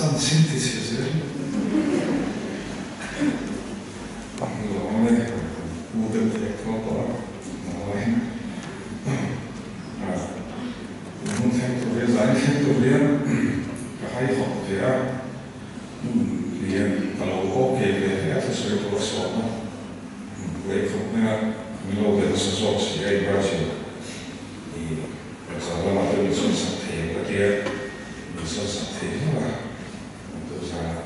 Chanchin ti chhe zel. Lawm e, pu deuh hlek tho tawh a, mahse tun hun thleng tur hian zan thleng tur hian ka haihawt ve a, hmun lian ka lo okay ve hle a thusawi tur a sawm a, buai khawp mai a, min lo be nasa zawk si a Ibrahim i zan lamah te min sawn sak thei ang ka tia, min sawn sak thei hlauh a, an tu zan ah.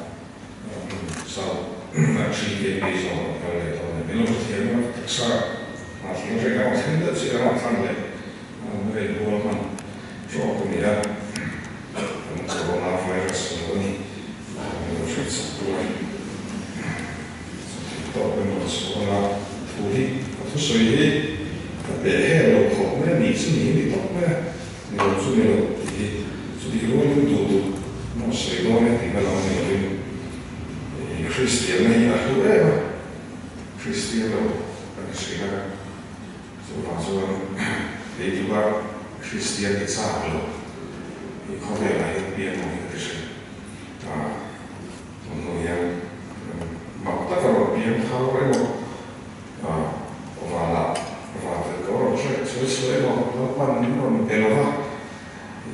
South 3 kb zawk an kal leh tawh a ni. Min lo hrethiam a, taksa ah thil reng a rawn thleng deuh chiah a rawn thlan leh an rain bual hman tawk a ni a, kan corona virus a lo ni min lo hriat sak tu a, chutiang tawk in rawn chhuah a, thu hi ka thusawi hi ka peh hel lo khawp mai a, nih chu ni ni tawp mai a, ni lo chu ni lo tih hi chutih rualin duh duh maw sawi dawn e tihna lam ni lovin Kristianna hi a hlu em a, Kristian lo kan hre a, chuvang chuan kei tluk a Kristian hi chak lo hi khawvelah hian piang awm hi ka ti hre a, tun hnu hian mak taka rawn piang thar emaw vanah van tel ko rawn hre chhuai chhuai emaw Lalpan min rawn pe lova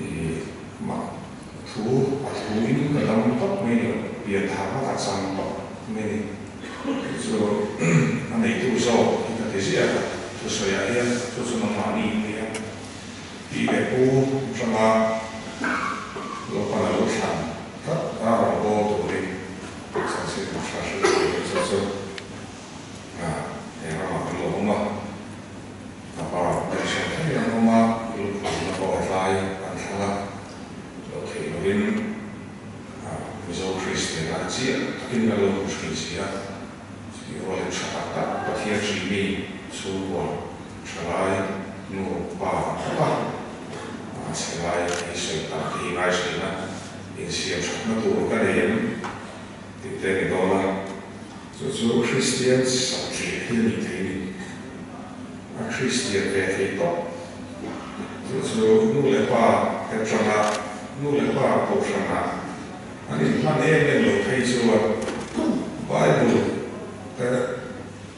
i mak Thu a thu in ka dam tawp mai lo, pian tharna ka chang tawp mai ni. Chu chu a neitu zawk hi ka ti ziah a, thusawiah hian chu chu nangmahni in nia tih leh pu atanga Lalpan a lo thlan tlat a rawn bawl turin chanchin tha hrilh turin chu chu he ramah kan lo awm a. A pa pension thlengin an awm a, lukhumna pawh a tlai an thlang a, lo theih lovin Mizo Kristian a chiah takin kan lo hmu thin si a, chutih rualin tha tak tak Pathian hri mi chhungkua thalai nu pa an khawp a, a chhe lai hi sawi tak te hi ngai thin a, insiam thatna tur ka nei em tih te a ni dawn a. Chu chu Kristian satliah hi a nih thei ni. A Kristian ve thei tawp. Chu chu nu leh pa te atanga nu leh pa kohhranah an inhman em em lo phei chuan Bible te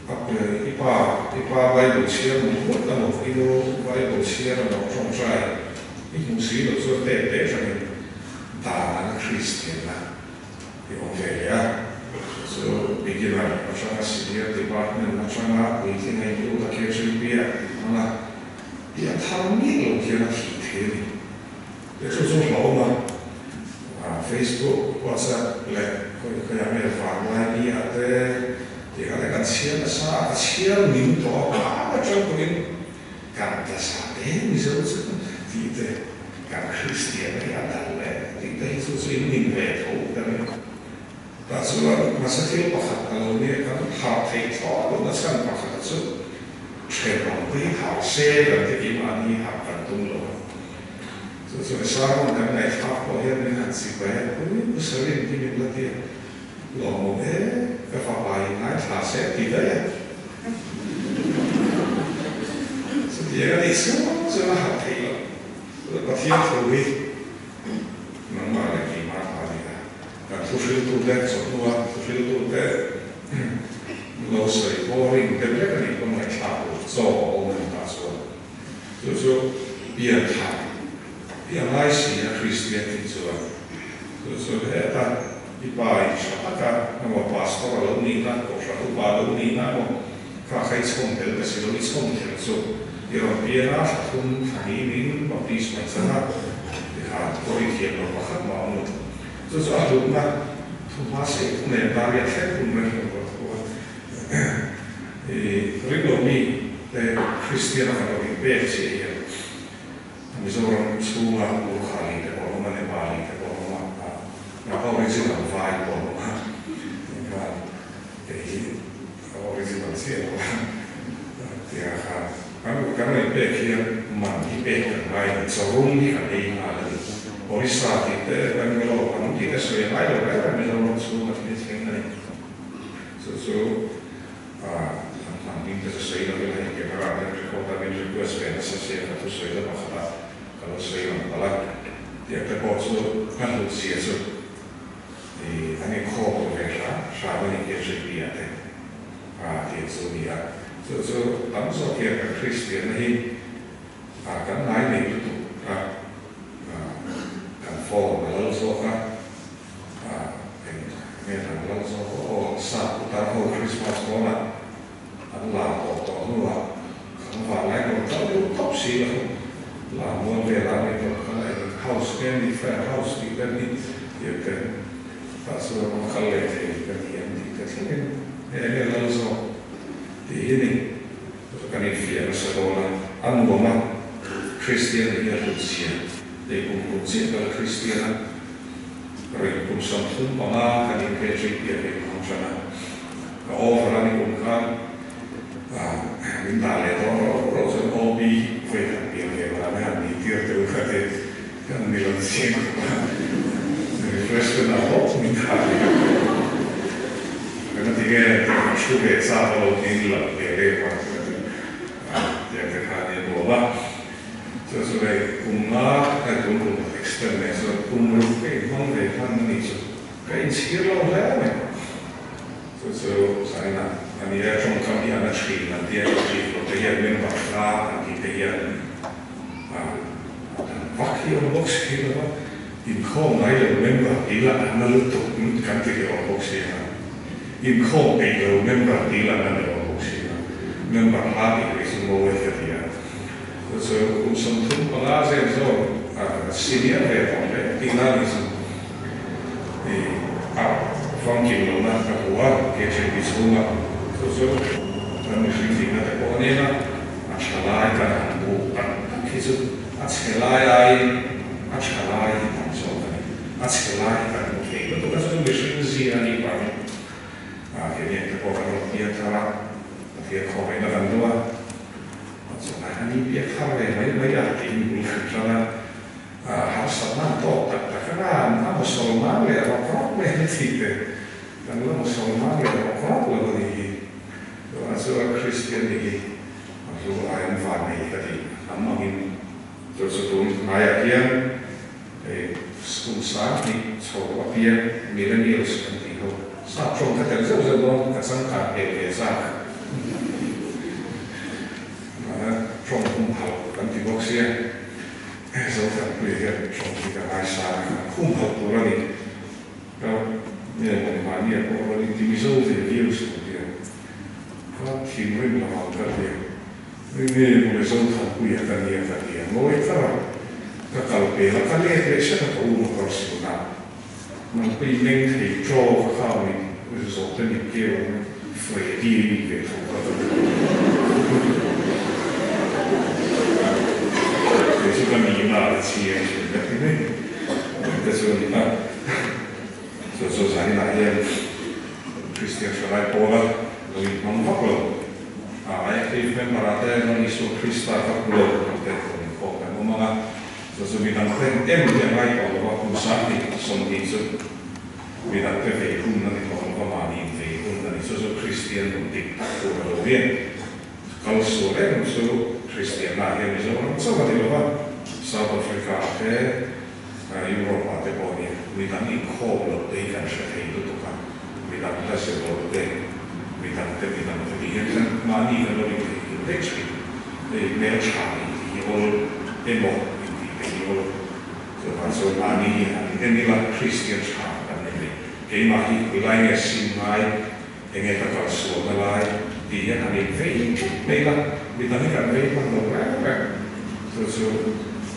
a pe i pa i pa Bible chhiar mut mut emaw i nu Bible chhiar emaw tawngtai i hmuh si loh chuan tet te atangin dan an Kristian a. I awm ve leh a, chu chu beginner atanga senior department atanga puitling a inlut a KGB ah tih hmang a, tih a thar miah lo khian a thih thei a ni. Te chu chu hlauhawm a, Facebook, WhatsApp leh khawi khawiah nge vanglai ni ah te tih kha te kan chhiar nasa a, ka chhiar ning tawh a, hma atang pawhin kan ta sa te Mizo chu tih te. Kan Kristian hi a dal leh tih te hi chu chu in ning ve tho ka ring. Tah chuan hmasa thil pakhat a lo nia kan thah theih thlawh lohna chhan pakhat chu thenawm te hi thah se kan ti keimahni hah kan tum lo a. Chu chuan sermon kan ngaihthlak pawh hian min han chip a, Ui Pu Sarin hi min la ti a, lawmawm e, ka fapa in ngaithla se a ti daih a. Chutiang a nih chu chuan a harh theih loh. Pathian thu hi nangmah leh keimah ta a ni a. Kan thuhriltute chawhnua thuhriltute lo sawi boring deuh hlek a nih pawn ngaihthlak tur chaw a awm a ni ta chuan. Chu chu pian thar hi a ngai si a Kristian tih chuan. Chu chu heta i pa in tha taka emaw pastor a lo nihna, kohhran upa a lo nihna emaw kha kha i chhawm tel ta si lo, i chhawm tel chu i rawn pian a, thla thum thla hnih in baptisma i chang a, tikhan pawh i thiam lo pakhat mah awm lo. Chu chu a hlutna thu hma sei thu nen dariat thleng hun reng lo pawh thu a. I ring lo mi te Kristian a kan rawn inpek chiah hian Mizoram chhunga Gurkhali te pawh an awm a, Nepali te pawh an awm a, a original vai pawh an awm a, engkhan kei hi a original chiah lo a, tiang khan kan kan rawn inpek hian man hi pek kan ngai a ni, chawrum hi kan ei nghal a ni, Orissa tih te, Bangalore an tih te sawi a ngai lo reng reng Mizoram chhunga thil thleng a ni. Chu chu an hnam hming te chu sawi lo ila hei camera ah hian record a min request ve nasa sia ka thusawi la pakhat ah ka lo sawi lang palh a, tiang te pawh chu ka hlut zia chu. chu a ni a. Chu chu tam zawk hian kan Kristianna hi kan ngai nei lutuk a, kan phone a lal zawk a, eng nge kan lal zawk aw, sap putar ho Christmas dawnah an lar tawh tawh hnuah kan vanlai rawn kal deuh tawp si lo. Lar mual velah ni tawh kha eng house nge ni fair house tih vel hi tiang te tah chuan rawn kal leh thei ka ni ang tih te thlengin hei eng nge lal zawk tih hi ni kan infiah nasa dawn a, a nuam a Kristian nih hi a hlut zia hei kum kum chiah kal Kristian a ring kum 35 kan inkhel thin piah hei hmang tan a. Ka over a ni kum khan min dah leh dawn ro ro chuan OB vawi khat pian ve mah la han ni tir deuh kha te kan ni lo chiang khawp a, refreshment a bawk min dah leh a. Ka ti nge ka thu ve chak a lo tin lo ve leh vang chu ka ti a, tiang te khan i nuam a. Chu chu hei kum nga hei tun kum extend leh chuan kum ruk ka inhmang ve hman a nih chu. Ka inchhir lo hle mai. Chu chu China a ni a, tawngkam hi an a thin an tia inti lo te hian member hla an tih te hian an vak hi awm bawk si lo va, inkhawm ngai lo member dil a na lutuk kan ti leh awm bawk si a, inkhawm peih lo member dil a na leh awm bawk si a, member hla tih leh chu mawi ka ti a. Chu chu kum 35 zel zawk senior ve tawh hle tihna a ni chu. I a famkim lohna ka hmu a, ke ṭhenki chhunga chu chu kan mihring dikna te pawh a nia, a ṭha lai kan han hmuh tak tak hi chu a chhe lai aiin a ṭha lai hi tam zawk a ni. A chhe lai hi kan hmu thei lutuk a, chu chu mihring zia a nih vangin keini ang te pawh kan rawn piang thar a, Pathian khawngaihna kan duh a, chuan a ni piak thar ve mai mai a tiin bul kan ṭan a. Harsatna an tawk tak tak a, a Musalman leh rawk rawk mai hi thih te kan la Musalman leh rawk rawk lo a nih hi. Tunah chuan Kristian nih hi a hlu aiin van nei ka tih hnam angin chu chu tun hnaiah hian hei kum 2000 chho apiang millennials kan tih ho sap tawng ka tel zeuh zeuh dawn ka changkan hmel ve zak tawng humhalh kan ti bawk sia. Zothanpuia hian tawng hi ka ngaisang a, a khum hauh tur a ni. Ka nge mawni mahni a pawh rawn inti Mizo ve viau suh hian ka thinrim lo ang ka ti a. Nge mawni Zothanpuia ka nia ka ti a, ngawi kar a, ka kal pel a, ka let leh hrep a ka u motor suhna nangpui meng thei chaw ka khau ni zawh te mit keu ang Freddy a nih ve tho ka ti. Kei chu ka nihna a chiang thin ka ti mai. Engte chu a ni ta. Chu chu zaninah hian Kristian Hralai pawla lo inhmang vak lo. A active member ah te Lal Isua Krista ka hmu lo tih te rawn inkhawm kan awm ang a. Chu chu midang ten em hi a ngai tawh lo a, kum 20 20 chu Midangte vei hun a ni tawh lo va, mahni in vei hun a ni. Chu chu Kristian nun dik tak tur a lo ni. Kal sual em chu Kristianna hian Mizoram chauh a ni lo va, South Africa ah te, Europe ah te pawh a ni. Midang inkhawm loh te hi kan hre thei lutuk a, midang hla zir loh te, midang te midang te tih hian khan mahni kan lo intheihnghilh daih thin. Hei hmeltha intih hi awl emaw intih te hi awl. Chuvang chuan mahni hi han en ila Kristian tha kan ni mai. Keimah hi khawi lai nge sim ngai, enge ka kal sualna lai tih hian han invei tlat mai ila, mi dang hi kan vei hman lo reng reng. Chu chu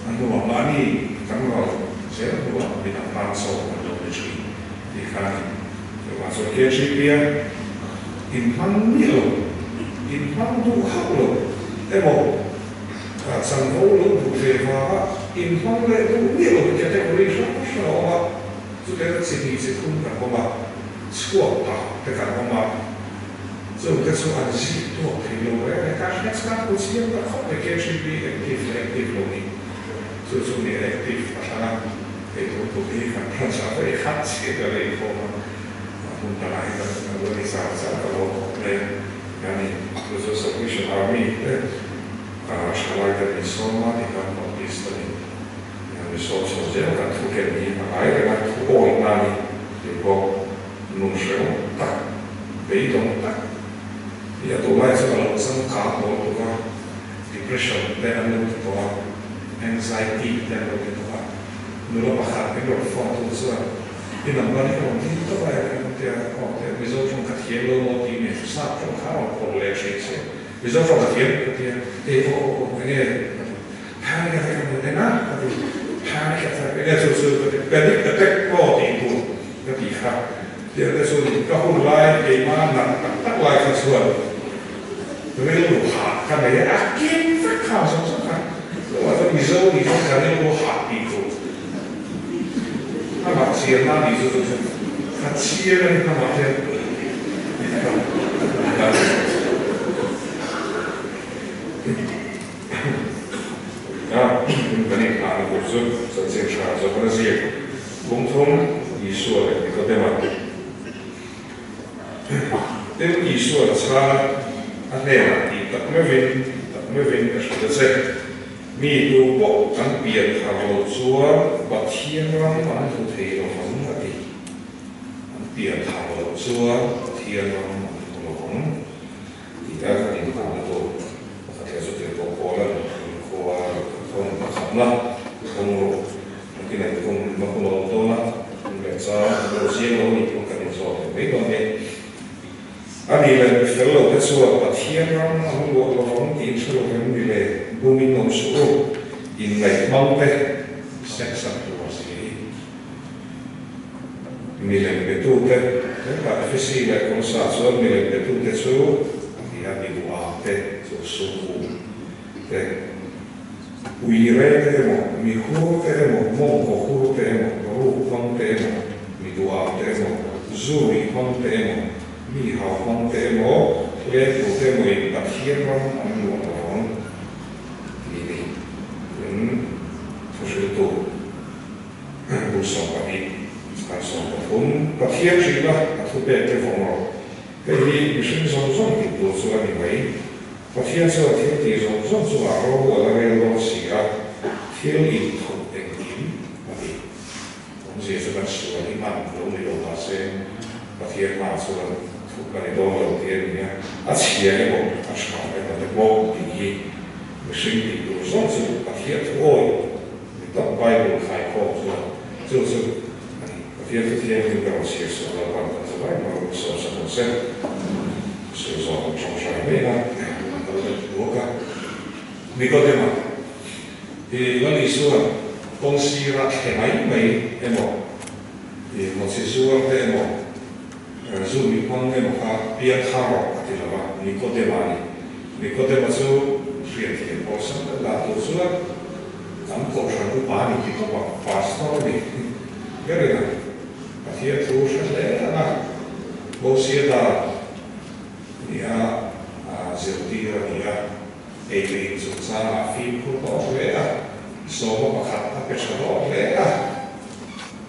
a hnuah mahni kan ral zel hnuah mi dang tan chaw kan lo ni thin tih kha a ni. Chuvang chuan KGP-a inhmang miah lo, inhmang duh hauh lo emaw, Chanvo lo duh ve vanga inhmang leh duh miah lo category hrang hrang a awm a, chutiang chi hnih chi thum kan awm a, chhuak tak te kan awm a, chungte chu an zik tuak thei lo reng reng. Ka hriat chhan pu chiang ta khawp mai KHB active leh active lo hi chu chu ni active a hran a, hei tun tum hi kan branch ah vawi khat chiah ka la inkhawm a, hmun dangah hi kan lo ni char char ka lo khawp mai a. Yani chu chu Salvation Army te thalai te min sawm a ti khan Baptist a ni. Mi sawm chho zel kan thu ken hi a ngai reng a, thu awihna a ni tih pawh nun hrehawm tak, beidawng tak Hi a tawh lai chu a lo changkang tawh lutuk a, depression te an lo ti tawh a, anxiety te an lo ti tawh a. Nula pakhat min rawn phone tu chuan i number hi ka rawn dil tawp a, eng tia aw tia Mizo tawng ka thiam lo maw tih nen sap tawng kha a rawn pawlh leh thin che. Mizo tawng ka thiam ka tia, ei aw aw aw enge ka ti, panic attack a ni eng a ka ti, panic attack enge chu chu ka ti, panic attack maw tih tur ka tih kha. Tiang te chu ka hun lai keimah nat tak tak lai kha chuan rilru hah ka nei a, a kim vek kha zawk zawk a, chuvang chuan Mizo nih chuan ka rilru hah tih tur amah chianna nih chu chu chu ka chiang a ni hnamah hian tih kha a ni. A, kan inhahna tur chu chanchin tha zawk a ziak. Bungthum Isua leh Nikodema. Tin, Isua'n chhang a hnenah tih tak meuhin, tih tak meuhin ka hrilh a che. Mi tu pawh an pian thar lo chuan Pathian ram an hmu thei lo vang a ti. An pian thar lo chuan Pathian ram an hmu lo vang. Tih a kan inhahna tur pakhat leh chu tirhkoh Paula'n inkhua lehkhathawn pakhatna kawng rawh nakin an kum a hun awm dawn a, hun leh chang an lo ziang lo nih pawh kan inzawt leh mai dawn nia. A nih leh mi fel lo te chuan Pathian ram an luah lo vang tih in hre lo vem ni le, bumin awm suh u, inngaih hmang te sex an tur si. Milem betute, hetah Efesi leh Kolosa chuan milem betute chu a ti a, mi duham te chu sum um te, uire te emaw, mi hur te emaw, mawngkaw hur te emaw, ruk hmang te emaw, mi duham te emaw, zu ruih hmang te emaw, mi hau hmang te emaw, hlentu te emaw in Pathian ram an luah lo vang tih ni in thuhriltu. Bu 12, chhan 13, Pathian hrilh a, a thupek te vawng rawh. Hei hi mihring zawng zawng tih tur chu a ni mai. Pathian chuan thil tih zawng zawng chungah ro a la rel dawn si a, thil inthup engkim a ni. Awmzia chu kan sual hi hman lo ni lo mahse Pathian hma chuan thup a ni dawn lo tih a ni a, a chhia emaw a tha emaw te pawh tih hi mihring tih tur zawng chu Pathian thu awi. Mi tak Bible khaikhawm chuan chu chu a ni. Pathian chu thianghlim ka rawn chhiar sual lo pan kan za mai mai sawi sak ang se. Sawi zawh kan tawng hrai mai a, kan kal deuh duak a. Nikodema hi Lal Isua'n kawng sira thle mai mai emaw, i mawchhi zuar te emaw, zu mi hmang emaw kha piangthar rawh a ti lo va, Nikodema a ni. Nikodema chu hriatthiam awlsam deuh dah tur chuan Kan kohhran upa a ni ti khawp a, pastor a ni berin a Pathian thu hre hle ang a, Mosia dan ni a zirtir a ni a, eitu in chungchangah fimkhur tawh hle a, sawma pakhat a pe tha tawh hle a,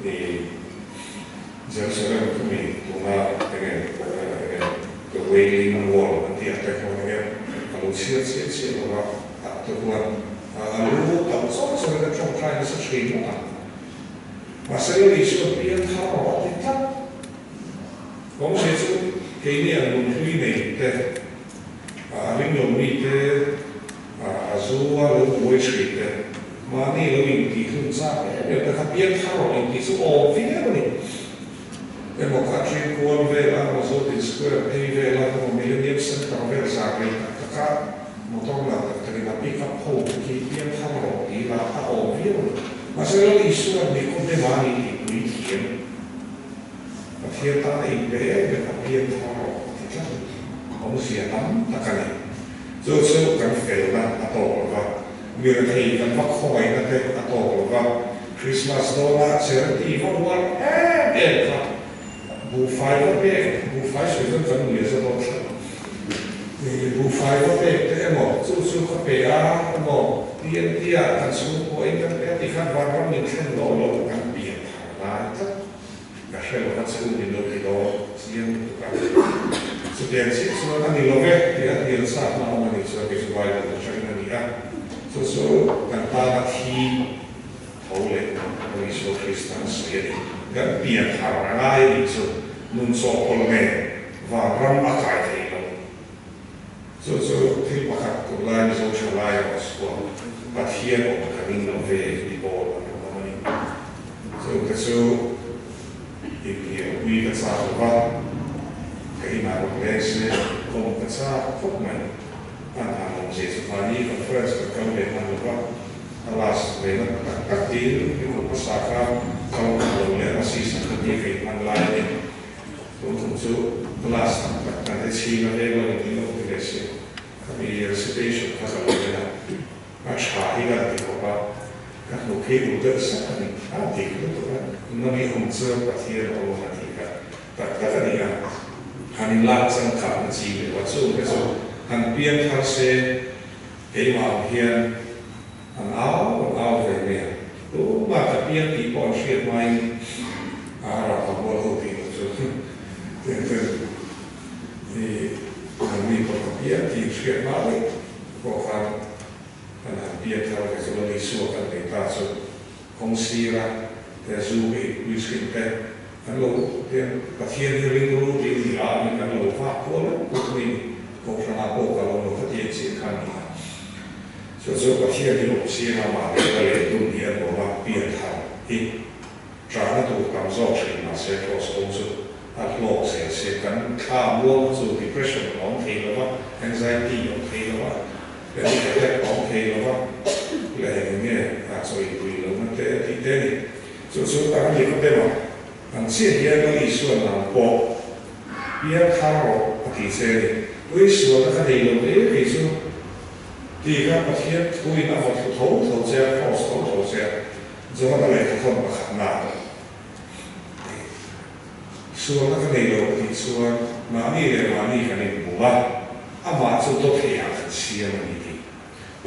i Jerusalem khumi tuna enge enge the wailing wall an tih ang te khawn enge a lo chhiar chiah chiah lo va, ah te khuan a lu tam zawk zawkin a tawngtai nasa thin ngawt ang. Mahse Lal Isua pian thar rawh a ti tlat. Awmzia chu keini ang lunghlui nei te, a ring lo mi te, a zu a lo buai thin te, mahni lo intih hlum chak em em te kha pian thar rawh intih chu awm viau a ni. Emaw kha Trin kual vela, emaw Zodin Square phei vela, emaw Millennium Centre vel zar rei tak taka motor la tak takin a pick up ho te khi pian thar rawh ti ila a awm viau a ni. Mahse Lal Isua'n Nikodema a ni tih pui thiam Pathian tan a inpe em em a pian thar rawh a ti tlat a ni. Awmzia tam tak a ni. Chu chu kan felna a tawk lo va, mirethei kan va khawngaihna te a tawk lo va, Krismas dawna charity va rual em em kha buhfai va pek, buhfai sawi chuan kan nuih a za dawn thlap, buhfai va pek te emaw chu chu ka pe a emaw TNT ah kan chhungkuain kan pe a tih khan vanram min thlen dawn lo kan pian thar lai tlat. Ka hre lo a che u ni lo ti dawn chiang lutuk a. Chutiang chiah chuan a ni lo ve tih a hnial chak na awm a nih chuan kei chu Bible atangin a ni a. Chu chu kan tana thi tho leh Lal Isua Krista an sawi a ni. Kan pian thar a ngai a nih chu nun chawhpawlh nen vanram a kai thei lo. Chu chu thil pakhat tunlai Mizo thalai erawh chuan Pathian awm ka ring lo ve ti pawl an rawn awm a ni. Chungte chu inhnialpui ka chak lo va, ka inah rawn leng se kawm ka chak khawp mai. An han awmzia chu mahni conference kan kal ve hman lo va, a last ve na tak tak tiin mikhum hmasa kha kal hman lo leh a season kha tia ka inhman lai a ni. Tun thung chu class tam tak kan he chhing a veng lo in lo ti ve si. Khami recitation kha ka lo en a, a tha hi ka ti khawp a, ka hnu khi ul deuh sak a ni, a dik lutuk a, nami awm chuan Pathian a awm a tih kha tak tak a ni a, han inlak changkahna chi leh a, chung te chu han piang thar se keimah ang hian an au an au ve mai a, tumah ka piang tih pawh an hriat hmain a rah a bual ho tih loh chu tiang ten i nangni pawh ka piang tih hriat hma daih pawh khan kan han piang thar ve chu Lal Isua kan nei ta chu kawng sira te zu ka inpui thin te kan lo tiang Pathian hi ringru tih ni a ni kan lo vak kual vek pawh mai ni Kohhranah pawh ka lo lo khatiang chiah kha a ni a. Chu chu Pathian hi awm siang a mah leh ka leh dun hi a nuam a, pian thar hi ṭahna tur tam zawk ṭhin mahse cross kawng chu a hlawk zel se kan thla muang chu depression a awm thei lo va, anxiety a awm thei lo va, panic attack a awm thei lo va, leh eng nge a chaw inpui lohna te tih te a ni. Chu chu kan ni khawp em a, ang chiah hian Lal Isua nang pawh pian thar rawh a ti che a ni. Ui sualna ka nei lo hle kei chu. Ti kha Pathian thuin a vaw thlu tho tho che a, cross tho tho che a, Jonathan lehkha thawn pakhatna sualna ka nei lo a tih chuan mahni leh mahni kan inbum a, amah chu dawtheiah kan siam a ni tih.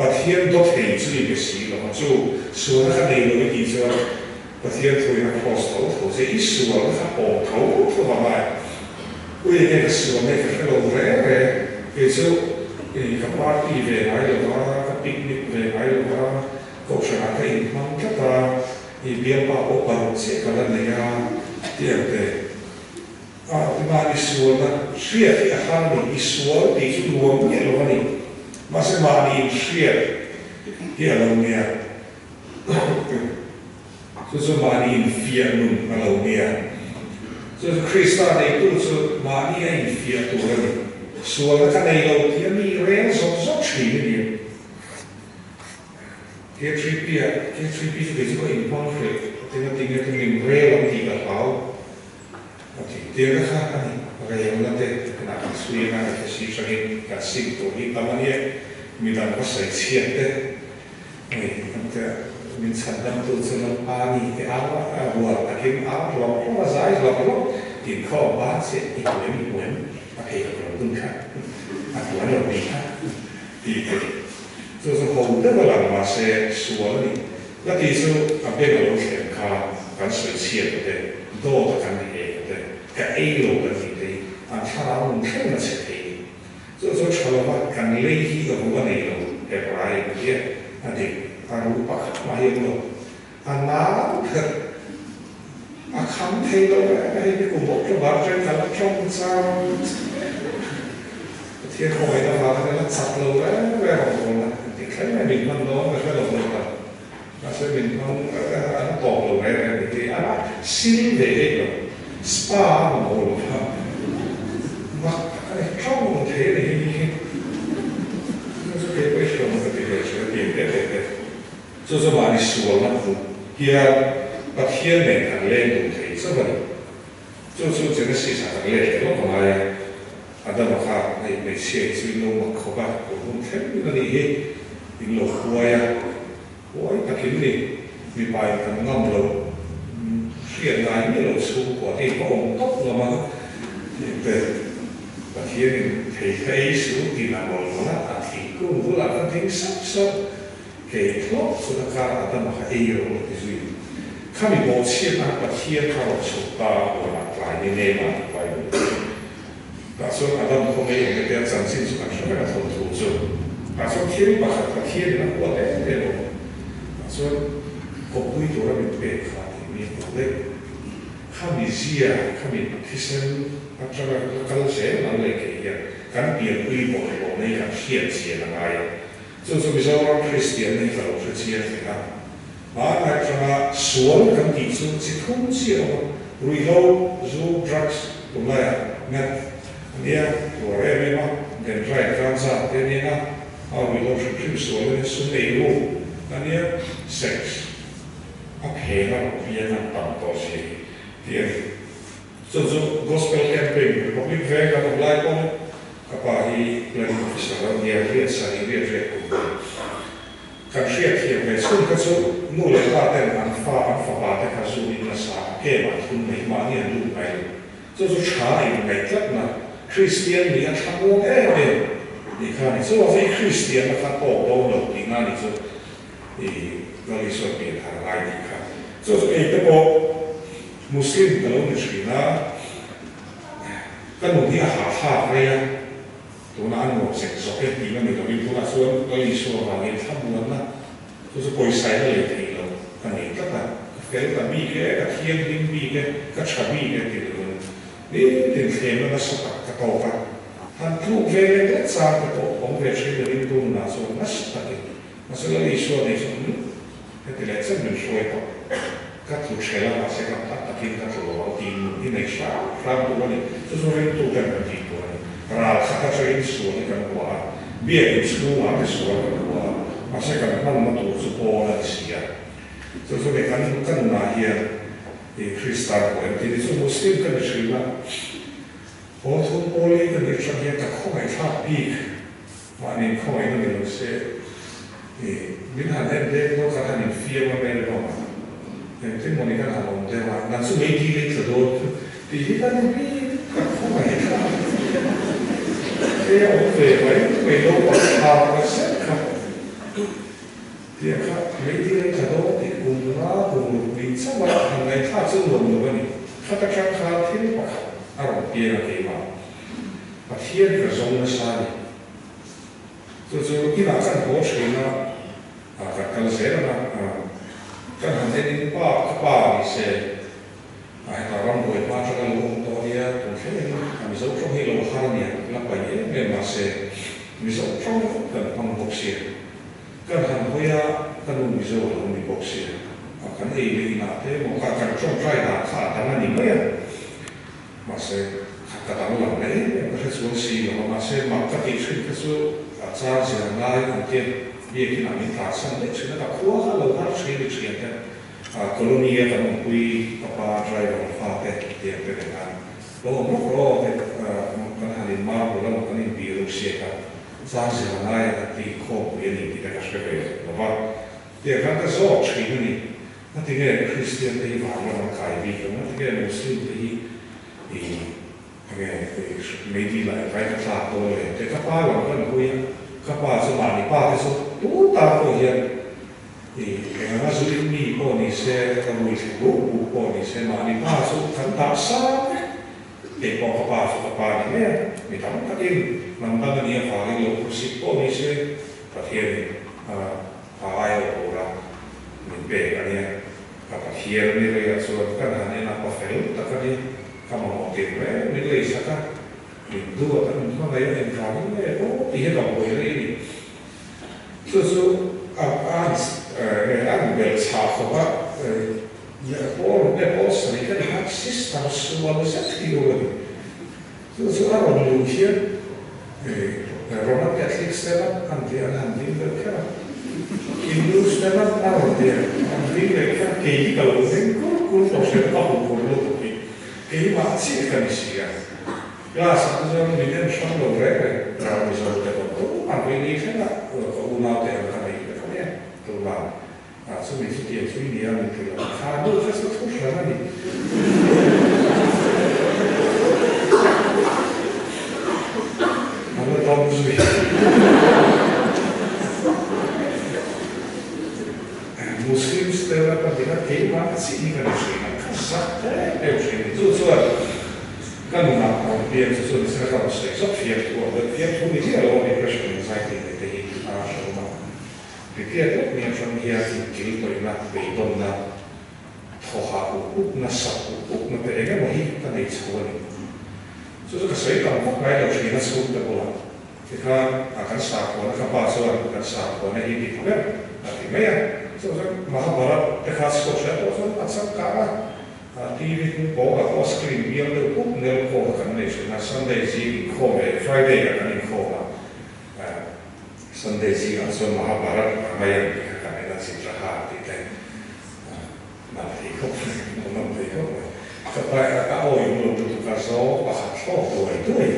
Pathian dawthei chu i be si lo a, chu sualna ka nei lo i tih chuan Pathian thuin a cross tho tho che, i sualna kha pawm tho tho vang ai. Ui enge ka sual nge ka hre lo reng reng, kei chu ka party ve ngai lo va, ka picnic ve ngai lo va, kohhranah ka inhmang tlat a, i bialpa pawh paruk chiah ka la nei a tih ang te. A mahni sualna hriat hi a har a ni, i sual tih chu nuam miah lo a ni, mahse mahni inhriat hi a lo nia. Chu chu mahni infiah nun a lo nia. Chu chu Krista neitu chu mahni a infiah tur a ni. Sualna ka nei lo tih a mi reng zawk zawk thin a ni. K3P ah, K3P chu kei chu ka inhmang hreh tinga tinge chu min rel ang tih ka hlau a ti. Tirna kha a ni. Relna te kanah kan chhui anga ka hre si hrangin kan sim tur hi tam a nia. Midang va sawi chhiat te. Hei kan te min chhan damtu chu Lalpa ni te au a, a rual takin au hlawk hlawk a, zai hlawk hlawk tin khaw a ban chiah i hmuem i hmuem a phei ka rawn dun kha a hmuan lo ni kha tih te chu chu ho deuh a lang mahse sual a ni la tih chu a beng a lo thlen kha kan sawi chhiat a te dawt a kan hek a te ka ei lo kan tih te hi an thlarau nun thleng a chhe thei ni. Chu chu tha lova kan lei hi ka ru a nei lo Hebrai in tia a dik a ru pakhat mah hi awm lo a nau kher a kham thei lo reng a hei ni kum October atang ka la tawng char Pathian khawngaihna vanga ka la chak lo reng reng awm dawn a ti thleng mai min hman dawn ka hre lo lo ta mahse min hmang an tawp lo reng reng ni hi a sil ve eih lo spa a mamawh lo va. Mak tak a ni, tawng thei a ni hi hi. Chu chu kei pawh i hriat ka ti ve thin a ti teh teh teh. Chu chu mahni sualna hmuh hian Pathian nen kan leng dun thei chauh a ni. Chu chu Genesis ah kan let leh lawk a ngai a, Adama kha hei hmeichhia hi chu in lo mak khawp a, tun hun thleng in a nih hi, in lo huai a, huai takin ni, mipa in kan ngam loh hriat ngai miah loh chhungkua te in va awm tawp ngam a tih te Pathian in thei kha ei su tin a mawlh mawlh a, a thingkung bulah kha ding sauh sauh kei thlawp chu na kar Adama kha ei rawh a ti zui. Khami bawhchhiatna kha Pathian kha rawn chhuk ta a huanah tlai ni nem a ti Bible in. Tah chuan Adam khaw ngei awm te a chanchin chu kan hre vek a thawnthu chu. Tah chuan thil pakhat Pathian in a huat em em awm. Tah chuan kawppui tura min pek kha tih mi a hmuh daih. Khami zia, khami thisen atanga la kal zel ang leh kei hian. Kan pianpui bawlhhlawhna hi kan hriat chian a ngai a. Chu chu Mizoram Kristianna hi ka lo hre chiang hle a. Hmanlai atanga sual kan tih chu chi thum chiah awm a, ruihhlo, zu, drugs, tunlaiah meth a nia, tuar em em a, dendrite, ganja te a nia, a ruihhlo hrim hrim sual a nia, sum ei ru a nia, sex a phena rawn piang an tam tawh zia hi tih a ni. Chu chu Gospel Campaign Republic Veng kan awm lai pawh ka pa hi Planning Officer a nia, riat sarih riat riat kum ve. Kan hriat thiam ve chhun kha chu nu leh pa ten an fa an fapa te kha zu in nasa a kem an thun mai mahni an lut ngai lo. Chu chu tha in ngaih tlatna Kristian nih a thlamuang em em tih kha a ni. Chu avei Kristianna kha tawk dawn lo tihna a ni chu i Lal Isua pian thar a ngai tih kha. Chu chu kei te pawh Muslim ka lo ni thin a, ka nun hi a hahthlak rei a. Tuna a nuam zek zawk e tih na ni lovin tunah chuan Lal Isua vangin thlamuanna chu chu pawisaina lei theih loh ka nei tlat a, ka fel ta bik e, ka thianghlim bik e, ka tha bik e tih lovin nitin thlemna nasa tak ka tawk a, han tluk ve lek lek chang te pawh awm ve thin lovin tunah chuan nasa takin mahse Lal Isua nei chuan umm heti leh chen min hruai tawh, ka tlu ṭhel a mahse ka a takin ka tlu lo ang tih nun hi nei hram hram tur a ni. Chu chu ringtu ten kan tih tur a ni. Ral khat atangin sual hi kan hua a, biakin chhungah te sual kan hua a, mahse kan hmanna tur chu pawn a ni si a. Chu chu ni kan ka nunah hian i Krista ka awm tih ni chu Muslim ka ni thin a, pawl thum pawl hi ka nih atang hian ka khawngaihthlak bik Mahni khawngaihna ni lo se, i min han en dek dawn kan han infiam a mel bawk a, engtin mawni kan han awm deuh a, nang chu mei dil i tla dawn tih hi kan ri kan khawngaih kha he a awm ve mai mai lo pak thar ka zet kha tiang kha mei dil i tla dawn tih kum nga kum ruk nih chauh a han ngaihthlak chu nuam lo a ni, khat atang khan thil pakhat a rawn piang a keimah. Pathian ka zawng nasa a ni. Chu chu inah kan haw thin a, kan kal zel ang a, kan han en in pa ka pa ni se, a hetah rambuai hma atanga lo awm tawh a nia, tun thlengin a Mizo tawng hi lo har a nia, la paih em em mahse Mizo tawng kan hmang bawk sia. Kan han hawi a, ka nu Mizo a lo ni bawk sia, kan ei leh inah te emaw kha kan tawngtai dan kha a dang a ni mai a. Mahse, kha ka danglam leh em em ka hre chuang si lo a, mahse mak ka tih thin kha chu a char zir ngai ang tia biakin ah min tlansan daih thin a, ka khua kha lo har thin i thian te, colony a kan awmpui ka pa driver fa te tiang te nen khan lo awm rawk rawk te kan han in mar bul emaw kan in bih ruk siak a, char zir ngai a kan tih khawmpui a ni tih te ka hre ve lo va, tiang khan ka zawk thin a ni. Ngatinge Kristian te hi vanram an kai bik ang? Ngatinge Muslim te hi i enge meidi lah in vai ka tlak dawn le? Te ka pa lam kan hui a, ka pa chu mahni pa te chu tu tan pawh hian i eng anga zu in mi pawh ni se, ka rui thla buk buk pawh ni se, mahni pa chu kan dah sang vek. Kei pawh ka pa chu ka pa ni mai a, mi tam takin hnam dang a nih avangin lo hmusit pawh ni se, Pathianin a ai awh tura min pek a nia. Ka Pathian ni leiah chuan kan han en a, pa fel tak a nia, ka mamawh tir reng min lei sak a, min duat a, min hmangaih a, engvangin nge aw tih hi ka buai rei a ni. Chu chu a a an belh chhah khawp a, pawl nge pawl sarih ka ni kha sister sual zet hi lo a ni. Chu chu a rawn luh hian Roman Catholic stand up an tih an han ding deuh kher a, Hindu stand up a rawn ti a, an ding leh kher a, kei hi ka lo ding kur kur tawh hriat ka hmu kur lutuk hi keimah chiah ka ni si a. Class ah te chuan min en hrang lo reng reng, ram Mizo te pawh tumah pawh i ni thleng a, ka unau te ang ka nei vek a nia tumah. Ah chumi chu tiang chu i nia min ti lo kha nu kha chu thu hran a ni. A la dam zui. Muslim stella ka dik a keimah chiah hi ka ni thin a, ka zak em em thin ni. Chu chuan ka nunah ka rawn piang chu chuan nisina ka rawn sawi zawk fiamthu a, fiamthu ni chiah lo a depression anxiety nei te hi a hre awm a. Ripiat lek mai atang hian inkil tawihna, beidawnna, thawhah up upna, sak up upna te eng emaw hi ka nei chho a ni. Chu chu ka sawi tam vak ngai lo thin a chhungte bulah tikhan a kan sakhuana ka pa chuan kan sakhuana hi dik ber a ti mai a. Chu chuan Mahabharat te kha chhuak hria pawh chuan a changkang a, TV hnung pawngah pawh screen bial deuh pup nel khawm kha kan nei thin a, Sunday zing inkhawm leh Friday ah kan inkhawm a. Sunday zingah chuan Mahabharat Ramayan tih kha kan en a, Chitraha tih te nalh thei khawp mai, hmuhnawm thei khawp mai. Ka pa ka awih lo lutuk a, zawng pakhat thlawk duai duai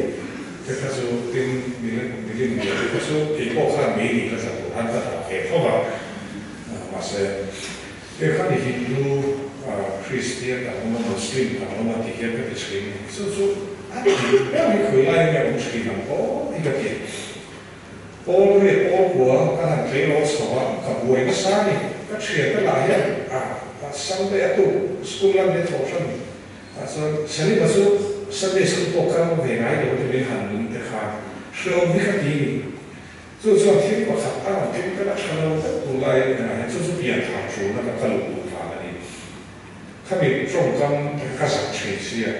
te kha chu tin milim bia te kha chu kei pawh khan mei nih ka tla tur khan ka thawk ve tho va, mahse he kha ni Hindu, Kristian kan awm a, Muslim kan awm a tih hian ka ti thin, chu chu a tih ber hi khawi lai nge awm thin ang aw hi ka ti. Pawl nge pawl kua ka han tlei lo chho a, ka buai nasa a ni. Ka thiante lah hian a Sunday a tuk school lam hi a thawh hran ah chuan Salima chu Sunday school pawh kal ve ngai lo te min han nung te khan hreawm hi ka ti ni. Chu chuan thil pakhat a rawn tling ka la tha lo deuh tur lai engah hian chu chu pian thar ṭulna ka ka luh duh vang a ni. Khami tawngkam te kha ka zak thin sia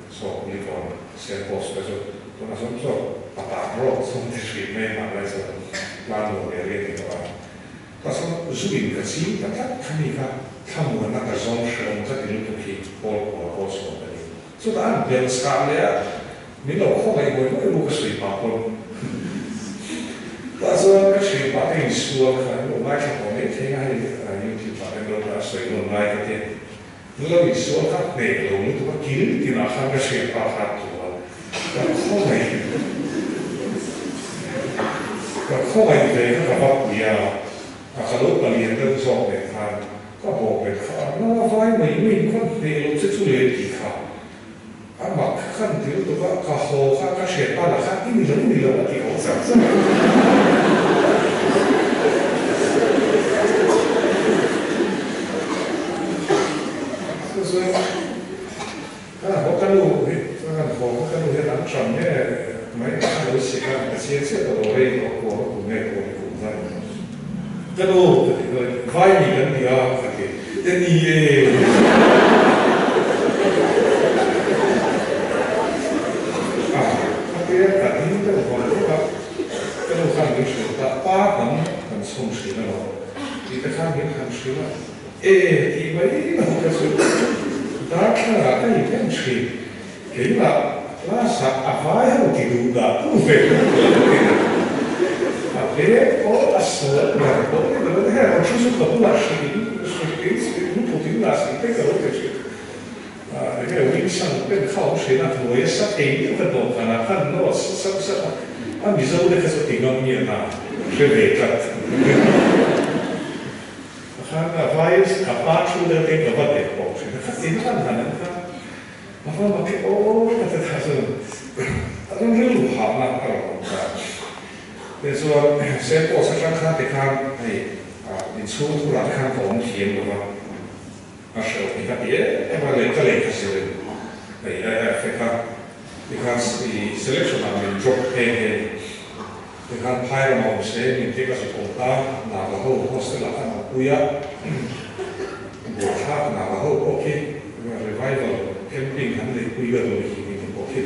saw Unicorn Saint Paul's te chu tunah chuan chaw patah rawk chu an ti thin mai a mahni chuan plan nuam ve riat ni tawh a. Tah chuan zu in ka ching ta tlat khami kha thlamuanna ka zawng hrehawm ka ti lutuk hi Paul kua Paul sawm ka ni. Chutah an bel chhah leh a, min lo khawngaih ngawih ngawih ru ka sawi pah pawn. Tah chuan ka thian pah te insual kha an lo ngaithla tawh mai thei a, hei YouTube ah te an lo dah sawi nawn lai ka ti. An lo insual kha hneh lo lutuk a, kil tinah khan ka thian pa kha a tlu a, ka khawngaih ka khawngaih ve kha ka va pui a, a ka lo palian deuh zawk nen khan. Ka bawk bet kha a hmang a vai mai mai in khawn hneh lo che chu le tih kha a mak kha khan ti lutuk a, ka haw kha ka hriat pa lah khan i ni lo ni lo a ti haw chak chak a. Chu chuan ka haw ka nu hi chuan kan haw kha ka nu hian an tram nge mai a lo sik a, ka chiang chiah tawh lo rei tawh kuah ka kum nge kuah ka kum zan tawh. Ka nu ka ti dawn, vai mi kan ni a ka ti, e ni e. A ka ti a, ka ding deuh vang vang a, ka nu khan min hrilh ta, pa hnam kan chhun hrilh alawm tih te khan min han hrilh a, e tih mai lo ka chu darthlangah ka inhen thin, Keimah class ah a vai ho ti duh dah tu ve lo ka lo ti a, a hmel pawh a sual ber pawh ni lo heng ang thu chu ka bulah hrilh in hrilh in hrilh in put in lah sih te ka lo ti thin. Enge Winsang pen kha awm thin a, hnuai a sa thei miah ka dawhkan ah khan note sa sap sap a, a Mizo te kha chu ti ngam nge na hre ve tlat. Khan a vai ka pa thu deuh te ka va dek bawk thin a, khatin khan han an kha. A va mak e aw ka ti tha chu a rawn rilru hahna a rawn awm ta. Tichuan Saint Paul's atang khan tikhan hei inchhung thurah te khan ka awm thiam lo va, a hreuh hi ka ti em em a, lehkha lehkha zirin hei a effect a, tikhan i selection ah min drop nghe nghe a ni. Tikhan phai ram a awm se min ti ka zuk awm ta, Naga ho hostel ah khan awmpui a, buaithlak Naga ho pawh khi revival camping an neihpui ka duh hi min ti pawh khi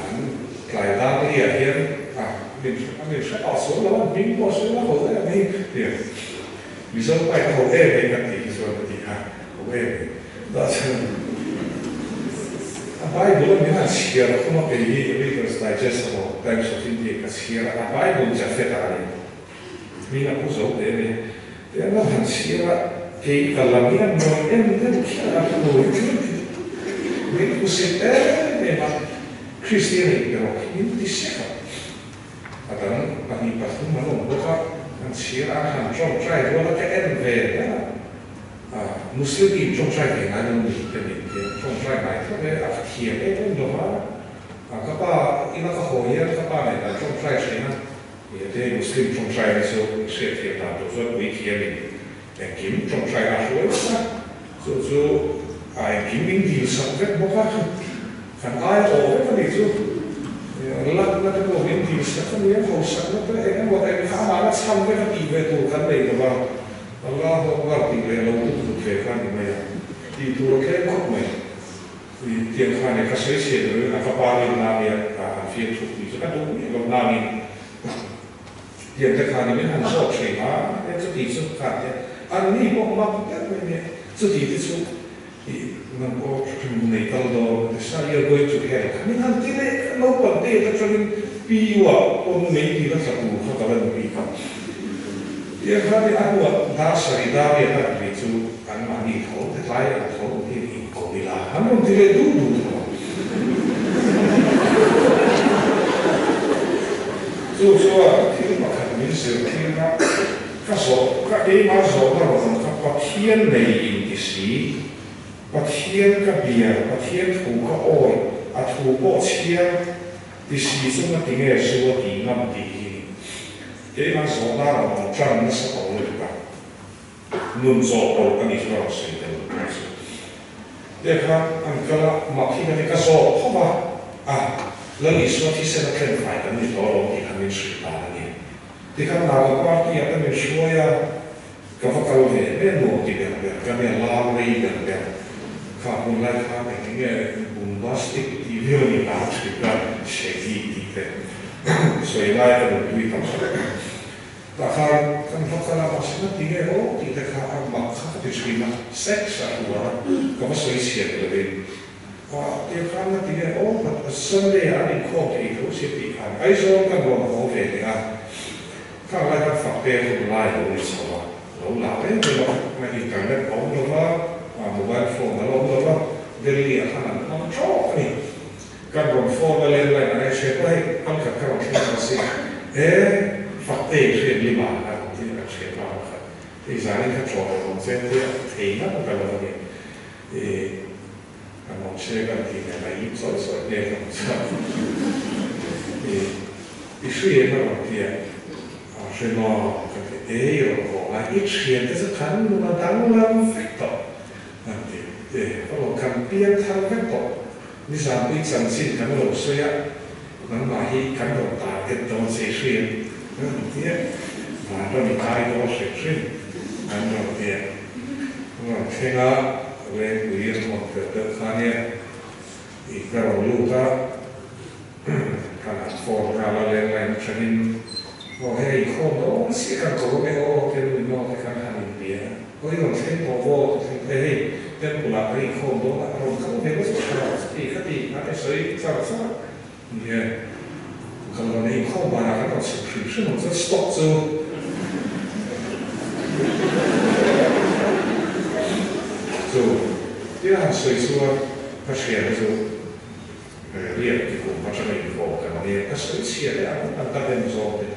an tlai dan li ah hian min min hre pah sual lo a, hming pawh sawi la ho em hi ti Mizo pai ka ho em em kan tih hi chuan ka ti kha ho em em. Tah chuan a Bible a min han chhiar khum a kei hi Reader's Digest emaw Times of India ka chhiar a, a Bible Jafet ah a ni. Hming a pu zo teh a ni. Teh an lo han chhiar a, kei ka lam hi an rawn en deuh khian a hmu hi tlem hi min hmusit em em a, Kristian in erawh hi min ti sek a. A dang pahnih pathum an awm bawk a, an chhiar a, an han tawngtai rual a, ka en ve ber a. Muslim hi in tawngtai ve ngai lo ni ka ni tia tawngtai ngai tho e, a ka thiam em em lo va, ka pa ina ka haw hian ka pa nen kan tawngtai thin a, tia Muslim tawngtai na chu i hriat thiam dan tur chuan pui thiam in engkim tawngtai na hruai vek a, chu chu a engkim in dil sak vek bawk a, kan ai awh vek a nih chu, lakna te pawh min dil sak a ni a, hausak na te eng emaw eng kha amah la chhan vek a tih ve tur kan nei lo va. Allahu Akbar tih leh lo tuk vut ve kha a ni mai a, tih tur a tlem khawp mai. Tiang khan e ka sawi chhiat lo in a ka pa rin na nia han fiam thuk tih chu ka duh miah lo nangin tiang te khan i min han zawk thin a, e chuti chu khan te an ni pawh mak deuh mai nia chuti te chu i nang pawh hrim nei kal dawn ti sa you are going to hell kha min han ti leh kha naupang te atangin PU ah pawn mei tih na tla tur kha ka la ni bik a tiang khan i a hnuah dar sarih dar riat a ri chu Anmahni tho te tlai ang tho hian inko ila an rawn ti leh duh duh tho. Chu chuan thil pakhat min zirtir a, ka zawh, ka keimah zawhna rawn awm kha Pathian nei inti si, Pathian ka bia, Pathian thu ka awi, a thu pawh chhiar ti si chu nga tinge zu a tih ngam tih hi ni. Keimah zawhna rawn awm tan nasa tawh lutuk a. Nun zawh pawlh a nih chu ka rawn sawi tel a chu. Te khan an kal a, mak hi ka ti ka zawh khawp a, a Lal Isua thisen a thlen fai kan ni tawh alawm tih kha min hrilh dan a ni. Tikhan Naga party ah te min hruai a, ka va kal ve ve nuam ti ber ber ka nia lar rei ber ber kha hmun lai khan eng enge bombastic tih viau a ni lar thin ka shaggy tih te sawi lai ka nunpui tam tak. Tah khan kan va kal a, mahse na ti nge aw tih te kha a mak kha ka ti thin a, sex a hluar a, ka va sawi chhiat lovin a tia khan na ti nge aw Sunday ah an inkhawm thei tho si tih khan Aizawl kan rawn haw ve leh a, khang lai khan fak pek hun lai lo ni chho a, lo la reng reng a, na internet a awm lova, mobile phone a la awm lova, Delhi ah khan an hmang tawk a ni. Kan rawn phone a landline a hriat pawh hei pangkhat ka rawn thleng ta si e Faktei hriat lima a rawn ti a kan hriat pa pakhat hei zanin kha chaw rawn awm chen te a thei ngang ka lo a ni i kan awm se kan tih nen a ip sawi sawi hmel ka hmu chhuak i i hriat a rawn ti a a hre maw ka ti e i rawn haw ngai i thian te chu kan nun a danglam vek tawh an ti e ka rawn kan piang thar vek tawh. Nizanpui chanchin kan lo sawi a, nangmah hi kan rawn target dawn che hrim an rawn ti a, van rawn i kai dawn hrim hrim an rawn ti a, an rawn thleng a, Lengpui an rawn tel deuh kha nia, i ka rawn lut a, kan han phone nghal a, landline atangin, aw hei inkhawm dawn chiah kan ko ange aw, te nu in aw te khan han inbia a. Hawi rawn thleng tawh vaw ka thleng thei hei temple ah ka inkhawm dawn a a rawn kal ve nasa tawh a chuti kha ti a ka sawi char char nia kal rawn inkhawm banah kan rawn chhuk hrim hrim ang chuan stock chu chu tia han sawi chuan ka hriatna chu riak ti kum atanga inkhawm kan nia ka sawi chhia leh ang an ka dem zawng te.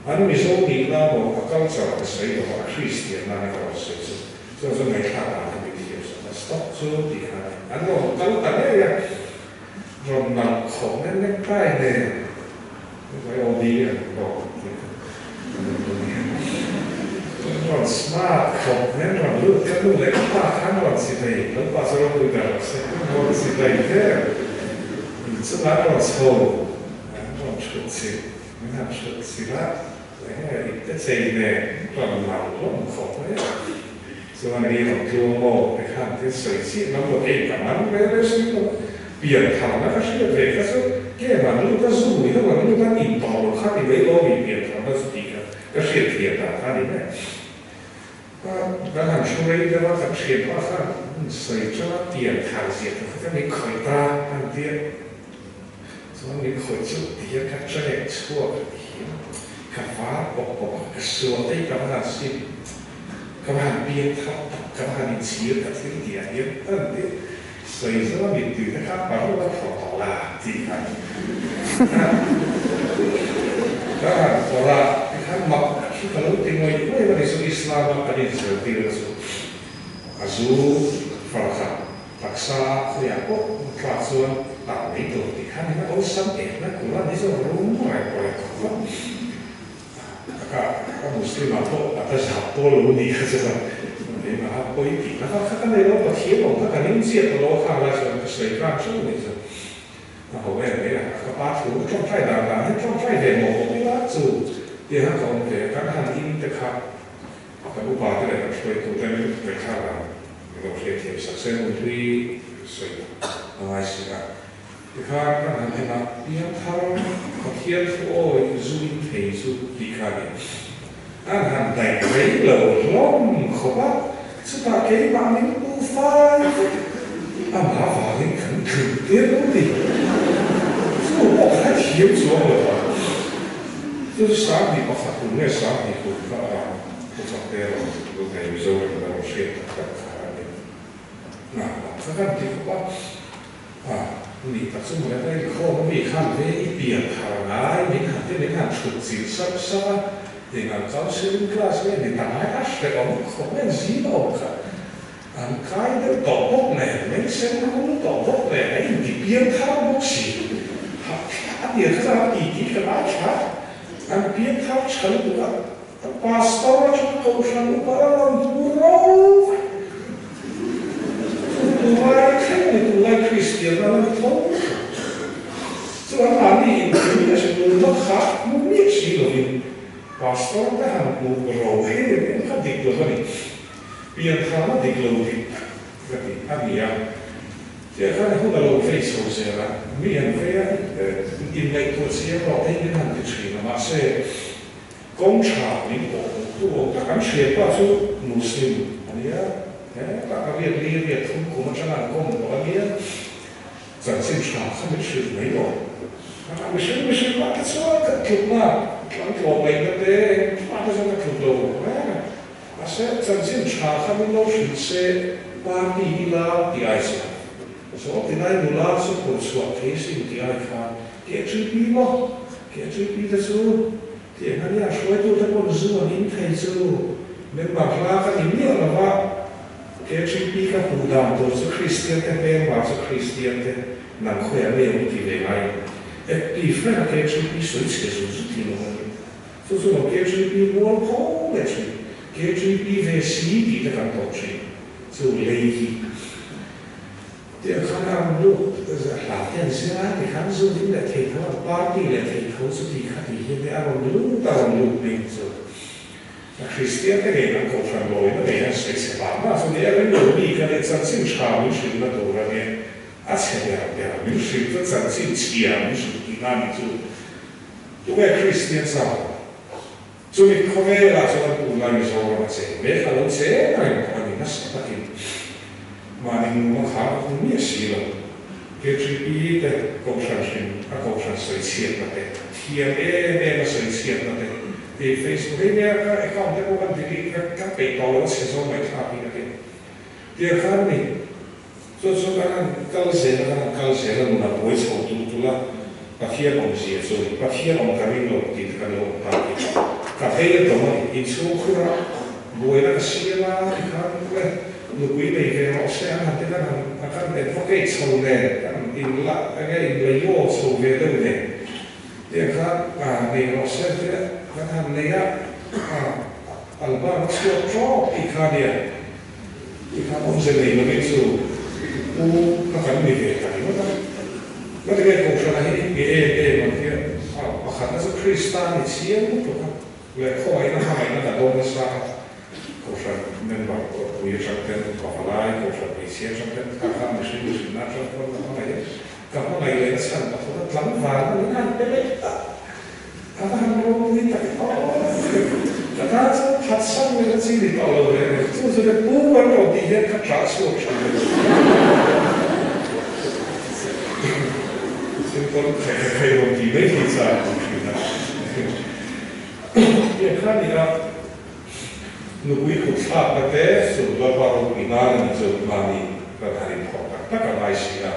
An Mizo nihna maw a culture ka sawi lo a, a Kristian nana ka rawn sawi chu chuan chu ngaihthlak dan ka mithiam sak a, stop chu tih kha an rawn kal ta ngei a, rawn nalh khawp nen necktie nen vai OD an rawn tih kha an rawn smart khawp nen rawn lut ka nu leh ka pa khan rawn si thei Lalpa chu ropui ber rawh se an rawn si thei vel inchungah an rawn chho an rawn thut chilh. Min han hrilh si la, eng nge i te chei nen rawn lau hlawm khawp mai a. Chuan i rawn tluang maw ti khan thil sawi chiah ngam lo ei ka man ve ve si lo. Pian tharna ka hriat ve kha chu game an lut a, zu mui ho an lut a, in tawh lo kha ti mai lawm i pian tharna chu tih kha ka hriat thiam dan kha a ni mai. Kan han hru rei deuh a, kan hriat pah khan sawi tang a pian thar zia te kha kan inkhawih ta a ni tia. Chuan min khawih chu ti hian ka track chhuak a ti hian ka var pawp pawp a, ka sual te hi ka va han sim, ka va han piang thar tak, ka va han inchhir ka thil tih ah hian a ni tia. Sawi zawng a mittui te kha paruk a thaw tawh la tih kha ka han phawrh a, tikhan mak hi ka lo ti ngawih ngawih a ni chu Islam a kan inzirtir na chu a zu farkhat taksa khawiah pawh tlak chuan tak mai tur tih kha ni na awlsam em na Quran hi chu rum rai pawh khawp a taka ka Muslim ah pawh a ta zap pawl lo ni kha chuan keimah a pawi tih na kha ka nei lo Pathian awm kha ka ning chiah ta lo a khang lai chuan ka sawi khan hreuh mai chu a ho em mai a ka pa thu ka tawngtai dan dan hian tawngtai ve mawh mawh ila chu tiang kha ka awm ve a kan han in te kha kan upa te leh kan hruaitu ten ngaihthlak dan min lo hriatthiam sak se nunhlui. sawi a ngai si a. Tikhan kan han en a, piangthar Pathian thu awi zu in thei chu tih kha a ni. An han daih rei lo hlawm khawp a, chutah keimah min pu fai vek amah avangin kan tluk tir lo ti. Chu pawh kha thiam chuang lo va, chu chu 21 kum nge 20 kum kha a pu chak te rawn lut nei Mizoram in a rawn hriat tak tak kha a ni. Hna lam kha kan ti khawp a, a nih tak chu mawle ka inkhawm a mi khan ve i pian thar ngai min han ti min han chhut chilh sap sap a, eng ang counselling class nge ni ta ngai a hrehawm khawp mai zing awm kha an kai deuh tawh bawk nen meng sen rul tawh bawk nen a inti pian thar bawk si hah a tir kha chuan an titi ka ngai tha an pian thar tha lutuk a. Pastor atanga kohhran upa a rawn hmu ro vek. Chu tunlai thleng ni tunlai Kristian a la ni tho tho. Chu anmahni inthim leh nunna kha hmu miah si lovin Pastor te han hmuh ro em em kha dik lo a ni. Piantharna dik lo dik tak ka ti a ni a. Tiah khan hun a lo vei chho zel a, mi an vei a, inngaihtuah chiang rawh te hi min han ti thin a, mahse, Kawng tha min pawh hmuh tu awm tak an hriat pa chu Muslim a nia, hetah ka riat li riat thum kum atanga an kawm tawh a nia, chanchin tha kha min hrilh mai lo. A mihring mihring mah te chuan kan tluk na, an tlawm ngaihna te engmah te chuan ka tluk lo reng a, mahse chanchin tha kha min lo hrilh se party ila ti ai chuan zawh ti lai nula chu phur chhuah thei sin ti ai khan KHP maw? KHP te chu Tiang a nia, hruaitute pawn zu an in thei chu member hla ka ni miah lo va, KHP ka hmuh dan tur chu Kristian te hmelma chu Kristian te nang khawiah nge awm ti ve ngai ang. Active reng a KHP sawi chhe zut zut hi lo a ni. Chu chu lo KHP mual pho leh thin, KHP ve si tih te kan tawh thin chu lei hi. Tiang khan a rawn lut hla te an zir a, tikhan zu ding leh thei tho an party leh thei tho chu ti kha ti hian a rawn lut a rawn lut ding chu a Kristian te ngei kan kohhran lawina ngei an sawi chhe vang vang chu ni a ring lo mi ka nia chanchin tha min hrilhna tur a nia a chhe ber ber min hrilh chu chanchin chhia min hrilh tihna a nih chu tunge Kristian chau Chumi khawvelah chuan tunlai Mizoram a cheng mek a lo cheng reng tawh a ni nasa takin mahni nuna khar ka hmu miah si lo. KGP te kohhran hrim a kohhran sawi chhiatna te, thiam em em a sawi chhiatna te, hei Facebook hei nia ka account te pawh kan delete vek ka peih tawh lo a chhe zawng mai thlak hi ka ti. Tiang khan ni Chu chu kan han kal zel a, kan han kal zel a, nun a buai chho tulh tulh a, Pathian awmzia chu a ni. Pathian awm ka ring lo tih te kan lo awm ta tih kha ka vei a dawm a ni. Inchhung khura buaina ka siam a tikhan le nupui nei ve rawh se an han ti kan han a kan advocate chho nen kan inla enge inla yaw chho ve deuh nen tiang khan nei rawh se an ti a, kan han nei a, Albert a chhuak tawp tih kha nia. Tikhan awmze nei lovin chu pu kha kan ni ve ta ringawt a. Ngatinge Kohhrana hi nge em em ang hian a pakhatna chu Krista ni chiang lutuk a, leh khawngaihna hmangaihna ka dawng nasa a, Kohhran member pui atang ten pavalai, Kohhran hmeichhia atang ten kha kha mihring mihrinna atang pawn ka hmangaih a, ka hmangaih lehna chhan pathum a tlangvalna min han pe leh ta. A va han ropui tak aw! Ka tan chuan phatsan leh na chi ni tawh lo reng reng. Chu chu le pu kan rawn tih hian ka ṭah chhuak ṭhin a ni. Simple khai khai khai rawn tih mai hi chak a ni ṭhin a. Tiang kha a ni a, nupui kut thlakna te chu Lalpa ropui nan a ni chu mahni kan han inthawk tak tak a ngai si a.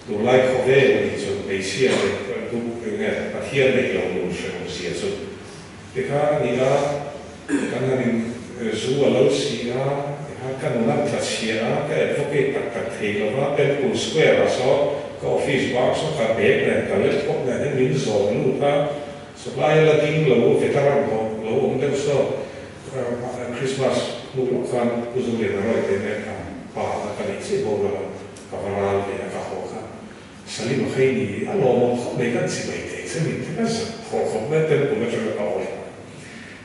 Tunlai khawvel a nih chu hmeichhia te duh eng nge Pathian neih lo nun hrehawm zia chu tikhan a ni a, kan han in zu a lo si a, tikhan ka nun an tla chhia a, ka advocate tak tak thei lo va, Temple Square ah saw ka office bang saw ka bag nen ka laptop nen hian min zawn lut a, sawtlai a la ding lo veteran pawh lo awm deuh saw Christmas hnu lawk khan Pu Zulian a rawi te nen a pa na ka neih chiah bawk lo a. Ka va ral ve a ka haw kha. Salim a khei ni a lawmawm khawp mai kan chi mai thei che min ti ka zak thaw khawp mai a temple atanga ka awi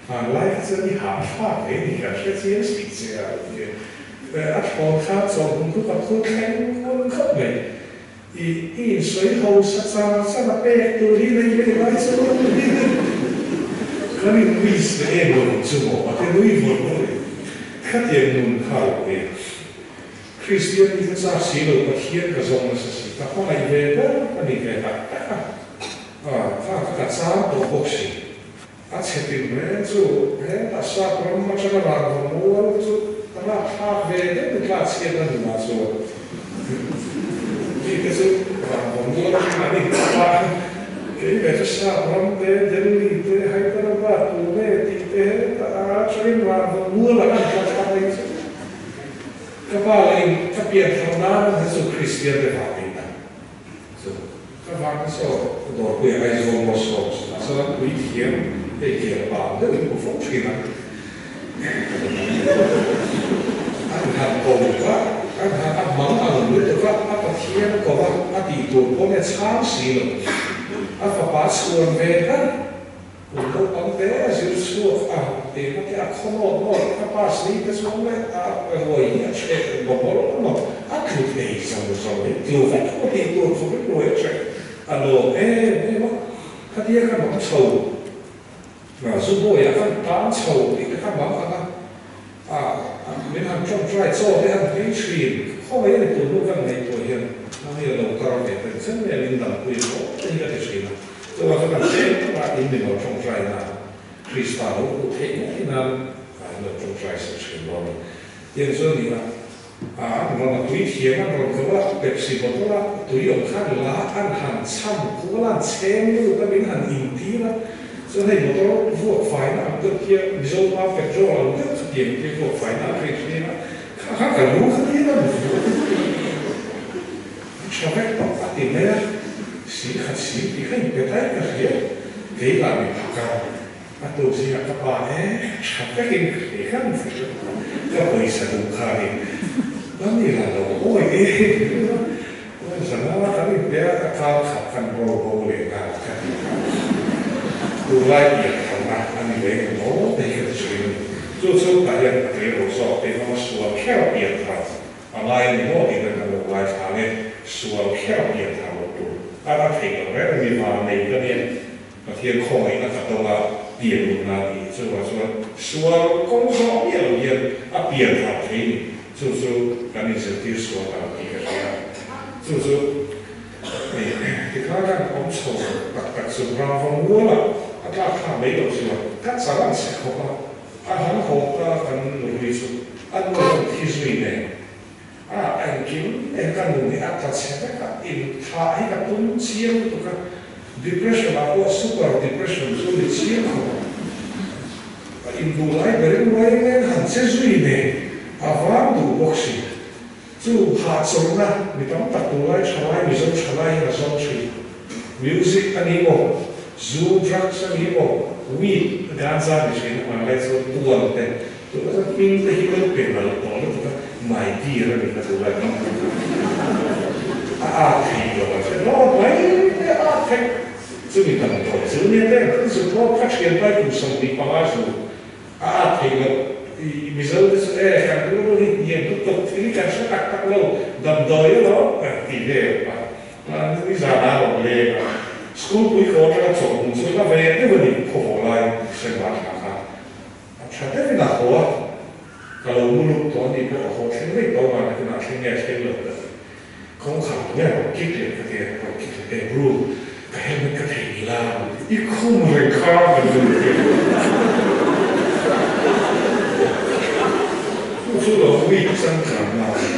hlan lai kha chuan i hahthlak ve ni kan hre chiang si che a ti a. A thlawn kha chawlhmun chu ka phur thleng ngun khawp mai. I i insawi ho sa char char a pek tur hi nei ve lai chu kan in wish ve em lo ang chu maw a ti nui vawr vawr in khatiang nun kha a lo ni a. Kristian hi ka chak si lo Pathian ka zawng nasa si ka hmangaih ve ber ka ni ve tak tak a, kha ka chang tawh bawk si. A chhe tin reng chu hetah sap ram atanga rangva mual chu a rakthlak ve deuh tla chhiat a nunah chuan mite chu rangva mual atanga an inkhawp a, kei ve chu sap ram te, Delhi te, Hyderabad, Pune tih te hetah atangin rangva mual ah an tla thla mai chu ka pa leh in ka pianthar nan hi chu Kristian te vangin a Chu ka vang saw ka dawrpui a Aizawl maw saw ah chuan pui thiam hei kiar pa ang deuhin hmu fo thin a, an han ko a, an han a mang ang lutuk a, a Pathian ko a, a tih tur pawn e chhang si lo, a fapa chhuan ve tlat. Kum naupang te a zir chhuak a, eng ate a khaw nawt nawt ka pass ni te chuan le a ruai hi a chheh bawk maw a tlu thei zo zo hi tlu vek maw tih tur khawp in ruai a chheh a lawm em em a, khatia ka mang chho zu bawiah khan tan chho tih te kha mang ang a, a min han tawngtai chaw te han phei thin khawngaih a ni tun hnu kan ngaihtuah hian nang hi a lo kar ve tel chen mai a min dangpui hlawh te hi ka ti thin a. Chuvang chuan kan tlem takah in mi lo tawngtai nan Krista lo hmuh theih ngei nan an lo tawngtai sak thin dawn a ni. Tiang chuan ni a, an rawn a tui thiam an rawn ko a, Pepsi bottle a tui awm khan la an han cham kual a, an chheng lut a, min han intir a, chuan hei motor vuak faina ang deuh khi a, Mizo pa petrol ang deuh kha tiang khi vuak faina a hrih thin a, kha kha ka lu kha tir a ni. A tha vek tawh a ti mai a, singkhat sing tih kha inpe daih ka hria, kei lah mi phak a, a tuk zingah ka pa e, tha vekin ka hria khan ka pawisa duh kha a ni, Mami lah lo awi e awi zanga kan inpe a, ka kar khat kan rawl bo leh nghal ka ti kha, tunlai pian tharna a ni leng emaw te hi ka ti thin a ni, chu chu tah hian a tleirawl zawk te hmanga sual kher pian thar A ngai a ni maw tih nen kan lo ngaithla ang e, sual kher a pian thar loh tur a ra theih loh reng a ni, van nei ka nia, Pathian khawngaihna ka dawng a, pian nunna a ni, chuvang chuan sual kawng zawh miah lo hian a pian thar thei ni, chu chu kan inzirtir sual ta lo tih ka hria, chu chu tikha kan awm chho tak tak chu rangva mualah a tlak thlak mai loh chuan ka chal an chhe khawp a. A han haw ta kan nupui chu a nu rawn thi zui nen a engkim eng ka nun hi a tla chhe vek a, inthah hi ka tum chiang lutuk a, depression ah pawh super depression chu ni chiang khawp ang. A induh lai berin uai nen han che zui nen a vang duh bawk si. Chu hahchawlhna mi tam tak tunlai thalai Mizo thalai hian a zawng thin. Music a ni maw, zu, drugs a ni maw, weed, ganja ni thin a hman lai chuan tuan te, tunah chuan hming te hi lo pe nalh tawh lutuk a, my dear a ni kha tunlai tam tak a a at theih lo a che hlawm mai mai a at theih. Chumi damdawi chu nia te, zu thawk kha thian pai kum 25 zu A at theih loh i Mizo te chu e kan rilru hi hniam lutuk thil hi kan hre tak tak lo damdawi alawm kan ti vel a, ni zan a rawn leng a, school pui ko atanga chawlhhmun chu hla ve deuh a ni khawhaw lai December thla kha a tha deuhin a haw a, ka lo mu lut tawh a ni pawh a haw thleng daih tawh vang nakin a thleng nge a thleng lo ka ti. Kawngkhar tu nge rawn kik leh ka ti a, rawn kik leh e bru ka helmet ka thei ni la i khum reng kha ka nu ti a. Chu chu lo week changkang na a ni.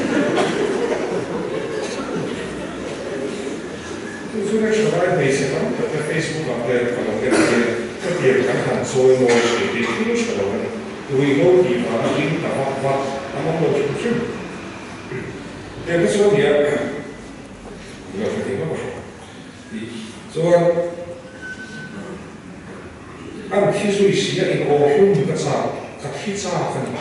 Chu chu ne thalai hmeichhe tam tak te Facebook ah te ka lo en hian ka tiang kan han chawi mawi thin tih thil tha lo a ni. Ruihhlo tih vanga hlim ta vak vak an awm lo hrim hrim. Tiang te chuan nia lo hre thei vak a hre tih chuan an thi zui si a in aw hlum ka chak ka thi chak a ni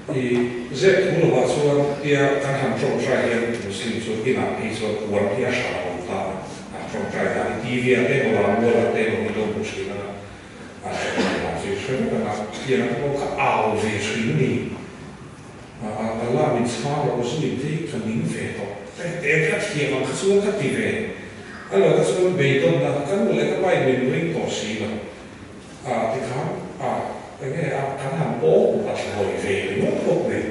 i zep thu lovah chuan tia kan han tawngtai hian Muslim chu inah phei chuan puan hi a hran a awm ta a an tawngtai dan hi TV ah te emaw lammual ah te emaw hi lo hmu thin a an tawngtai dan chu i hre vek ang a tiang te pawh kha au ve thin a ni. min chhang lo zu in te hi ka ning ve tawh. Te ka thiam ang kha chuan ka ti ve a lo kha chuan beidawnna ka nu leh ka pa in min ring tawh si lo a tikhan a enge a kan han pawl a thlawi ve ringawt bawk nen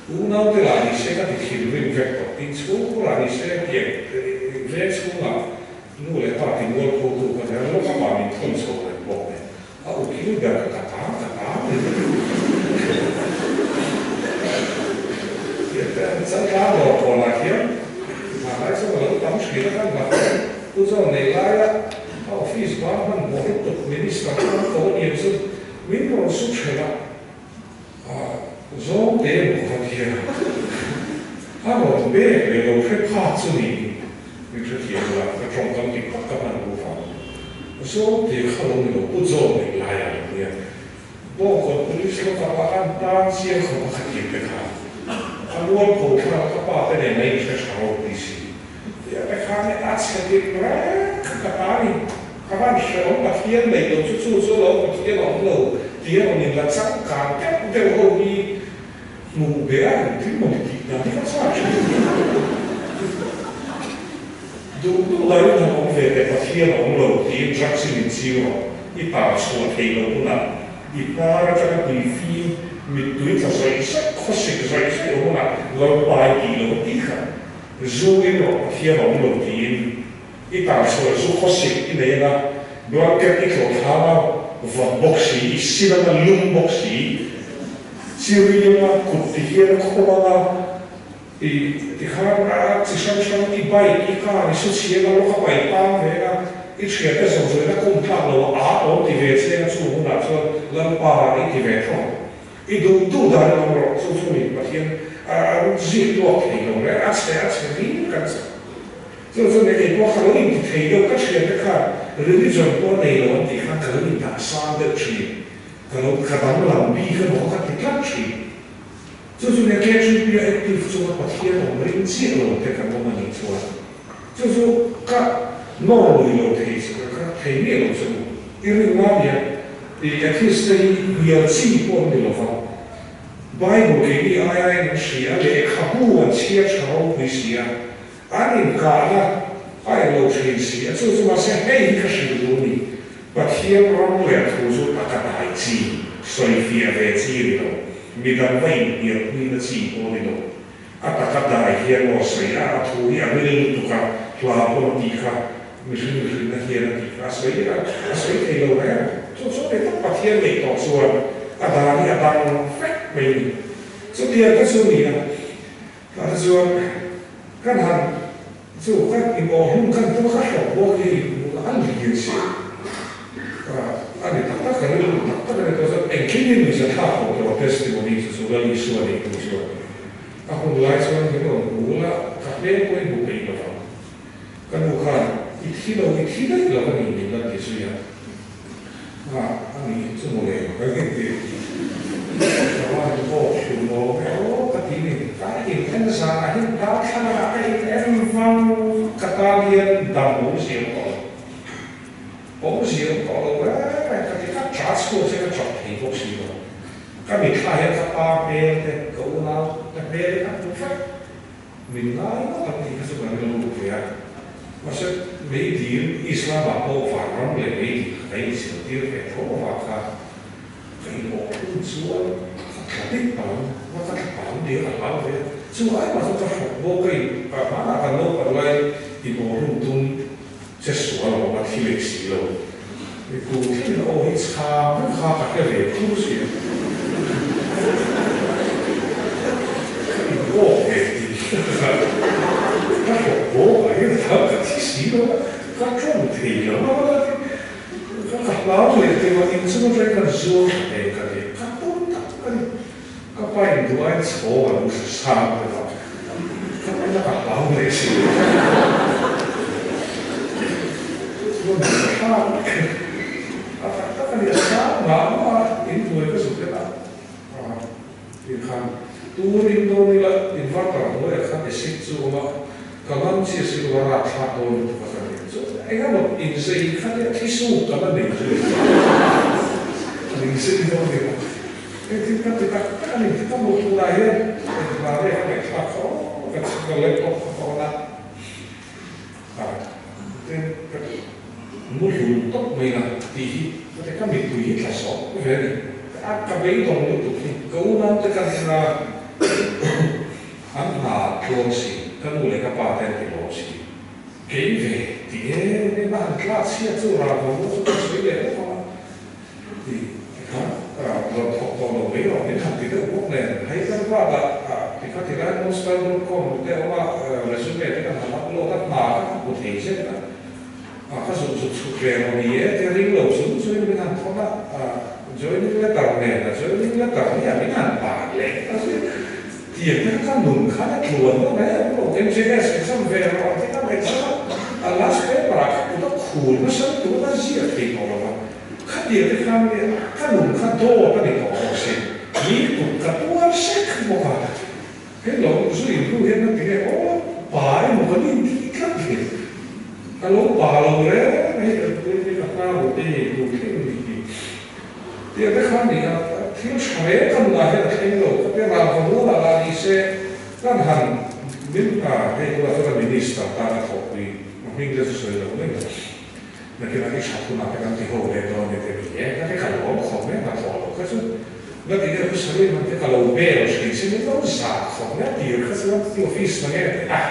unau te lah ni se ka ti thinrim vek tawh tin chhungkhur ah ni se tiang veng chhungah nu leh pa ti mual pho tu ka nia lawk a pa min thawn chho reng bawk nen A ukil ber ka tang ka tang ni mai. Chaltlang lawr kawnah hian hmanlai chuan a lo tam thin a kan ngah hian Pu John nei laia a office bang hmanhmawh lutuk Minister chu an ko a niang chu min rawn su thelh a, zawng te emaw ka va ti a, a rawn bek leh lo hre phak chu niin min hrethiam la, ka tawngkam dik tak ka hman duh vang. Zawng te kha lo ni lo, Pu John neih lai a lo nia. Bawngkawn Police lockup ah an tan chiang khawp a khatin te kha a mual pho thlang a ka pa te nen a inhre tha ropui si. Tia te khan e a chhe dik reng kha ka ta ni. Ka van hrehawm Pathian neih lo chu chu chu lo Pathian a awm lo tih a rawn inla changkang deuh deuh ho hi hmuh be a engtin maw ni tih dan hi ka chak thin. Duh duh laiin han awm ve teh Pathian a awm lo tiin drugs in inchiu rawh i tar chhuah thei lo hunah i hnar atanga tui fim mittui tla zawih zawih khawsik zawih zawih hunah Lalpa i tih lo a tih kha zu in rawh Pathian a awm lo tiin I tar chhuah zu khawsik i nei anga, blanket i tlawh thlang a, vawt bawk si, i sin anga, lum bawk si, chiri anga, kut ti hian a khawm anga, i tikhan a chi hrang hrang i bike, i car, i su chhiang a, lawk a pai tang ve anga, i thiante zawng zawng in a kum tlak lo a, aa awm ti ve che anga chung hunah chuan Lalpa i ti ve thawk. I duh duh dan in awm rawh, chu chu ni Pathian a zik tuak thei lo reng, a chhe a chhe ring kan chak. Chu chu ni kei pawh ka lo inti thei deuh, ka thiante khan religion pawh nei lo an tih khan ka lo indah sang deuh thin, ka lo ka danglam bik emaw ka ti tlat thin. Chu chu ni KHUP a active chunga Pathian awm ring chiah lo te kan awm a nih chuan chu chu ka nawr lui lo thei ka thei miah lo chu i rin ngam hian i atheist te hi hnial chi pawh an ni lo va, Bible keini ai aiin an hria a, lehkhabu an chhiar tha ropui si a. An inkahna a en lo thin si a, chu chu mahse hei hi ka hrilh duh a ni, Pathian ram leh thu chu a ka dai chi, sawifiah ve chi a ni lo, midang va inhnialpuina chi pawh a ni lo. A taka dai hian maw sawi a, a thu hi a ril lutuk a, hla pawn a tih kha, mihring mihrinna hian a tih kha a sawi a, a sawi thei lo reng. Chu chu ni tak Pathian neih tawh chuan a dan hi a dang vek mai a ni. Chutiang te chu a ni a. Tah te chuan kan han chu kan inawh hlum kan tum a, ka hlawk bawk hi a lian si a ni tak tak, ka rilru tak tak a ni tawh chuan engkim hi nuihza thlak lo tawh testimony chu chu Lal Isua nei tu chuan a hun lai chuan min rawn hmu la, ka hmel pawh i hmu peih lo vang. Ka nu khan i thi lo, i thi daih lo a ni min la ti zui a. A a nih chu maw le ka nge ti ka van awk hlum awm e aw ka ti ni. Ka in en zan ah hian darthlalang ah ka in en vang ka tan hian dam awmzia awm tawh lo awmzia awm tawh lo reng reng ka ti ka tah chhuak che ka tap thei bawk si lo ka mitthla hian ka pa hmel te ka unau te hmel te ka hmu vek. Min ngai ngawt ang tih kha chu kan rilru ve a. Mahse, meidil Islam ah pawh vanram leh meidil kha ka inzirtir ve tho avang khan ka inawh hun chuan ka tla dik palh ang, va ka tla palh ang tih kha ka hlau ve a. Chu ai mah chuan ka hrawk bawk ka in hmanah kan naupang lai inawh hun tum che sual a awm a, thi leh si lo. Tu thlengin aw hi chhang vek kha ka hre ve thur si a. Ka in awk ve tih ka hlawk bawk a hian ka thi si lo a, ka tawng thei lo a ka ti. Ka hlau leh teuh a, in chung atangin kan zuar tha ve ka ti. Ka pawm tak a ni. Ka pa in duh aiin chhawng a lo hre sang deuh a, ka paina ka hlau leh si lo. Chuan ka hlau a tak tak a ni, a sang ngah ngah a, in hnuai ka zuk en a, tih khan tur in dawn ila inverter hnuaiah khan acid chu a awm a, ka ngam chi a si lo a, rapthlak dawn lutuk a ka ni. Chu eng emaw inzei kha nia thi suk ka la nei chu a ni, inzei dawn ila. Engtin ka ti tak tak a. tak a ni. Ka hmuh tunah hian engvah nge ka ngaihthlak kha aw ka chhung a laptop ka hmang a, tin ka muhlum tawp mai la tih hi ka ti ka mittui hi tla sawk ve a ni. A ka beidawng lutuk hi ka unaute ka en a, an hna tluang si, ka nu leh ka pa te an ti lawm si. Kei ve ti em em a han tlak chhiat chu ralva mu chu ka sawi leh lawk ang a ti kha rawn thawk tawh lo mai rawh min han ti deuh bawk nen Hyderabad ah ti kha ti lai monster dot com te awm a resume te kan han upload a hna kha ka hmu thei zet a a ka zuk zuk chhuk ve rawh ni e te ring lo chung chuin min han thawn a joining letter nen a joining letter hi a min han ban leh ta zui. Tiang te kha ka nun khan a tluan deuh mai ang lo. MJS exam ve rawh ang te khan exam a, a last paper ah kha kut a khul nasa lutuk a ka ziak thei tawh lo va. Khatiang te khan ka nun kha dawt a ni tawh bawk si. Mi kut ka tuar sek bawk a. Hei lo zu in hnu hian ka ti nge aw pa emaw kan inti tlat thin. Ka lo pa lo reng hei kan tui ka hna bu te hi duh thleng ni hi. Tiang te khan ni a, thil tha reng ka nunah hian a thleng lo, ka tia ral ka mual ah lah ni se, kan han min a, hei tunah chuan a minister tan a thawhpui, a hming te chu sawi lo mai mai, nakinah i tha hunah te kan ti ho leh dawn ni te ni e, ka ti ka lawm khawp mai a, hnathawh loh kha chu na ti deuh chu sawi man te ka lo bel thin se min lo zah khawp mai a, tir kha chuan ti office na nge te a.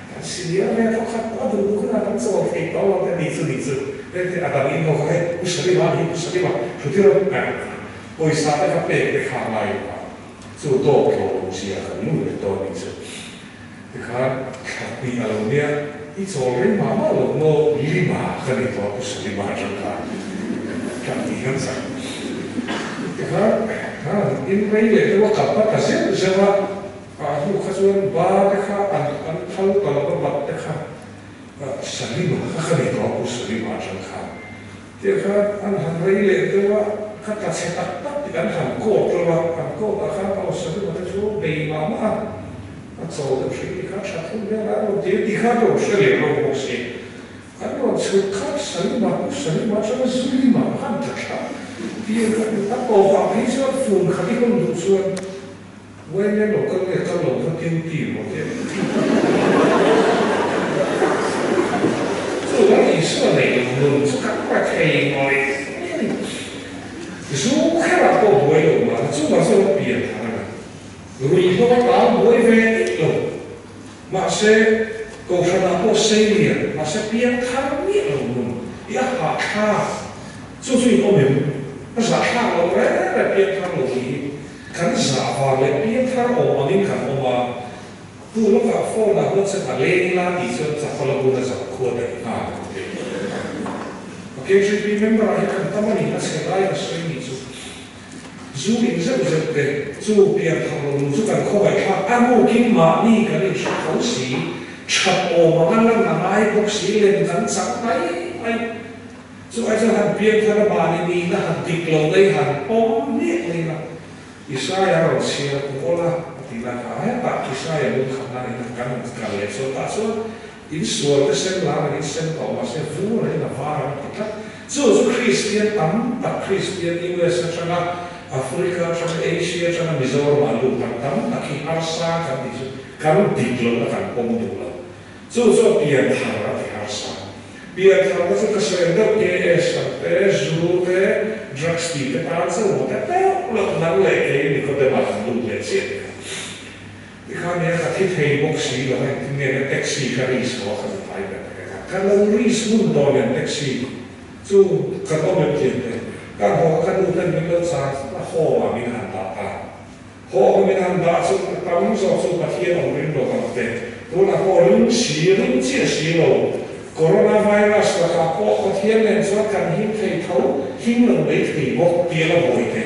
Kan senior ve tawh khat a duh duh hunah kan chawl thei tawh lo te ni chu ni chu hei a dang in ho kha hei Pu Salima a ni Pu Salima thu tir a pawisa te kha pek te kha ngai lo a chu dawt lo lo zia kan lu leh dawn ni chu tikhan thla hnih a lo nia i chawl rei mah mah lo maw lima ka ni tawh a Pu Salima atang khan thla hnih kan chak tikhan in rei leh deuh a kal ta ta zeuh zeuh a. A hnu kha chuan ba te kha an an phal ta lo va, bat te kha Salima kha ka nei tawh a, Pu Salima atang khan. Tiang khan an han rei leh deuh a, ka tla chhe tak tak tih an han court lo a, an court ah khan aw Salima te chu bei mah mah a, a cho deuh hrih tih kha tha thum vel a rawn ti a, ti khan rawn hre leh lo bawk si. An rawn chhuk kha Salima, Pu Salima atanga Zulima khan tla thla tiang kha a tawpah phei chuan fun khat i hawn duh chuan Uaile lo kal nge kal lo kha duty maw te Chu lam Isua nei lo nun chu kan ra thei ngawih mai a ni. Zu kherah pawh buai lo mahna chungah chuan a pian thar a ni. Ruihhlo a tal buai ve tih lo. Mahse Kohhranah pawh sei lian mahse pian thar miah lo nun i a hahthlak. Chu chu in awm em? A zahthlak lo reng reng pian thar lo tih hi. Kan zah vang leh piangthar awm angin kan awm a, tu lawkah phone ah WhatsApp a leng ila tih chuan chapal a bula zak khua daih nghal kan ti. A KGB member ah hian kan tam a ni, a chhe lai ka sawi nih chu. Zu in zeuh zeuh te chu piangthar lo nu chu kan khawngaihthlak a rukin mahni kan inhre tho si, that awm anga lan a ngai bawk si, lem kan chak mai mai. Chu ai chuan han piang thar a mahni nihna han dik lo daih han pawm hmiah mai ila, Isaia rawn chhiar a kawl a, a ti lai kha hetah Isaia lung khatna in kan han kal leh chuan tah chuan in sual te sen lar ang in sen tawh mahse vur ang in a var ang a ti tlat. Chu chu Kristian tam tak Kristian US atanga Africa atanga Asia atanga Mizoram ah lut kan tam tak hi harsa kan tih chu kan dik lohna kan pawm duh lo. Chu chu a pian thar a ti harsa. Piantharna chu ka sawi ang deuh KS ang te, zu te, drugs tih te tan chauh maw te deuh loh nang leh kei Nikodema kan lut leh chiah ni kha. Tikhan nia ka thi thei bawk si lo engtin nge na taxi ka risk lo a ka ti tlai ber te kha ka lo risk ngun dawn em taxi chu kan awm em tih ang te ka hmuh a ka nu ten min lo chang a home ah min han dah ta. Haw min han dah chu a tam zawk chu Pathian awm ring lo ang te. Tunah pawh ring si, ring chiah si lo. Coronavirus lakah pawh Pathian nen chuan kan him thei tho, him lo mai thei bawk tia la buai te.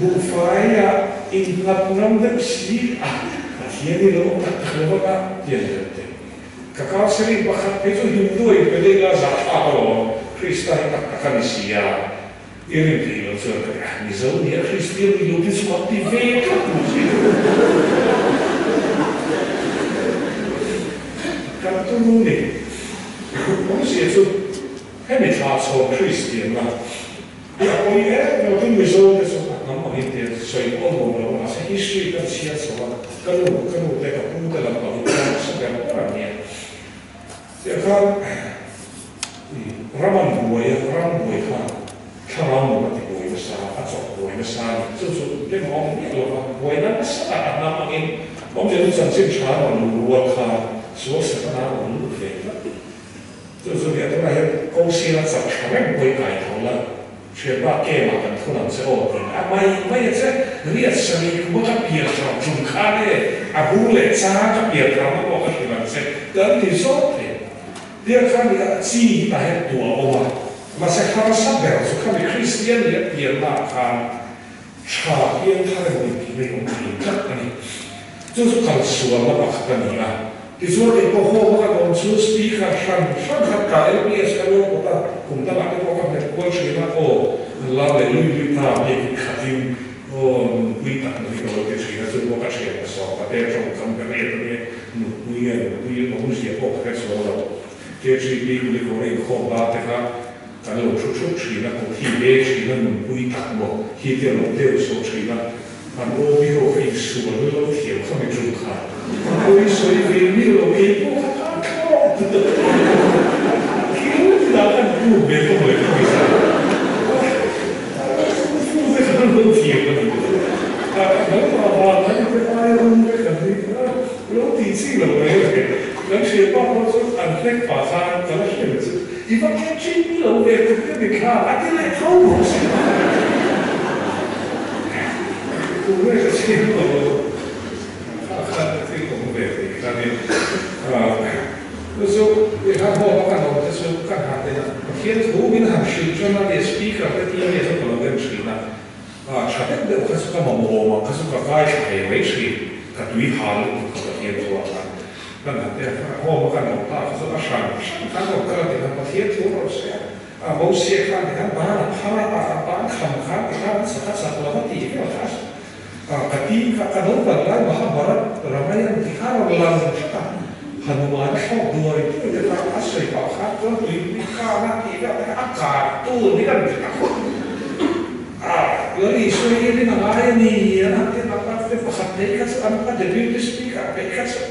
Buhfaia innghat ngam deuh si a, Pathian i lo awm tak tak lo vang a, tia la deuh te. Ka counselling pakhat phei chu Hindu a inpe daih la zahthlak alawm, Krista hi tak tak a ni si a. I rin theih loh chuan ka ti a, Mizo nia Kristian ni lo te chu an ti ve tlat mai si. Kan tum ni awmzia chu hemi thla chhawm Kristianna hi a pawi em em tin Mizo te chu a. angin tia sawi pawh a nuam lo a, mahse history kan chhiar chho a, ka nu, ka nu te, ka pu te lam pang hi tlang nasa ber ber an nia. Tiang khan ram an buai a, ram buai khan thlarau nun a ti buai nasa a, a chawk buai nasa a ni. Chu chu dem a awm miah lo va, buaina nasa tak a hnam angin awmzia chu chanchin tha an rawn luh rual khan sual Setana a rawn lut ve tlat. Chu chu nia tunah hian kawng sira chak tha reng pawhin kai tho la, Thianpa kemah kan thun ang che aw tiin a mai mai a che. Riat sarih kuma ka pian thar tum khan e, a bung leh chang ka pian tharna pawh ka hrilh ang che kan ti zawk thei. Tia khan i a chi hi tah hian tuah a awm a, mahse harsa ber chu khami Kristian leh a pianna ah khan tha pian thar emaw intih mai awm thei tlat a ni. Chu chu kalsualna pakhat a ni a. Tichuan kei pawh home a kan awm chu speaker hran hran khat ka LPS ka lo pawt a, kum dangah te pawh ka hmet kual thin a, aw an lar leh lui lui ta biakin khatin aw nunpui tak mai ka lo ti thin a, chu pawh ka thian ka sawm ka te tawngkam ka riat a nia, nunpui nge nunpui awmzia pawh ka hre chuang lo. KGB Kulikawr inkhawm ba te kha kan lo thu thup thin a, kut hi ve thin a, nunpui tak maw hi te a lo deuh sawh thin a, an OB ho kha insual lo thiam kha mi tum kha a pawi sawi ve miah lo, kei pawh kha ka thlawk thil dah kan puk ve ka mawlh ka mi zan fu te kha an lo thiam a ni a, nangmah vang an te aia rum vek an ni a, lo tih chi lo mai a ni. Kan hriat bak pawh chu an hlek pah khan ka la hre chu i va keng thin lo ve tuk te mi thla a ti leh tho bawk si. Tu nge ka chhim lo kha khan a thil awm ve tih kha ni. Chu chu i han hawm a kan awm te chu kan han en a, Pathian thu min han hrilh chuan a nia speaker te tia nge chu ka lo en thin a, tha deuh deuh kha chu ka mamawh awm ang kha chu ka ngaithla thei mai thin, ka tui hal lutuk kha Pathian thu ah khan. Kan han te a home a kan awm ta kha chu a hran hran khan rawn kal a ti khan Pathian thu rawn sawi a, a Mosia khan ti khan ban a phar a, a ban kham khan ti khan a chak a chak lo a tih vel kha a ka ti kha ka naupan lai Mahabharat Ramayan ti kha rawn lang hret a, Hanuman thlawk duai duai te kha a sawi pah khan chuan tuipui khan a tih vel te kha a kar tur ni kan ti tak a, Lal Isua hi rin a ngai a ni an han ti tak tak te pakhat phei kha chu an a deputy speaker phei kha chu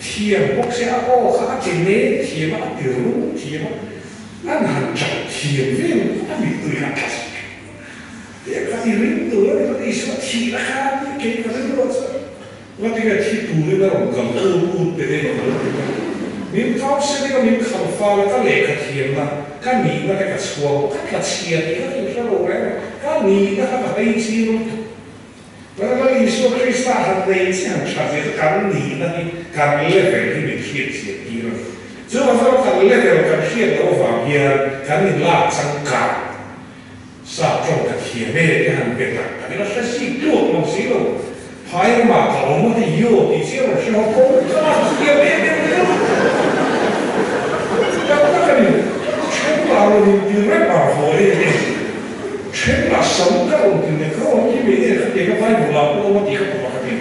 thiam bawk se a aw kha a ti nem thiam a, a ti rum thiam a, an han chauh thiam vel a mittui kha a tla sek tih kha i ring tur a ni Lal Isua thihna khan kei ka rilru ah chuan Ngatinge thi turin a rawn kal ut ut te em ka lo ti mai. Min counselling a min kham fal a ka lehkha thiamna ka nihna te ka chhuang ka tla chhia tih kha ka inhre lo reng reng ka nihna kha ka hei chin lutuk. Lal Isua Krista han nei chi han tha zia chu kan nihna hi kan level hi min hriat chian tir a ni. Chuvang chuan kan level kan hriat loh avang hian kan inlak changkang. Sap tawng ka thiam e te han pe tak tak ila hre si tluak mang si lo. Phai ramah ka awm a ti yo tih chiah rawn hre ho ko ka thiam em em mai lo. Tak tak a ni. Then lah rawn in ti rep a haw em em. Then lah sam ka rawn ti nek ka rawn ti mai nge ka ti ka Bible ah pawh awm a ti ka pa ka ti.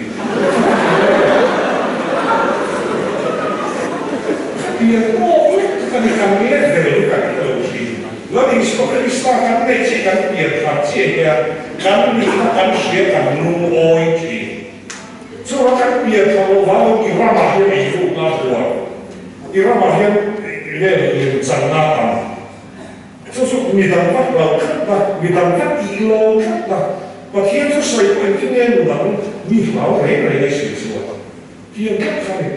Ka pian tawk lek ka ni kan level hi kan hre lo thin. Lal Isua Krista kan neih chi kan pian thar chiah hian kan nihna kan hria kan lungawi thin. Chuvang kan pian thar loh vang lo i ramah hian ei rukna a huan, i ramah hian len lemchanna a tam. Chu chu midang va hlau tlatna, midang va tih lo tlatna, Pathian chu sawi pawh engtin nge nudang mi hlau reng reng ei sawi chuan pian tlat kha ni.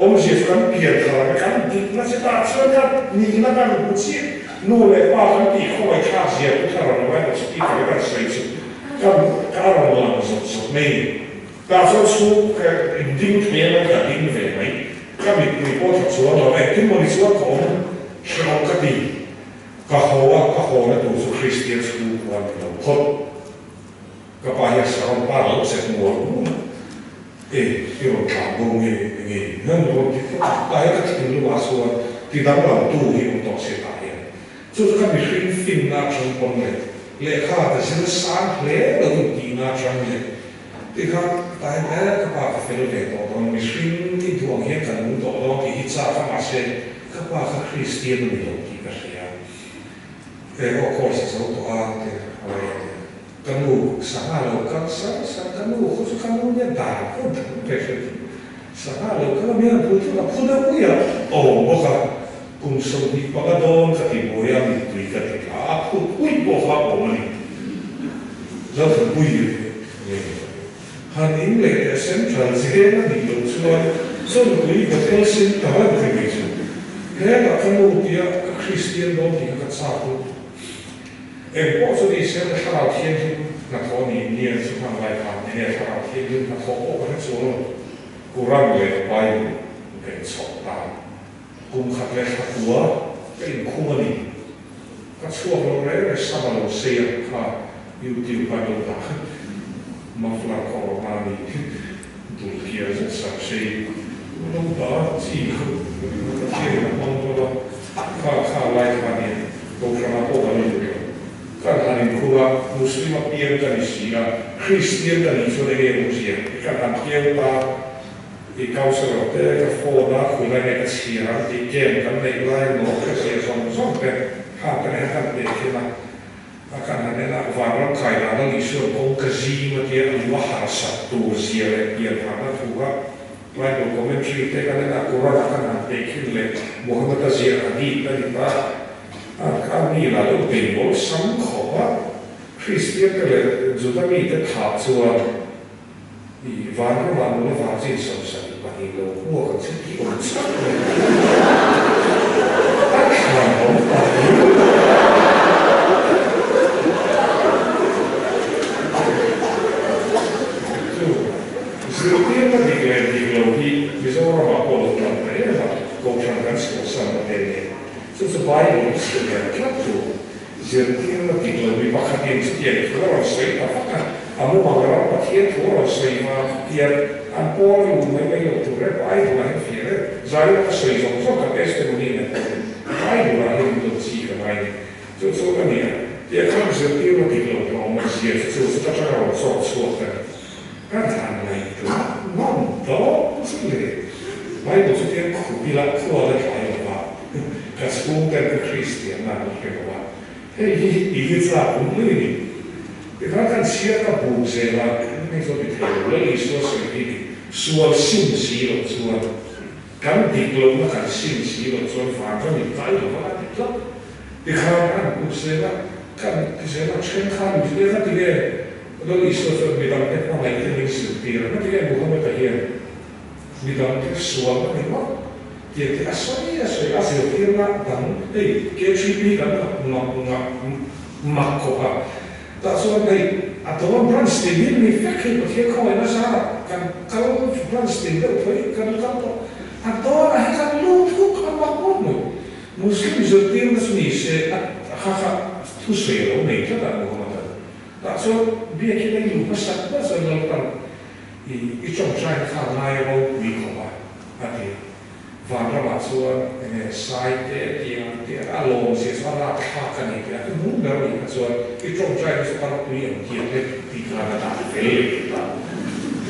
Awmzia chu kan pian thar ang e, kan dikna che tah chuan kan nihna kan hmu chiah. Nu leh pa kan tih khawngaih thlak zia chu thar ang lo emaw speaker kan sawi chu kan ka a rawn lang zawt zawt mai ni. Tah chuan chhung ka inding thei emaw ka ding ve mai. Ka mitpui pawh tha chuang lo engtin mawni chuan ka awm hrehawm ka ti. Ka haw a, ka haw na tur chu Kristian chhungkua ni lo phawt. Ka pa hian saron pa lo chet mual mual e i rawn tlan bo nge nge nan rawn ti phawt a, tah hian ka thinlung ah chuan ti danglam tu hi awm tawh se tah hian chu chu ka mihring finna atang pawn leh lehkha ka zir sang hle lo in tihna atang leh ti kha tah hian e ka pa ka fel ve tawh dawn mihring i duh ang hian ka nung tawh dawn tih hi chak a mahse ka pa kha Kristian a ni lo tih ka hria e aw course a zo tawh a ti a. Ka nu sangha lo kal sar sar, ka nu khaw chu ka nu nia dan pawh dang ve hre thei. Sangha lo kal a mian phu chu ka phu deuh ui a, awm bawk a, kum 25 dawn ka ti buai a, mittui ka ti tla a, phut ui pawh kha awm a ni. Zothanpui nge han in leh teh Central zeng a nih loh chuan Chawlhpui Bethel Centre an ti mai chu. Hetah ka nu tia ka Kristian dawn tih kha ka chak lutuk. Engpawh chu ni se ka Thlarau Thianghlim hnathawh ni nian chu hman lai khan enge Thlarau Thianghlim hnathawh pawh ka hre chuang lo. Quran leh Bible ka inchhawk ta. Kum khat leh thla kua ka inkhung a ni. Ka chhuak lo reng reng sama lo sei ang kha YouTube a lo dah muffler ka awrh na ni dul kiar zet sam sei lo dah chi kha ka thian in a hmang dawn a kha kha lai kha nia Kohhrana pawh kan lut lo. Kan han inkhung a Muslim a piang ka ni si a Kristian ka nih chuan enge awmzia i kan han piang ta I councillor te ka phone a khulai nge ka chhiar ang tih game kan neih lai lawm ka zia zawng zawng te khang te nen kan teh thin a, a kan han en a vanram kai dan a Lisuan kawng ka zim a tia a lu a harsat tur zia leh pian harna thu kha Bible commentary te kan en a Quran a kan han teh khin leh Muhammad a ziah hadith a ni ta a a mi lah lo bei mawl sam khawp a Kristian te leh Juda mi te thah chuan I vanramah nula virgin 72 lo hmuak ang che tih awm chak mai. A thlan awm ta viau. Chu zirtirna dik leh dik lo hi Mizoramah pawh lo tam ta em a, Kohhran kan chhuahsan ta te nen. Chu chu Bible chhe ber tlat tur. Zirtirna dik lo mi pakhatin chutiang thu a rawn sawi ta vak a, a mumang ram Pathian thu a rawn sawi vang hian an pawl lu mai mai lo tur e, Bible ah hian fiah reng, zai laka sawi zawng zawng ka testimony nen pawhin Bible ah hian min lo chi ka ngai ni. Chu chu a nia, tia khan zirtirna dik lo hlawm a zia chu chu chu ka tanga rawn chawk chhuak ka ni. Kan han ngaihtuah ngam dawn chu le, Bible chu tiang khup ila khua la tlai lo va, ka chhungten ka Kristian na an hre lo a, hei hi i hi chak um mai a ni. Tikhan kan chhiar ka buk zel a, hei chu a ti thei lo, Lal Isua sawi hi dik, sual sim si loh chuan, kan dik lohna kan sim si loh chuan vanram in kai lo va a ti tlat. Tikhan an buk zel a, kan ti zel a, thenkhan mi hle kha ti nge? Lal Isua chuan midangte hmangaih te min zirtir a, heti nge Muhammad-a hian midangte sual a ni ngawt tih te a sawi a sawi a zirtirna dang hei KTP kan mak ngah mak khawp a, tah chuan hei a dawn branch tin hi mi vek hei Pathian khawngaihna zarah kan kal branch tin deuh thawi kan kal tawh a dawnah hi kan lut huk a mak ngawt mai. Muslim zirtirna chu ni se a kha kha thusawi a lo nei tlat a Muhammad-a. Tah chuan biakin a i lu hmasak ber chuan Lalpan i i tawngtaina kha a ngai ropui khawp a, a ti a. Vanramah chuan enge sai te tiang te a lawm zia chu a rapthlak a ni tih a hnuhnung ber a nih kha chuan i tawngtaina chu a ropui ang tiang te tih khan a dah fel leh ta ta.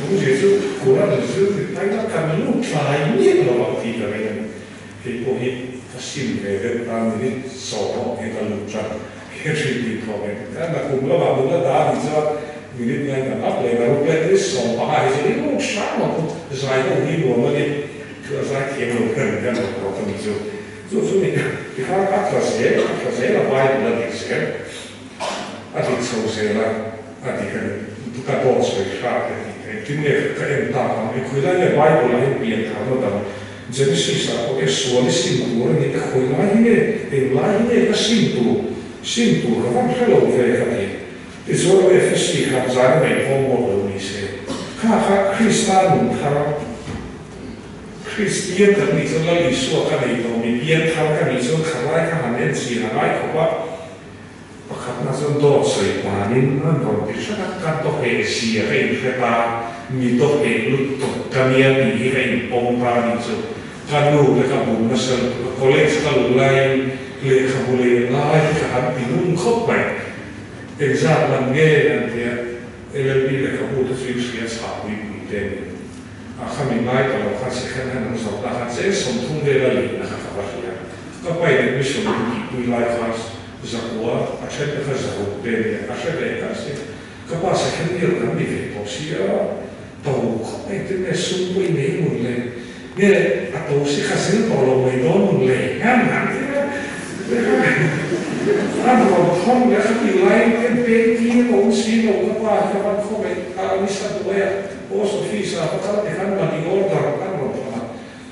Awmzia chu Quran zir ti taina kan lut tlai miah lo ang tih ka ring a ni. Kei pawh hi ka sim ve deuh ta minute sawm hi ka lut tan he thin tih thawm hi ka na kum lamah nula ta a nih chuan minute ngai ka ngap leh ka ruk leh ni 15 hi chuan i lut hram ang chu zai ho hi nuam a ni chu a zai thiam lo kher ang hian rawk rawk a ni chu chu chu ni tikhan a tla zel a tla zel a Bible a dik zel a dik chho zel a a dik a ni ka dawt sawi hrat te tih theih engtin nge ka en tak ang i khawi lai nge Bible ah hian pian tharna dang Genesis ah pawh e sual i sim tur a ni te khawi lai hi nge eng lai hi nge ka sim tur sim tur ka van hre lo ve ka ti. Tichuan FSC khan zai a neih pawm ngawt lo ni se kha kha Krista nun thar Kristian kan nih chuan Lal Isua ka nei tawh mi pian thar ka nih chuan kha lai kha han en chhin a ngai khawp a. Pakhatna chuan dawt sawi danin an rawn ti hret a, ka dawheh zia ka inhret a, mi dawheh lutuk ka nia tih hi ka inpawm ta a nih chu. Ka nu te ka bum nasa lutuk a, college ka luh laiin lehkhabu lei lai hi ka han ti ngun khawp mai. Engzat man nge an ti a, LLB lehkhabu te chu in hria chhah pui pui te a ni. A kha mi ngai ta lo khan second hand an zawrh ta khan cheng 30 vela leina kha ka va hria. Ka pa in admission min tihpui lai khan 900, a then te kha 600 te a nia, a hre ve kha a si. Ka pa second year kan ni ve tawh sia, to khawp mai tin nge sum pawh i nei mun le, nge a to si kha zir tawh lo mai dawn mun le ngan ngan ti a, an rawn thawn leh a khatih laiin ten peng tir a awm si lo, ka pa hi ka van khawngaih a, ni sa hnuai a post office ah va kal ti khan money order an rawn thawn a,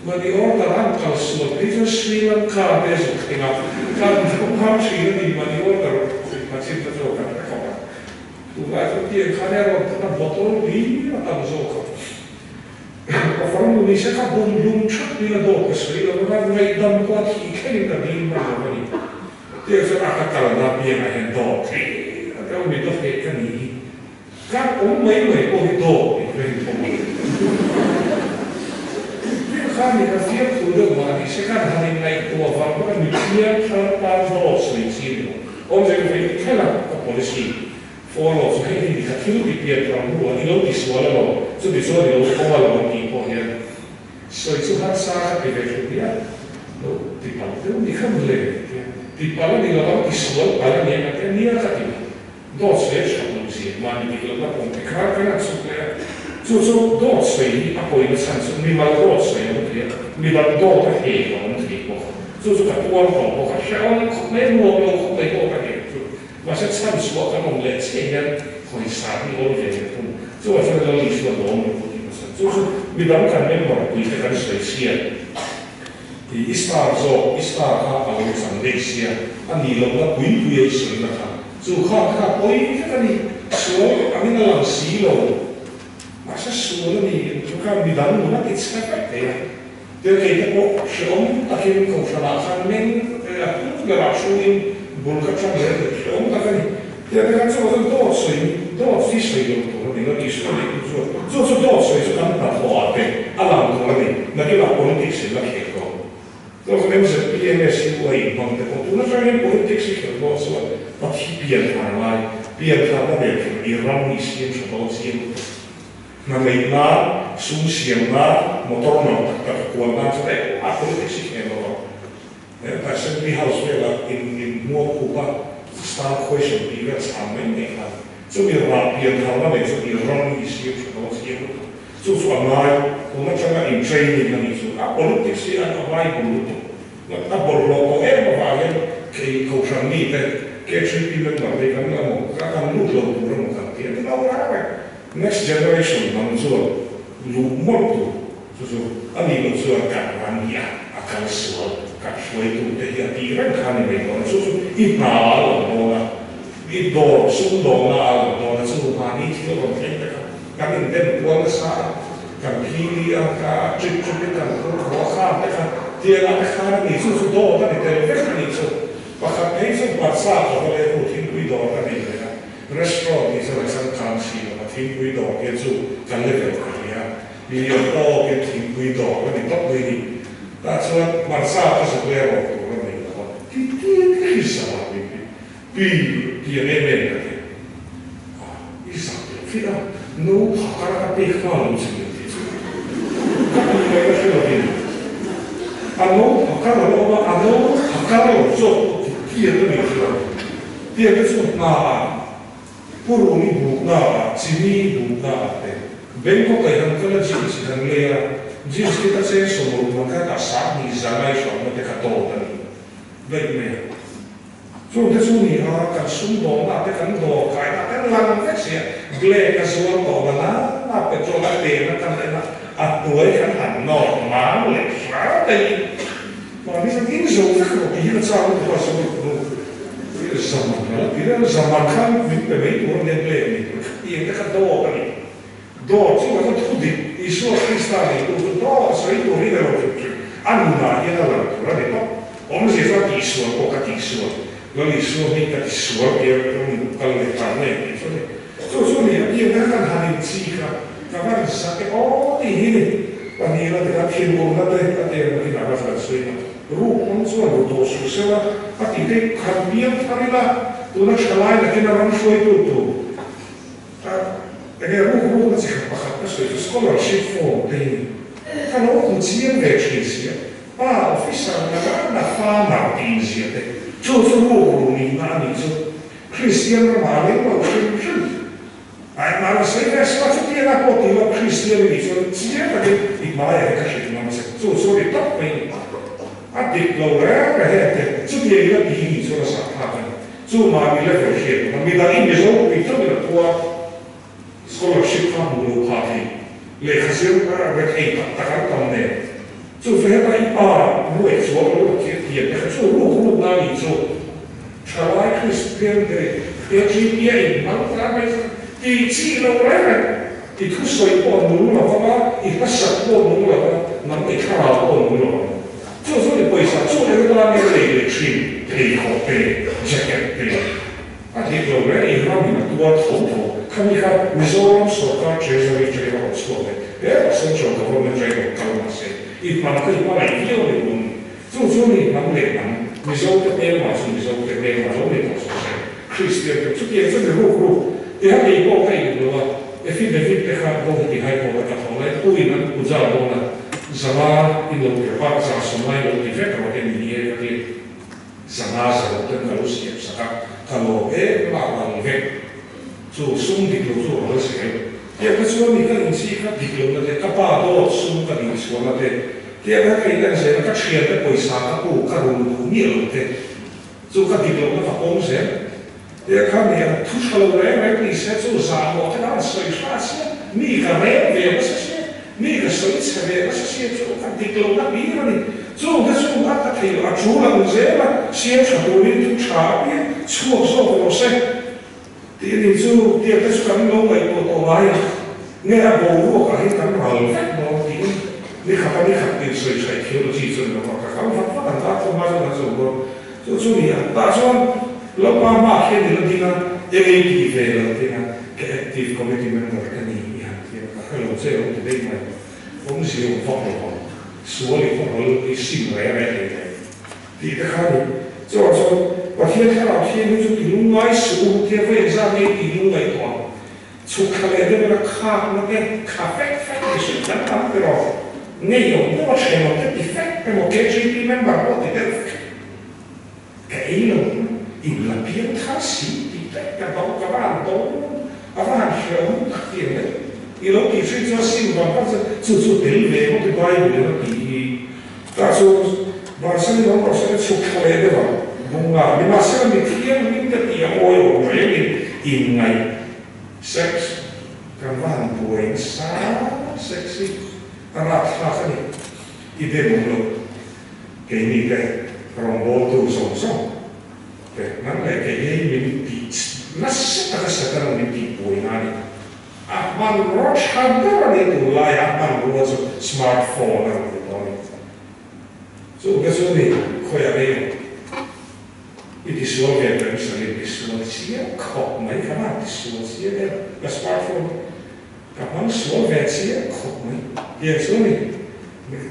Money order an kal sual phei chuan Sri Lanka te zawk thleng a, kan thawm thin a ni, money order machin te chu kan hre khawp a. Tunlai chu tiang khan erawh tuna bottle hlir a tam zawk a. Ka farnu ni se ka bum hlum that nia dawt ka sawi lo a, ngaihdam pawh a thih thlengin ka dil hman lo a ni. Tiang chuan a ka kalna piangah hian dawt hlir a deuh mi dawheh ka nih hi. Kan awm mai mai pawh hi dawt tih reng thawm a ni. Tiang khan mi kan fiamthu deuh mah ni se kan han inngaihtuah vang bawk a, mi thiam thar tan dawt sawi chi a ni lo. Awmze ka vei thleng a, ka policy follow chu hei hi ka thil ti pian thar hnu ah i lo ti sual emaw chuti chuan i lo thawm a lo an tih pawh hian sawi chu harsa ka ti ve thlu nia, lo ti palh deuh ni kha mawle tia ti palh a ni lo ang ti sual palh a ni ang a tia nia ka ti lo dawt sawi a that loh zia mahni dik lohna pawm te kha kan han chhuk leh a, chu chu dawt sawi hi a pawina chhan chu mimal dawt sawi a awm thei a, midang dawt a hek a awm thei bawk a. Chu chu ka tuar tawh bawk a, hrehawm khawp mai, nuam lo khawp mai pawh ka hek chu. Mahse chhan chhuah kan awm leh chiah hian hawisa hi awl ve leh thung. Chuvang chuan Lal Isua lawm lo pawh tih hmasa. Chu chu midang kan member pui te kan sawi chhiat. I star zawk, i star kha a lo chang daih sia, a nih lohna pui pui a i sawina kha. Chu kha kha pawi vek a ni, sual angin a lang si lo. Mahse sual a ni, chu kha midang nun a ti chhe vek thei a. Tel kei te pawh hrehawm takin kohhranah khan meng a hnung berah hruin bul ka ṭang leh a ni. Hrehawm tak a ni. Tel te khan chuvang chuan dawt sawi dawt hi sawi lo tur a ni lo. Isua neih tu chuan chu chu dawt sawi chu kan hnathawh ah te a lang tur a ni. Nakinah politics in la khel dawn. Chuan chuan MZPMSU a inhmang te pawh tun aṭang hian politics hi khel dawn chuan Pathi pianthar ngai piantharna nen kher i ram i siam ṭha dawn chiang lutuk. Hna neih nan, sum siam nan, motor no tak tak a kual nan chuan engmah politics hi khel lo ang. He Assembly House velah in in hmuak khup a, star question tih vel chhan mai mai khan chumi rah pian tharna nei chu i ram i siam tha dawn chiang lutuk. Chu chu a ngai, tun atanga in training a nih chu a politics hi an a bible lutuk. A bawlhhlawh tawh em avangin kei kohhran mite KHP member te hi kan la maw kan lut lo tur emaw kan ti a ni lo reng reng. Next generation lam chuan luh mawlh tur chu chu a nih loh chuan kan ram hi a a kal sual kan hruaitu te hi a tih reng kha a ni mai dawn a, chu chu i hna a lang dawn a, i dawr sumdawnna a lang dawn a, chu mahni thil rawn thleng te kha kan indem kual nasa a, kan phili a, ka trip trip in kan phur haw a khan te kha tiang ah te khan a ni, chu chu dawt a ni tel vek a nih chu. Pakhat phei chu hmarcha ka va leh hu thingpui dawr ka nei ve a. Restaurant tih chuan a changkang si lo a, thingpui dawr te chu ka level ka hria. Lian tawkin thingpui dawr a ni tawp mai ni. Tah chuan hmarcha ka zuk leh rawh tur a nei lo a, ti tir ka hi zah a ni pi pi pian em em ka ti. A, i zah lo fit a, no phakar a ka pek nghal lo che min ti chu. Ka tih ngaih ka hre lovin a no phakar a lo awm a, a no phakar lo zawk pawh ti tir a ni chuan. Tiang te chu hna ah, purun i bukna ah, chini i bukna ah te, Bangkok ah i han kal a jeans i han lei a, jeans khi ka cheng sawm ruk man kha ka 2000 ai hramna te kha dawt a ni daih mai a. Chung te chu ni a, kan sumdawnna te kan dawr kaina te lang vek si a, black a zuar tawh na na na petrol a pen a kan en a, a hnuai kan han nawr mam leh hram daih. Mahni chuan in zo vek rawh tih hi ka chak lutuk a, zo ruk nu zaman ka la ti reng a, zaman khan min pe mai tur a nia ble a ni tur khatiang te kha dawt a ni. Dawt chu ka thu dik, Isua Krista neitu chu dawt sawi tur hi ka lo hrim hrim, a nunah hian a lang tur a ni tawp. Awmzia chuan tihsual pawh ka tihsual, Lal Isua hming ka tisual tia ka kal leh ta ngei tih chu a ni. Chu chu ni a tiang kha kan han inchi kha ka van zak e aw tih hi ni. Pahnihna te kha thinurna te a tiang nakin a va hran sawi a, ruk hmang chuan ru tawh suh seuh a, a tih te khan piang thar ila tuna thalai nakin a ram hruaitu tur a enge ruk rukna chi khat pakhat ka sawi chu scholarship form te hi ni. Ka lo hmu chiang ve thin si a, pa officer na na farmer tih inziah te chu chu ruk ru nihna a nih chu. Kristian ramah a leng lo hrim hrim. Ai mah lo sawi ve suah chu tiang a pawh tih loh Kristian i nih chuan chiang takin i hmaiah hi ka hrilh ngam che. Chu chu a ni tawp mai ni. A dik lo reng reng heng te chutiang ila ti hi nih chuan a zahthlak a ni. Chu mahni level hriat loh a midang i Mizo pui tawp in a khua scholarship kha hmuh loh phah thei lehkha zir re thei tak tak an tam nen. Chu chu heta i pa nuaih chuang lo la thil thiam te kha chu ruk ruk na nih chu thalai Kristian te KGP a in hmang ta mai chu tih chi lo reng reng i thusawi pawh a nung lo vang a, i hlasak pawh a nung lo vang a, nang i thlarau pawh a nung lo vang. Chu chu ni pawisa chu eng atan nge lei leh thin pheikhawk te, jacket te a dik lo reng i ramin a tuar tho tho. Khami kha Mizoram sorkar treasury train a rawn chhuak leh hetah central government train rawn kal mahse i hnam kha i hmangaih viau a ni bawm ni. Chu chu ni hnam leh hnam Mizo te hmelma chu Mizo te hmelma lo ni tawh suh se. Kristian te chutiang chu ni ruk ruk tiha kei pawh ka in lo a, affidavit te kha Guwahati High Court a ka thawh lai puin an puja dawn a, zanga in lo ti rawh a, za sawmlai lo ti vek rawh te ni e ka ti, zanga za lo ten ka lo siam sak a, ka lawm em a ral vek chu sum dik lo chu ral zel. Tiang kha chuan mi ka inchi kha dik lo na te, ka pa dawt sum ka dil chhuah na te, tiang kha ka in en zel a, ka thian te pawisa ka puk ka rul duh miah lo te, Chu ka dik lohna ka pawm zel. Tia kha mi an thu tha lo reng reng ni se chu zah mawh te khan an sawi hra sia, mi ka reng ve nasa sia, mi ka sawi chhe ve nasa sia chu ka dik lohna hlir a ni. Chung te chu a ka thei loh, a tul ang zel a, siam tha turin thu tha apiang chhuak zawk rawh se tih a ni. Chu tia te chu kan lo ngaihtuah tawh ngai a, nge a boruak ah hian kan ral vek dawn tiin ni khat a ni khat tin sawi thaih theology chu a ni lo va, ka kal vat vat ang ta thawm a chuan kan zo dawn. Chu chu ni a, tah chuan Lalpa hmaah khian i la ding a, eng ei ti ve lo ding a, ka active committee member ka ni i han ti a, ka hre lo che lo ti daih mai, awmzia awm vak lo vang, sual i khawhawl i sim reng reng thei thei tih te kha a ni. Chuvang chuan Pathian thlarau thiang hi chu ti lungngai suh u, tia vawi engzat nge i tih lungngaih tawh ang? Chhuk thla leh deuh ila khakna te kha fek fek ti hrilh kan tam tiraw? Ngeiawm deuh a thenawm te ti fek emaw KGP member pawh ti deuh fek ka ei lo in la piang thar si tih te ka do ka va han do a va han hreawm tak ti ang le i lo tih hrilh chuan sim vang vang chuan chu chu tel ve ngawt i Bible in a tih hi tah chuan Vansan in awm rawh se chhuk thla leh deuh ang bunga nimahsela mi thianghlim te tih a awihawm rengin inngaih Sex kan va han buai nasa sex hi a rapthlak a ni. I dem awm lo keini te rawngbawltu zawng zawng te nang leh kei hi min tih nasa taka Satan min tih buai na a ni. A hmanraw tha ber a ni tunlaiah a hmanrua chu smart phone a rawn ni tawh a ni. Chu te chu ni khawiah rei lo. I tisual ve reng sawi in tisual chiang khawp mai ka van tisual chiang em ka smartphone ka hmang sual ve chiang khawp mai tiang chu ani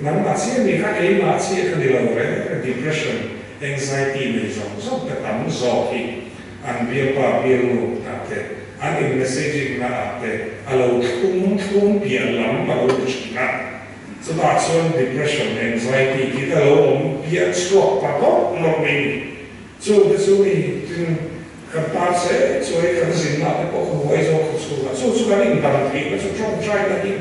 nangmah chiah mi kha keimah chiah kha ni lo reng reng depression anxiety nei zawng zawng te tam zawk hi an bialpa bialnu ah te an in messaging na ah te a lo thlum thlum piah lam a lo ti thin a. Chutah chuan depression, anxiety tih te lo awm piah chhuak ta dawt lawk mai ni. Chung te chu mi tin kan tan se chuai kan zinna te pawh ka buai zawk khaw chhungah. Chu chu kan indang theihna chu tawngtai na hi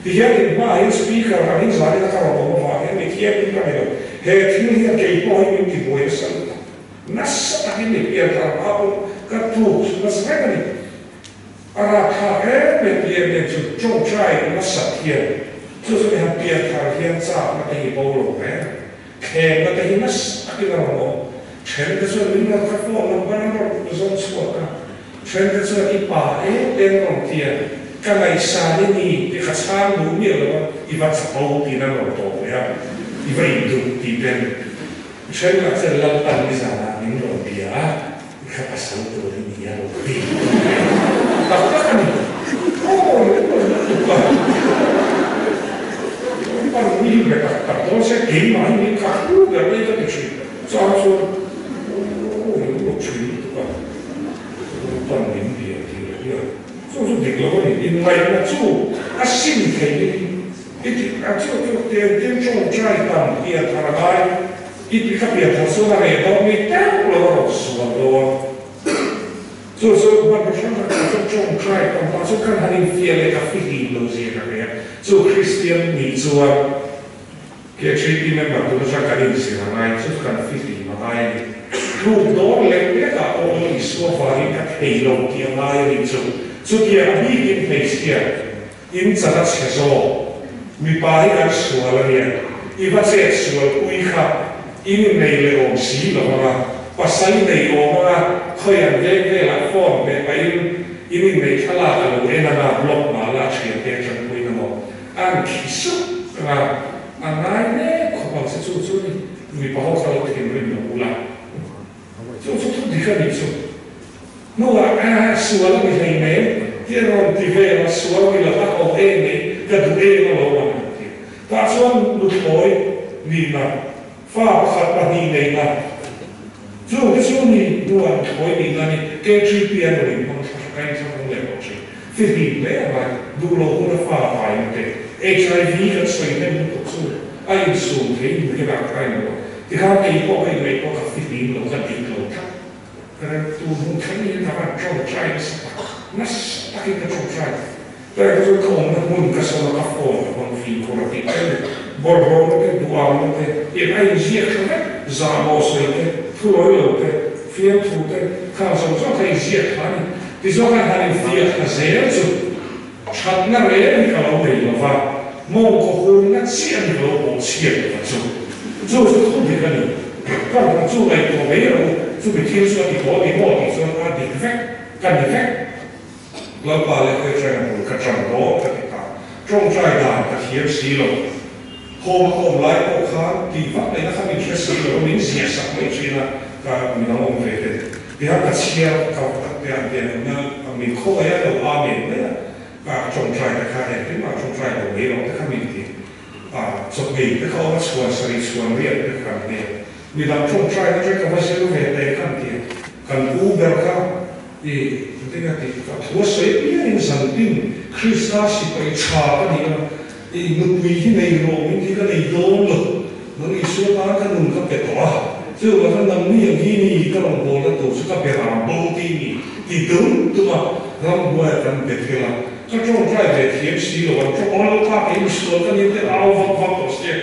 ti hian in hmaah hian speaker angin zanin a ka rawn awm avang hian mi thiangin ka ni lo. He thil hian kei pawh hi min ti buai nasa lutuk. Nasa takin mi pian thar hma pawh ka tluk nasa reng a ni. A rapthlak em em ti em em chu tawngtai nasat hian chu chu han pian thar hian chakna te hi bo lo reng a, thlemna te hi nasa takin a rawn awm. Then te chuan min rawn kha phone number an rawn zawng chhuak a, then te chuan i pa em em rawn ti a, ka ngaihsan i ni ti kha chhang duh miah lo a, i va chapo tiin an rawn tawp leh a, i va induh tih ten then lah chuan Lalpan nizanah min rawn bia a, I kha pasal tur i ni a lo ti tak tak a ni. Aw leh lo lutuk a. Pan mi be tak tak dawn se keimah hi min kah hlu ber mai ka ti thin. Chang chuan aw leh lo thin lutuk a. Pan min bia ti leh hian chu chu dik lo a ni. Inngaihna chu a sim thei ni. I ti a chu chu tiang tin tawngtai tam pian thar a ngai. I ti kha pian thar chuan a reh dawn mi teuh lo a rawn sual dawn. Chu chu hmanraw hrang hrang ah chuan tawngtai tam pah chu kan han infiah leh ka fihlim lo zia ka hria. Chu Kristian nih chuan KHP member tuna chuan kan inzir a ngai, chu kan fihlim a ngai a ni. Tluk dawn lek lek ah pawh Lal Isua vangin ka thei lo tih a ngai a nih chu. Chutiang a bikin hmeichhia in chan a chhe zawk. Mipa hi kan sual a nia, i va chet sual pui kha in innei leh awm si lo ang a, pasal nei awm ang a, khawi an veng velah phone hmeh pahin in inneih thlalak a lo en ang a, blog mah la thiante atangpuiin a maw an khi sup ang a, a ngai mek khawp ang che chu chu ni, mipa ho kha lo thinrim lo ula. Chu chu thu dik a nih chu. Hnuah a sual a ni hlei mai tih a rawn ti vel a, sual ni lova ka awm em mai, ka duh em a lo an han ti. Tah chuan nuthlawi nihna, fa pakhat pahnih neihna, chu te chu ni hnuah nuthlawi nihna ni KTP a rawn inhmang thla hrak a, inthlahrung leh tawh thin. Fihlim hle a ngai, duh lo huna fa paina te, HIV kan sawi hnem lutuk chu a insum thei ni te kha ka en lo a. Tikhan kei pawh ka inngaihtuah ka fihlim lo, ka dik lo tlat. Ka rilru hmun thleng in ka van tawngtai nasa tak, nasa takin ka tawngtai. Tlai chu ka awmna hmun ka sawn a, ka phone ka hmang fimkhur a tih mai a ni. Bawlhhlawhna te, duhauhna te, tiang a inziak tha vek, zahmawh sawi te, thulawi lo te, fiamthu te, khang zawng zawng kha inziak tha a ni. Tichuan khan han infiah thla zel chu thatna reng hi ka lo nei lo va, mawngkaw hurna chiah ni ka lo pawh chhiat lo va chu. Chu chu thu dik a ni. Ka rawn chu ngaihtuah mai rawh u, chumi thil chu a ti tawh a ni maw tih chuan a dik vek, ka ni vek. Lalpa leh Khawiṭaina bul ka ṭan dawn ka ti ta. Ṭawngṭai dan ka thiam si lo. Home a ka awm lai pawh khan tih vak neihna kha min hre si lo a, min ziah sak mai ṭhin a, ka min ang awm ve te. Tihian ka chhiar ka tiang tiang na min khawngaih a lo amen mai a, ka ṭawngṭai te kha engtin mah ṭawngṭai lo mai rawh te kha min ti. A, chawhmeh te kha awm a chhuan sarih chhuan riat te kha kan hmel. Midang ṭawngṭai na ṭe ka va zir ve te khan ti a, kan u ber kha i engtin nge tih ka thu a sawi apiangin zantin Krista sipai ṭha ka ni a, i nupui hi nei rawh min ti ka nei dawn lo, nang Isua tan ka nun ka pe tawh a, chuvang khan nangni ang hi ni ka rawngbawlna tur chu ka be ram bo ti ni ti deuh tum a, ramhnuaiah kan be thel a. Ka tawngtai ve thiam si lo an tawng lo kha kei misual ka nia te au vak vak tawh sia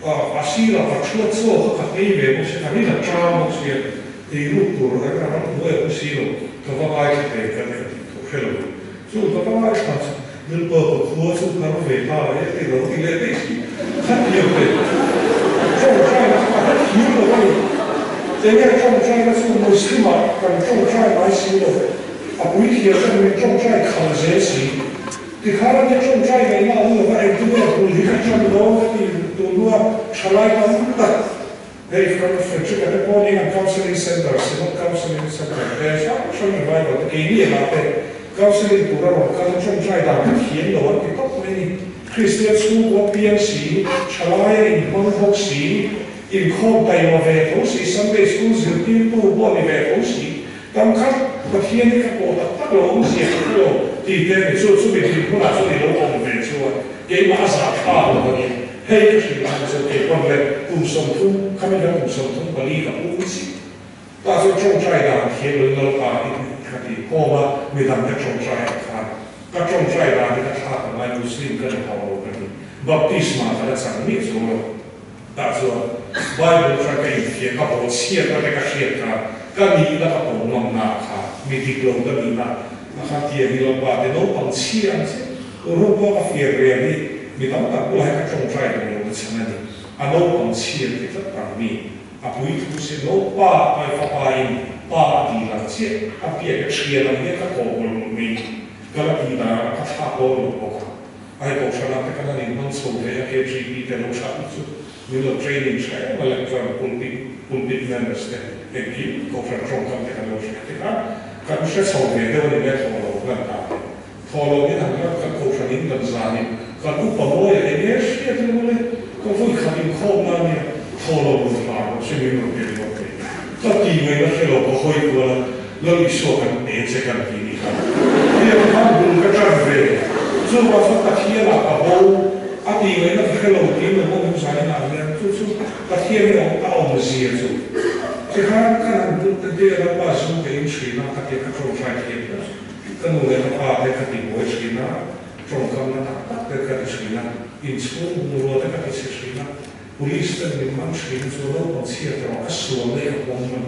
a sirah ka thu a chaw kha ka hei ve bawk sia ka rin a tang bawk sia ei ruk tur a ka ram hnuai a awm si lo ka va ngaithla ve ka ti ka tih tur hre lo chu ka va ngaithla chu Lalpa ka khua chu har ve ta e ti lo ti leh daih si kha tiang te tawngtai na kha ka hre thiam lo a ni enge tawngtai na chu Muslim ah kan tawngtai ngai si lo. A puithiam chuan min tawngtai khal zel si. Tikhan a nia tawngtai ngaihna a awm lova engtin nge bul hi ka tan dawn ka ti tun hnua thalai tam tak hei Fr Frederick a te pawh ning an counselling center Synod counselling center te hrang hrang revival te keini ah te counselling tur a rawn kal a tawngtai dan ka thiam lo an ti tawp mai ni. Kristian chhungkua piang si, thalai a inhmang bawk si, inkhawm taima ve tho si, Sunday school zirtirtu pawh ni ve tho si, Tam khat Pathian hi ka pawh tak tak lo awm zia ka hre lo tih te ni chu chumi dinhmunah chuan i lo awm ve chuan keimah a zah tha lo a ni. Hei ka hrilh ang chu kei pawn le kum 30 khami khan kum 34 ka pu chiah ta chuan tawngtai dan thiam lo in Lalpa i ka ti khawm a midang te tawngtai ang khan ka tawngtai dan hi ka thlak ang ai Muslim ka ni hauh lo ka ti baptisma ka la chang miah chuang lo. Tah chuan Bible atang ka infiah ka haw chhiat a te ka hriat kha ka nihna ka pawm ngamna kha mi dik lo ka nihna a kha tiang hi Lalpa te naupang chhia ang che ru pawh ka fiah rial hi mi tam tak bulah hian ka tawngtai duh lo na chhan a ni a naupang chhia ti tlat ang mi a pui thu se naupa ai fapa in pa a ti lang chiah a piah ka thian ang hian ka kawh mawlh mawlh mai ka la ti dan a ka thlak dawn lo bawk a. Ai Kohhranah te kan han inhmang chho ve a, KGP te lo hrat chu min lo training tha em a, lecture, pulpit, pulpit manners te engkim Kohhran tawngkam te kan lo hria te kha kan hre chho ve deuh a ni mai a, thaw lo hlan ta te. Thaw lo in han hlan kan Kohhran in kan zan in kan upa mawi a eng nge hriat emaw le ka vawi khat inkhawm na ania thaw lo rawn hla rawh se min rawn tir lawk thei ka ti ngaihna hre lo ka hawi kual a, Lal Isua kan pe che kan ti ni kha. Tiang khan bul ka ṭan ve. Chuvang chuan Pathianah ka bo a tih ngaihna ka hre lo tiin lo awm zan inah hian chu chu Pathian hi a awm zia chu. Tikhan kan han tut te te a pa zu ka in thin a ka tia ka tawngtai thiam ber. Ka nu leh ka pa te ka ti buai thin a, tawngkamna tak tak te ka ti thin a, inchhung bungrua te ka ti chhe thin a, police ten min man thin a chu naupang chhiat erawh ka sual leh a pawm man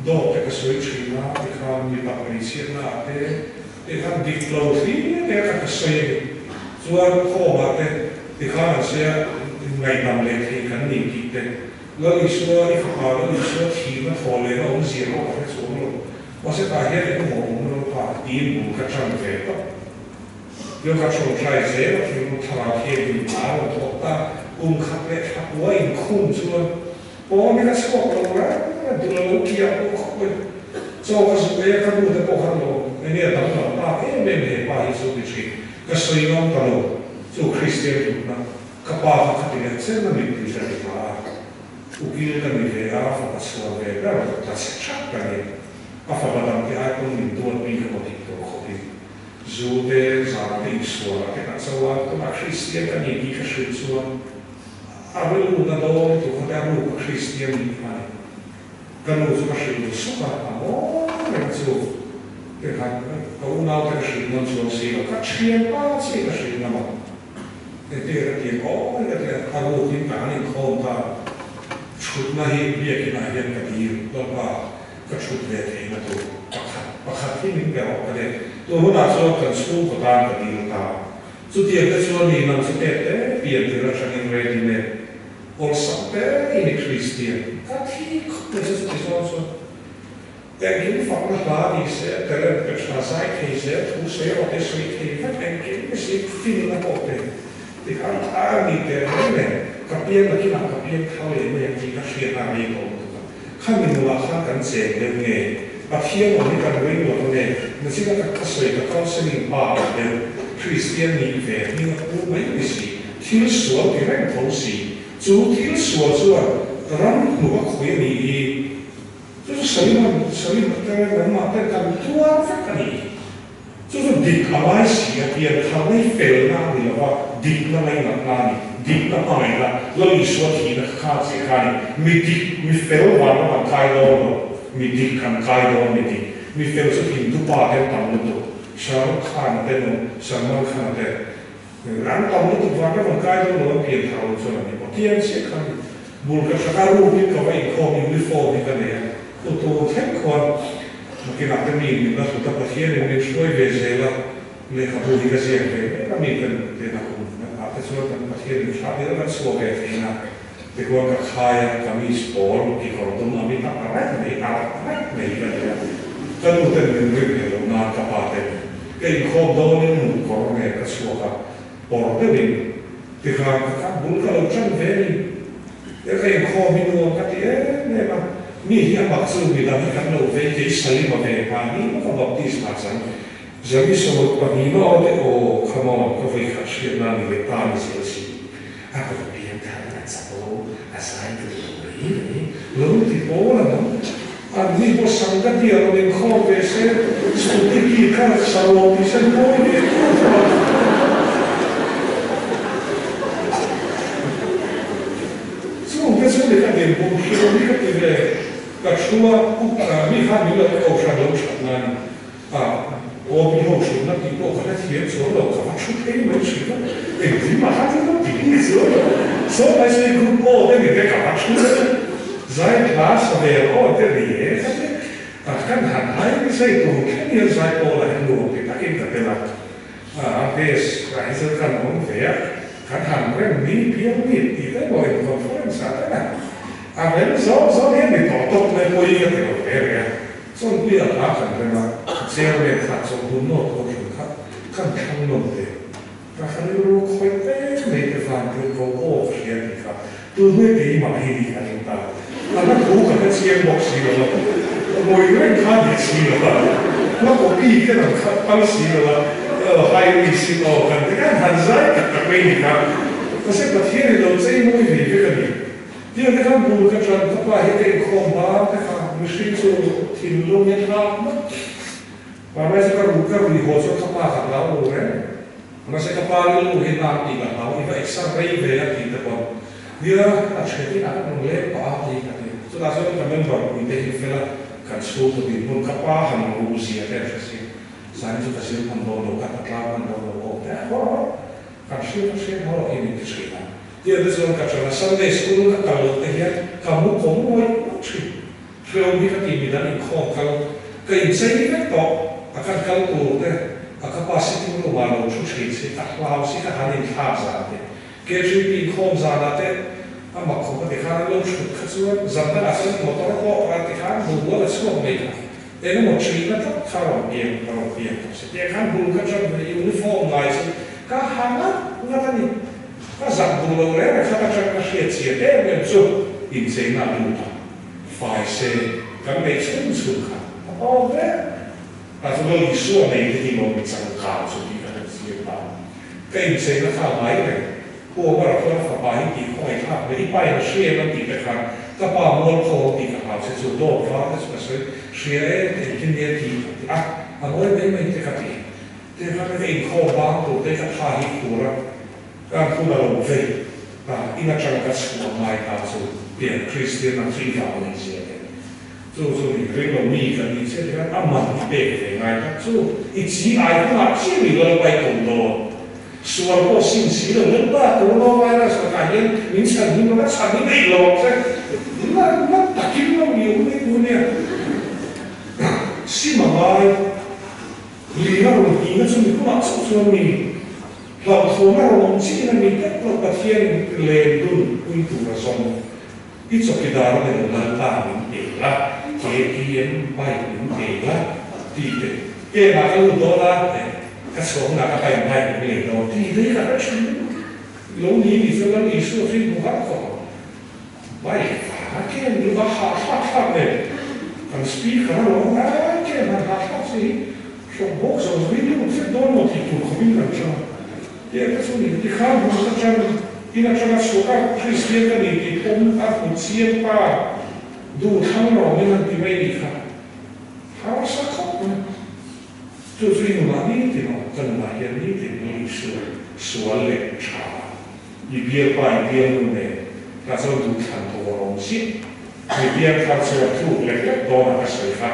dawt te ka sawi thin a, tikhan mipa hmeichhiatna ah te tikhan dik lo hlir te ka ka sawi a ni. Chuan khawmah te tikhan an sawi a, ngaihdam leh thei kan ni tih te. Lal Isua, i fapa Lal Isua thihna thaw lehna awmzia pawh ka hre chuang lo. Mahse tah hian engemaw awm lo pa tiin bul ka ṭan ve tawp. Yo ka ṭawngṭai zel a thinlung thlarau hian in a rawn thawk ta. Kum khat leh thla kua inkhum chuan pawn hi ka chhuak lo reng a, dul a lo kiah pawh khawp mai. Chaw ka zuk ei a, ka nu te pawh khan lo enge a danglam tak em em he pa hi chu ti ṭhin. Ka sawi ngam ta lo chu Kristian hlutna. Ka pa kha khati leh chen a mittui ka ti hma a, ukil ka ni ve a, fapa chhuan ve ber ta chhe thap ka ni. A fapa dang te ai pawn min duat bik emaw tih tur khawpin zu te, zan te, insual ah te kan cho a, tunah Kristian ka ni tih ka hrilh chuan a rilru na dawn tur kha te a ruk a Kristian nih kha a ni. Ka nu chu ka hrilh lu suk a, a mawi reng chu te khan ka unau te ka hrilh nawn chuang si lo, ka thianpa chiah ka hrilh ngam ang. Engtin ka ti aw ka ti a, a rukin ka han inkhawm ta, thutna hi biakinah hian ka dil hlawk a, ka thut ve theihna tur pakhat pakhat hi min pe rawh ka ti. Tun hunah chuan kan chhungkaw tan ka dil ta. Chutiang te chuan ni nang chu tet te pian tir atangin ready made awlsam te i ni Kristian ka thi khawp mai chu chuti zawng chuan Engkim fakna hla ni se, talent pe tha zai thei zel thu sawi rawh te sawi thei vek engkim ni si finna pawh pe tikhan a ni teh reng nen ka piang nakinah ka piang thar leh mai ang tih ka hriatna a rei tawh lutuk a, khami nunah khan kan cheng deuh nge Pathian awm hi kan ring lo nge nachina ka ka sawi ka counselling pa ang deuh Kristian nih ve hming a pu mai ni si thil sual ti reng tho si chu thil sual chuan ram hnuk a khawih a nih hi. Chu chu Salimon, Salim te nangmah te kan tuar vek a ni. Chu chu dik a ngai si a, pianthar mai felna a ni lova, dikna ngainatna a ni, dikna hmangaihna, Lal Isua thihna kha kha chiah kha a ni. Mi dik, mi fel vang lam an kai dawn lo, mi dik an kai dawn, mi dik, mi fel chu Hindu pa te an tam lutuk, Shah Rukh Khan te nung, Salman Khan te an tam lutuk vang lam an kai dawn lo, an pianthar lo chuan a ni. Pathian chiah kha a ni. Bul ka thlak a, room hi ka va inkhawm, uniform hi ka nei a, u tur thleng khuan nakinah te mi min la hlut a, Pathianin min hruai ve zel a, lehkhabu hi ka ziak ve mek a, mi kan tena kum ah te chuan kan Pathianin thla tir a kan chhuah ve theih na tikhuan ka khai a, kamis pawl kekawr dum a mi tak reng mai, a rak reng mai hi ka nei a, ka nu ten min rim ve loh nan ka pa ten ka inkhawm dawnin mut kawr nen ka chhuak a, pawr deuhin Tikhan ka kap bul ka lo ṭan ve a ni. He ka inkhawm hi nuam ka ti em em a, mi hi a mak chu midang hi kan lo vei kei Salima ve hma ni maw ka baptist hma chang Zami 22 na aw te aw come on ka vawi khat hriatna ni leh ta ni zel si a ka va piang thar a chak lo a zai duh lo mai mai lo ti pawl ang ang an ni pawh Sangati a rawn inkhawm ve se scooty ki kha sa lo ti se mawi ve tur chuan. Chung te chu ni ka dinhmun hrilh hi ka ti ve, ka thu a, mi khan min lo kohhran lo that nan a, aw mi ho hrutna tih pawh ka hrethiam chuang lo, ka va thu phei mai thin a, engtin mah kha chu ka ti bik chuang lo, saw mai sawi group aw te ni te ka va thu deuh a, zai hla sa ve aw te ni e ka ti, kan han hai zai tur thleng hian zai pawlah hian nuam ti takin ka tel a. A base ah hi chuan kan awm ve a, kan han rem ni piang ni tih te pawh in conference ah te na a rem zawng zawng hian mi tawh tawp mai pawh hi ka ti lo ve reng a, Chawnpui a hla kan rem a, chairman kha chawlhbun nawt ho hrim kha kan thlang nawn ve, ka hran rilru khawih em mai te van tir ko aw ka hria tih kha tun hnuai keimah hi ni ka ring ta, a hla thu ka hre chiang bawk si lo a, ngawi reng kha ni si lo a, hla copy te rawn khalh pal si lo a, high risk in aw kan ti khan han zai tak tak mai ni kha, mahse Pathian in lo chei mawi ve vek a ni. Tiang te khan bul ka tan ka pa hi ka inkhawm ban te kha mihring chu thinlung hi a thlak mat. Mahse ka ru ka rui haw chuan ka pa ka hlau lo reng. Mahse ka pa rilru hi nak tih ka hlau, i va exer rei ve a tih te pawn nia a then in a ka rawn leng pah a tih ka ti. Chutah chuan ka member puite hi fel a, kan chhungkaw dinhmun ka pa han ruh zia te an hre si. Zanin chu ka zir hman dawn lo, ka hna tlang hman dawn lo aw te a haw rawh. Kan hriat a hriat haw rawh hi min ti thin a. Tiang te chuan ka ṭan a, Sunday school ka kal loh te hian ka mu kawm ngawih ngawih thin. Hreawm hi ka ti midang inkhawm kal ka inchei vek tawh a kan kal tur te a ka pa sitting room ah lo thu thin si ka hlau si ka han inthlak zan te KGP inkhawm zan ah te a mak khawp a ti khan an lo thut kha chuan zan dang ah chuan motor pawh a ti khan bul bual a chhuak mai kha eng emaw thihna tlat kha a rawn piang a rawn piang tawh si tiang khan bul ka ṭan ve uniform ngai chu ka ha ngat ngat a ni. Ka zak duh lo reng a kha ka ṭan ka hriat chian em em chu incheina a lut a. Fai se kan neih chhun chhun kha a awm hle. A chu Lal Isua nei te hi lawm mi changkang chu tih ka han zir ta. Ka incheina kha a ngai reng. Pu Omar a chuan a fapa hi tih khawngaih thlak ve, i pa in a hria em an tih te khan ka pa mualpho ang tih ka hlau che chu dawt vang te chu ka sawi hria e engtin nge tih ka ti a, a ngawi mai mai te ka ti. Te khan ka inkhawm bang tur te ka tha hi khur a. Kan hun a lo vei ta, in atanga ka chhuah ngai ta chu tiang Kristian ang chu i vang nei zia te chu chu ni ring lo mi kan nih chiah hian a man hi pek ve ngai tak chu i chi ai hunah chiah mi Lalpa i ko dawn. Sual pawh sim si lo Lalpa coronavirus lakah hian min chhan him lo ka chhan hi neih lo ang che na na takin lo ni awm mai tur nia sim a ngai. Lina rawn hihna chu mi hunah chauh chuan mi hlauhthawn a rawn awm chiin a mi tlat lo Pathianin len dun pui tur a zawng. I chawkidar a ni lo Lalpa min pe la, KTM bike min pe la tih te kemah ka lut dawn a, ka chhuah hunah ka pain bike min lei dawn tih te hi ka hre thin lutuk. Lo ni ni chu Lal Isua chu i hmu har khawp ang. Bike vanga ken luh a hahthlak thlak nen kan speaker a lo ngai ken han hahthlak che hi hlawh bawk zo zo hi lut vek dawn maw tih tur khawpin kan chang a. Tiang te chu ni tikhan hmun ka chan in atanga chhuak a Kristian ka ni tih pawm a hmu chiang pa duh thlang rawng in han ti mai nih kha harsa khawp mai. Chu chu i nunah nitin aw ka nunah hian nitin Lal Isua sual leh tha I bialpa i bialnu nen ka chuan duhthlan tur a awm chiah. Mi biangthar chuan tluk lek lek dawnah ka sawi kha.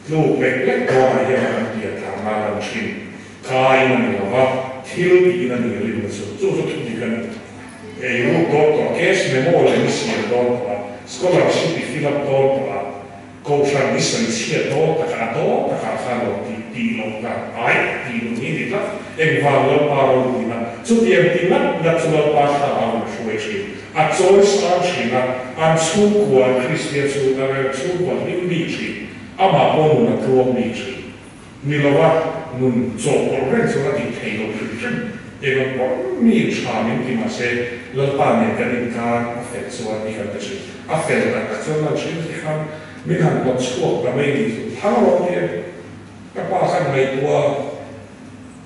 Tluk lek lek dawnah hian a kan pianthar ngai lo thin. Kaiin a ni lo va, thil tiin a ni rinna chu. Chu chu thu dik a ni. Ei ruk dawn tawh a, cash memo leh mi siam dawn tawh a, scholarship i fill up dawn tawh a, Kohhran hi sawi chhiat dawn takah a dawn takah khan lo tih tih loh ka ai tih nun hi ni tlat. Engvang Lalpa ropuina chutiang ti ngat ngat chu Lalpa thlarau in a hruai thin. A chawi sang thin a, an chhungkua an Kristian chhung a reng chhungkua hlim bik thin. Amah pawh nun a tluang bik thin. Ni lova nun chawhpawlh reng chuan a tih theih loh hrim hrim. Eng ang pawh mi tha min ti mah se Lalpa nen kan inkar a fel chuan hi kan ti thin. A fel tak tak chuan lan hrim hi khan min han hnawt chhuak ta mai ni chu thang rawh ti a. Ka pa khan ngaihtuah a,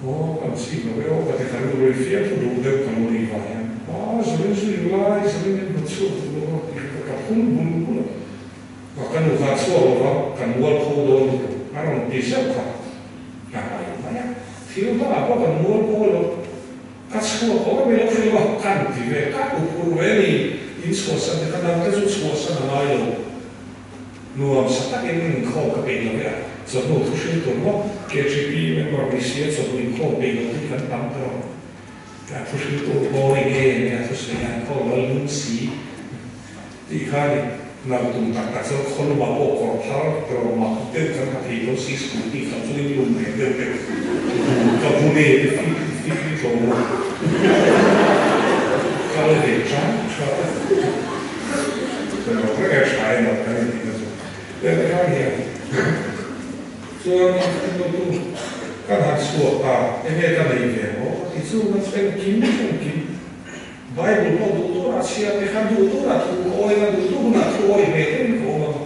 Aw kan chik lo e aw ka ti kha lu rui fiam thu duh deuh ka lu ri vah hian Pa Zorin zu in lai Zorin min hnawt chhuak duh lo a ti kha ka phun bul bul a. Ka ka nu kha a chhuak lo va, kan mualpho dawn lutuk a rawn ti zeuh kha ka ngai mai a, thil dangah pawh kan mualpho lo, ka chhuak awm em i lo hrilh a, kan ti ve, ka uphur ve ni, in chhuahsan te kha nang te chu chhuahsan a ngai lo, nuam sa takin inkhawm ka peih lo ve a, chawhnu thu hrilh tur maw KGP member ni sia chawhnu inkhawm peih lo te hi kan tam ta lo, ka thu hrilh tur pawh enge enge a thusawi a, inkhawm lo lung si. Tih kha ni, nal tum tak tak chuan khaw lumah pawh kawr thar tawrh mak deuh kan ha thei lo si scooty kha chu in lum leh deuh deuh bur ka bu ne te fik fik ni tlo maw kal ve chang tha te lo reng e tha em a kan intih na chu te te khan hian chuan tu kan han chhuak ta enge ka nei ve maw ka ti chu kan chu engkim engkim. Bible pawh duh tur a chhiar te khan duh tur a thu awi na duh tur hunah thu awi ve deuhin ka awm ang.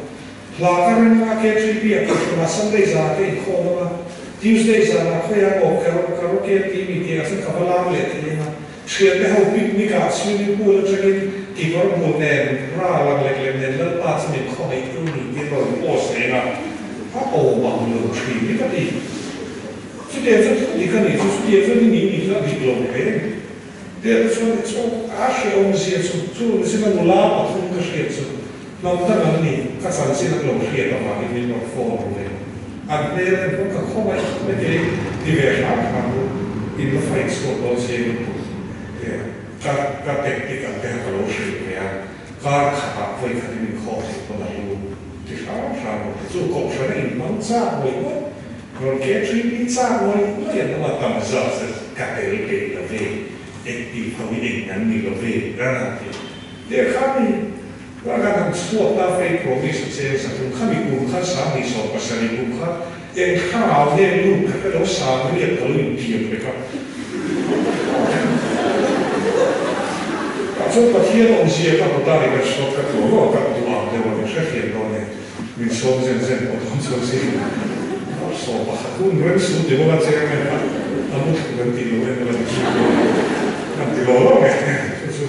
Hla ka reng a, KGP a kohhran ah Sunday zanah ka inkhawm ang a, Tuesday zanah khawiah emaw karaoke tih mi tih ah chuan ka va lam leh thei ang a, thiante ho picnic ah swimming pool atangin kekawr bul nen ra lang lek lek nen Lalpa chu min khawngaih tu ni tiin rawn post reng a, a awm ang lo thin hi ka ti. Chutiang chuan thu dik a nih chu, chutiang chuan i nih nih chu a dik lo hle a ni. Tiang te chuan chu a hrehawm zia chu chu ni sin a nula pathum ka hriat chu. Hnam dang an ni, ka chanchin an lo hriat avangin min rawn phone ru ve. An hmel en pawh ka khawngaih khawp mai kei ti ve hram hram u, in va fight chhuak dawn chiang lutuk tia ka ka tactic ang te kha ka lo hrilh ve a, kar khatah vawi khat in inkhawm theih pawn a hlu ti hram hram u. Chu kohhran a inhmang chak ngawih ngawih, rawn ke thin hi chak ngawih ngawih an awm a, tam zat zet ka tel peih lo ve, active ho hi eng an ni lo ve kan han ti. Lehkha mi la kan han chhuak ta fei promise a cheng sa tum khami kum kha 2070 kum kha eng thlarau nge lut kha ka lo sang riat ka lo intiam vek a. Tah chuan Pathian awmzia ka hmu ta ni ka hriat ka tluang aw ka duh ang deuh a ni hrethiam dawn e min sawm zen zen pawh dawn chuan si 11 hun reng su ti bawk a cheng em a a mu thlu kan tih loh em a ni chu kan ti lo lo nge chu chu.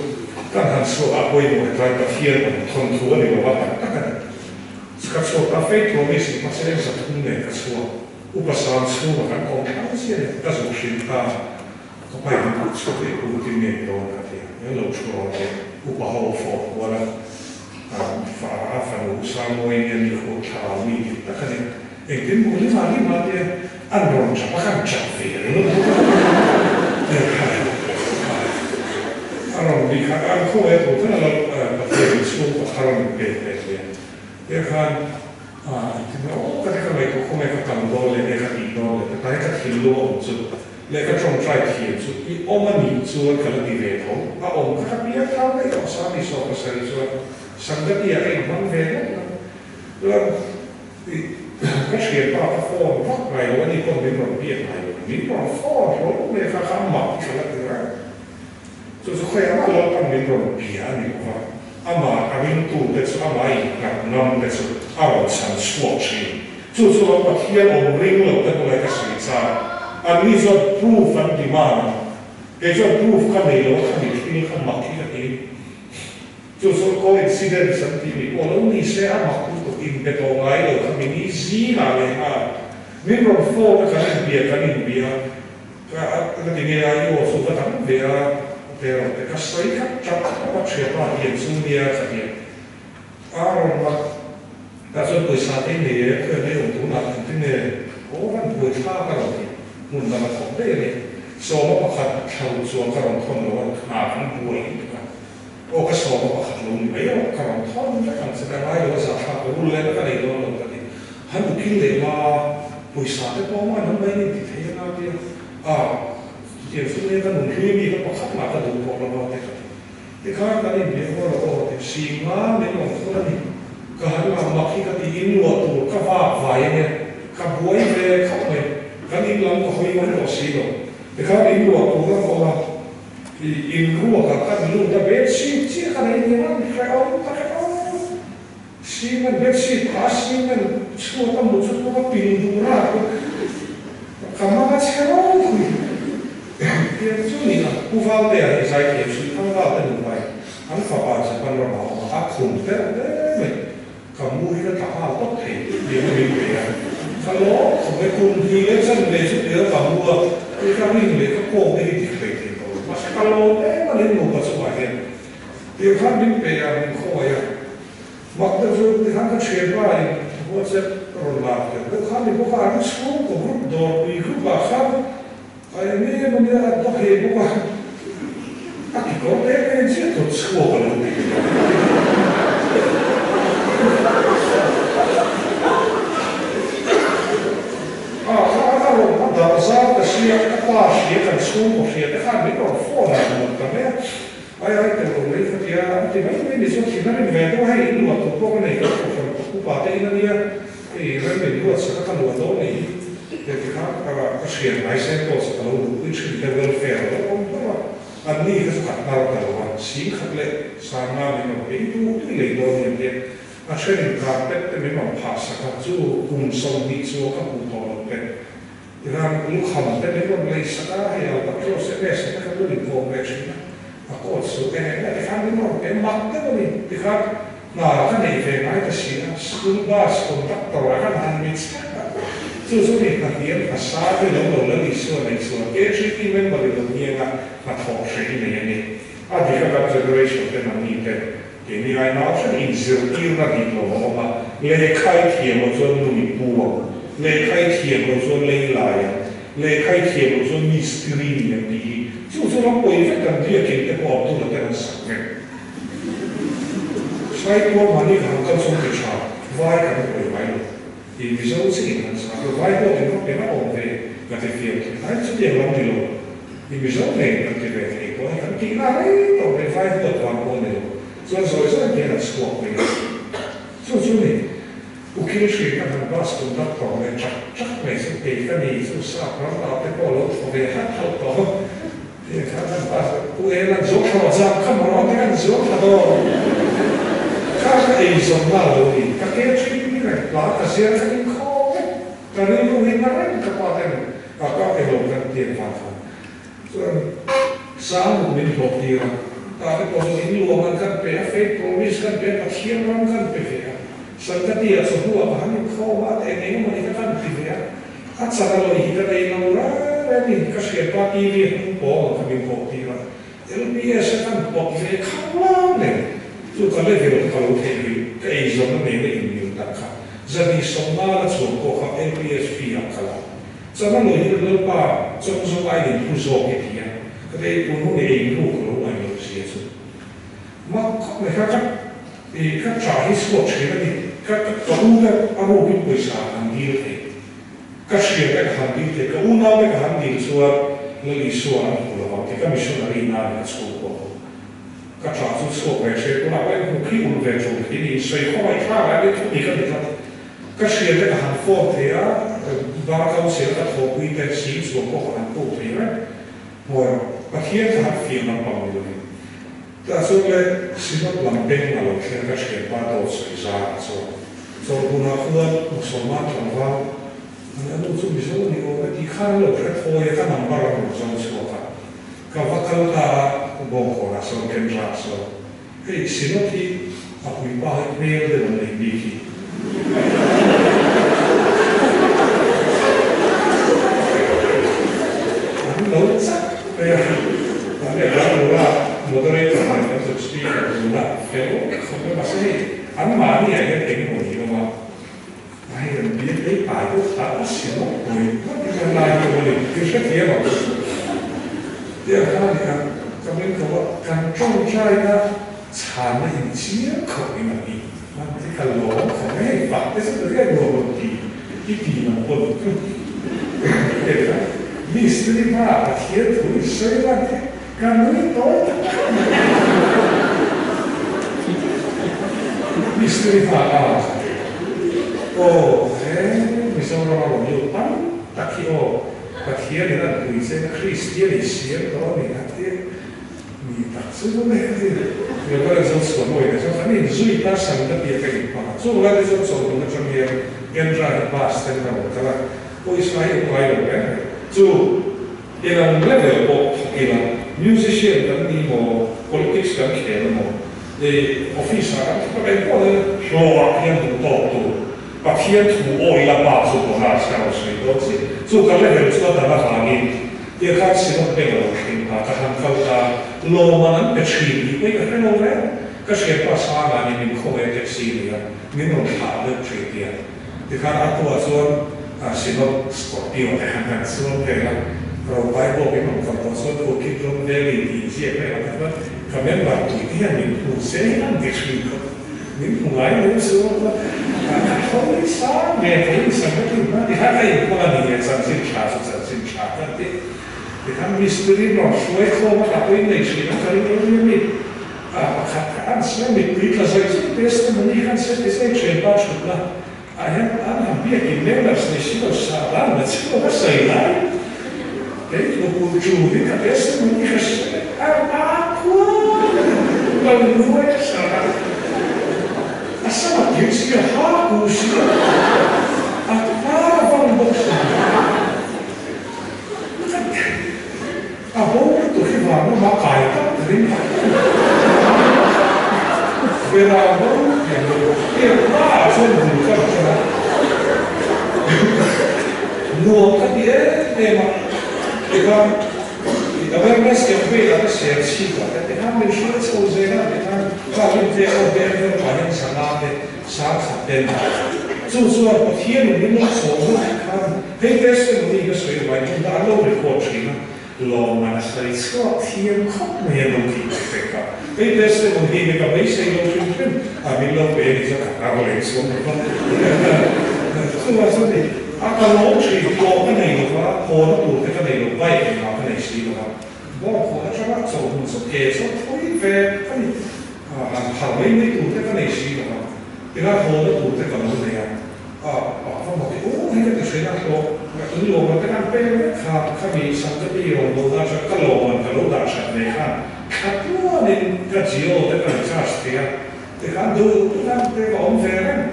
Kan han chhuak a pawimawh hetlai Pathian awm thawnthu a ni lo a, tak tak a ni. Ka chhuak ta Faith Promise in hmacheng 300 nen ka chhuak. Upa sang chhunga kan awm thlang chiah a ni. Ka zuk hrim ta. Ka pa in a chhuak leh pu tin nge ni dawn ka ti a. Min lo thu rawn teh. Upa ho fawh kual a, fa a fanu Sangmawi nia mi khu thlarau mi dik tak a ni. Engtin maw lima lima te an rawn chap a kan chap ve ringawt bawk a a rawn bih kha an khawngaih tur khan a lo Pathian in chhung pakhat a rawn pek ve hle te khan engtin maw aw ka ti ka ngaihtuah khawngaih ka kal dawn leh nge ka tih dawn leh ka tlai ka thinlung a awm chu leh ka tawngtai thiam chu i awm a nih chuan ka la ti ve tho a awm kha ka piang thar daih tawh 2017 chuan Sangati ah ka inhmang ve ngawt a chuan Ka thianpa ka phone vak ngai lo a ni pawn min rawn biak ngai lo, min rawn phone hlawm mai kha kha a mak tha la ti reng. Chu chu khawiah mah Lalpan min rawn bia a ni lo va, amah a ringtu te chu amah innghat ngam te chu a rawn chhan chhuak thin. Chu chu ram Pathian awm ring lo te bulah ka sawi chak, anni chuan proof an demand a, kei chuan proof ka nei lo a khami thil kha mak hi ka ti. Chu chu coincidence an tih ni pawh lo ni se a mak lutuk in be tawh ngai lo kha min i zingah leh nghal min rawn phone a kan inbia kan inbia ka ka ti nge a i aw chu va dang ve a te rawh te ka sawi kha tap tap a thiapa hian chu nia ka ti a rawn mak tah chuan pawisa te nei e khawi mai awm tunah an ti nge aw van buai thlak a rawn ti hmun dang a thawk daih a ni 11 thlo chuan ka rawn thawn lo a hna kan buai lutuk a. Aw ka sawm a pakhat lo ni mai rawh ka rawn thawn vek ang che ka ngai lo a zahthlak ka rul leh ka nei dawn lo ka ti. Han ukil leh la pawisa te pawh maw an mai nin ti thei anga tia a chutiang chu nia ka nun hlui mi kha pakhat mah ka duh tawh lo a te ka ti. Tikhan kan inbiak rual a aw ti Singa min rawn thawn a ni ka han lam mak hi ka ti in luah tur ka vak vai ania ka buai ve khawp mai kan in lam ka hawi ngam tawh si lo tikhan in luah tur a ka awm a. I in ruak ah khan lut a bed sheet chiah kha nei ni ang hrehawm tak e aw. Cement bed sheet kha cement chhuat a mu chu tluk a pil duh rat a ka mang a chhe ropui tiang chu ni a. Pu Valtea hi zaithiam Suithang Valte nupa in an fapa Japan ramah a awm a, a khum terh hle mai. Ka mu hi ka tla nghal tawp thei tih a min pe a, ka lawm khawp mai, kum hnih leh chan leh chu tia ka mu a, hei ka rin leh ka kawk te hi dik hlei thei tawh lo, mahse ka lawm em a ni nupa chungah hian tiang khan min pe a, min khawngaih a, mak deuh chu tikhan ka thianpa in WhatsApp rawn lak tel deuh khan ni bawk a, an chhungkaw group dawrpui group ah khan a eng em ania a dawk hei bawk a, a kekawr te em em chiah tawh chhuak a lo ti leh a. A kha a rawn a darh zau ta sia, ka pa hria kan chhungkaw hria te khan min rawn phone a nuam ta mai a, ai ai tel lo mai kha tia an ti mai mai ni chuan thin a rim ve deuh a, hei in luah tur pawh ka nei ka kohhran upa te in ania, Hei rem in ruat sak a ka luah dawn nih hi hei ti kha ka ka hriat ngai sen pawh chu ka lo duhpui thin te welfare a lo awm hlauh a, an ni kha chu ka hnar ta lo a, 10,000 leh 50 min rawn pe i duh tui lei dawn ni an tia, a then in carpet te min rawn phah sak a, chu kum 20 chuan ka hmuh tawh loh te tikhan lukham te min rawn lei sak a, hei albatross ms te kha lu inkawm ve thin a, a coat suit eng eng emaw tikhan min rawn pe mak deuh a ni tikhan. Hna ka nei ve ngai ta si a, school bus conductor ah ka han mit chhak a, chu chu mi hna hniam hna sang hi lo lo la ni chuan nei chuan KHT member i lo ngiang a, hna thawh hreh i nei a ni. A dik a kan generation te mahni te Keini ai nau hret inzirtirna dik lo a awm a, lehkha i thiam loh chuan nu i pu ang, lehkha i thiam loh chuan lei lai ang, lehkha i thiam loh chuan mistiri ni ang tih hi chu chu ram pawi vek kan biakin te pawh Abdul-a ten an sak vek. Saitual mahni ka han kal chuan ti tha, vai kan pawi ngai lo. I Mizo chiin han sa chu vai pawh tin vak in a awm ve ka ti fiam thei ai chutiang lam ni lo. I Mizo ngei kan ti ve thei pawh hi kan tihna rei tawh mai vai huat vang pawh ni lo chuan zawi zawi hian a chhuak mai a. Chu chu ni ukil hrin kan han bus conductor leh chak chak mai chu kei ka ni chu sap ram lam te pawh lo thaw ve hat hat tawh. Tiang khan kan pass a, Pu Ela zawng thla rawh zam kha maw rawn ti kan zawng thla dawn. Kha ka ei zawng na lo ni, ka ke thin ni reng, hla ka ziar kha in khaw vek, ka rilru hi na reng ka pa ten a ka elo kan tiang vang khan chuan sang min hlawh tir a, ta te pawh chuan in luam an kan pe a, faith promise kan pe a, Pathian ram kan pe ve a, Sankati ah chawhnu ah ka han in khawm a, eng eng emaw ni kha kan ti ve a. A chak a lawih hi ka nei lo reng reng in ka hriat pa TV a hnung pawng ang kha min kawh tir a, LPS a kan pawp ve khang lang nen chu ka level kha ka lo theih rih, ka eizawnna nena inmil tak kha zahnih 50 la chhuak pawh kha LPS fee ah ka la. Chak a lawih hi Lalpa chawng zawng aiin in phu zawk i ti a, ka ti ei tun hun i ei ruk lo ngaih loh zia chu mak khawp mai kha ka i ka tah hi chhuak thin a ni, ka ka u te a rukin pawisa an dil thei. Ka hria te ka han dil thei, ka unau te ka han dil chuan Lal Isua an hmu lo ang tih ka missionary nan ka chhung pawh a. Ka tah chu chhuak ve hre tunah pawh in hmu khi ul ve tul thei niin sawi khawngaih thlak ah hian thu dik a ni tlat. Ka hria te ka han phone thei a, bar council ka thawhpui te sing chhuak pawh ka han puk thei reng. Hmuh erawh Pathian ka han fiah lampang ni lovin. Tah chuan le Synod lam peng a lo thleng ka thianpa dawt sawi zar chuan chawlhhmunah khuan Musalman tlangval an anu chu Mizo a ni awm e tih khan an lo hre thawi a, ka number an rawn zawng chhuak a, ka va kal ta a, Bawngkawnah sawn Kendra ah sawn hei Synod hi a puipa hi hmel deuh an nei bik hi. An lo chak mai a, an leh ram ura moderator nen kan zuk speaker dun a, fel khawp mai mahse hei anmahni ah hian eng emaw ni awm a, a hei an bial ei pai deuh kha a si lawk pawhin ngawt hi chuan lai hi awm a ni, i hrethiam ang tih ang kha a ni a, ka min ko a, kan tawngtaina chhanna inchiang khawp in a ni. An ti ka lawm khawp mai hei pak te chu ka riat nuam lo ti i ti lam pawh ni te kha mistiri hmaah Pathian thu i sawi lan te ka nui tawi tak tak mai mistiri hmaah ka rawn khat aw he Mizoram a rawn lut tam tak hi aw Pathian in an pui che na Kristian i siam tawh a ni a tia. Ni tak chu chu mek a ni. Reverend Zochhuah Mawina chuan kan inzui ta san ka tia ka inhmang a. Chung lai te chuan chawlhhmun atang hian Kendra hi bus ten ka rawn kal a, pawisa hi awm ngai lo reng reng. Chu engang level pawh thawk ila, musician kan ni maw, politics kan khel emaw, office ah kan thawk a, engpawh ni hlawhah hian duh tawk tur Pathian thu awi la pa chu bonus ka rawn sawi dawn chiah. Chu ka level chu a dan avangin Tia khan Synod beng a lo thleng ta, ka han kal ta, lawman an pe thin tih pawhin ka hre lo reng. Ka hriatpa Sanga nih min khawngaih a taxi nei a, min rawn thlah deuh thin tia. Tikhan a hnuah chuan Synod Scorpio te han han chuang vel a, Ropai bawk in rawn kal tawh chuan Pulpit Ram Valley tih inziak vel ah te chuan ka member pui te hian min hmu se an ti thin khawp. Min hmu ngai lo chu ka thawi sang ve thei in sam ka tin hma tikhan ka inhmang a ni e chanchin tha chu chanchin tha ka ti tikhan mistiri rawn hruai khawm a ka pawhin nei thin a ka ring lo nia mi pakhat kha an sawi mittui tla zawi chu testimony khan sawi ti sawi thian pa thutna ah hian an han biakin members nei si lo sa dan na chi lo ka sawi lai kei thu chu hi ka testimony ka sawi a a khua ka nuai a sa a a sama kir si a ha ku si a hnar a vang bawk si a bo lutuk hi vang lama kai tak ka ring tak Vera bo pian lo pian hma ah chuan bul ka rawn ṭan a, nuam ka ti em em a, tikhan i Awareness campaign ah te Serchhip ah te tikhan min hruai chho zel a, tikhan kha rin te aw ber ber pah hian 500 te 10,000 te an dah a. Chu chuan Pathian in min lo chhawm zawk khan hei testimony ka sawi mai hmun kha an lo record thin a, Lawmman a sawi chhuak thiam khawp mai a lo tih leh pek a. Hei testimony hi ka beisei lo hrim hrim a, min lo pe ni chuan ka kar leh chuang lo va. Chuvang chuan ni a ka lawm thin, hlawh ka nei lo va, hawna tur te ka nei lo, bike engmah ka nei si lo va. Bawngkhawh atanga chawhmun chu ke chuan thawi ve ka ni, han phar mai mai tur te ka nei si lo va, tinga hawna tur te ka lo nei a. A pa va maw ti aw hei ka ti hre na hlawh in lawm te khan pek vek kha khami Sangkati rawn bo na chuan ka lawm ka lo dah that ve khan thla tluan in ka Jio te ka recharge thei a tikhan duh duh khan te ka awm ve reng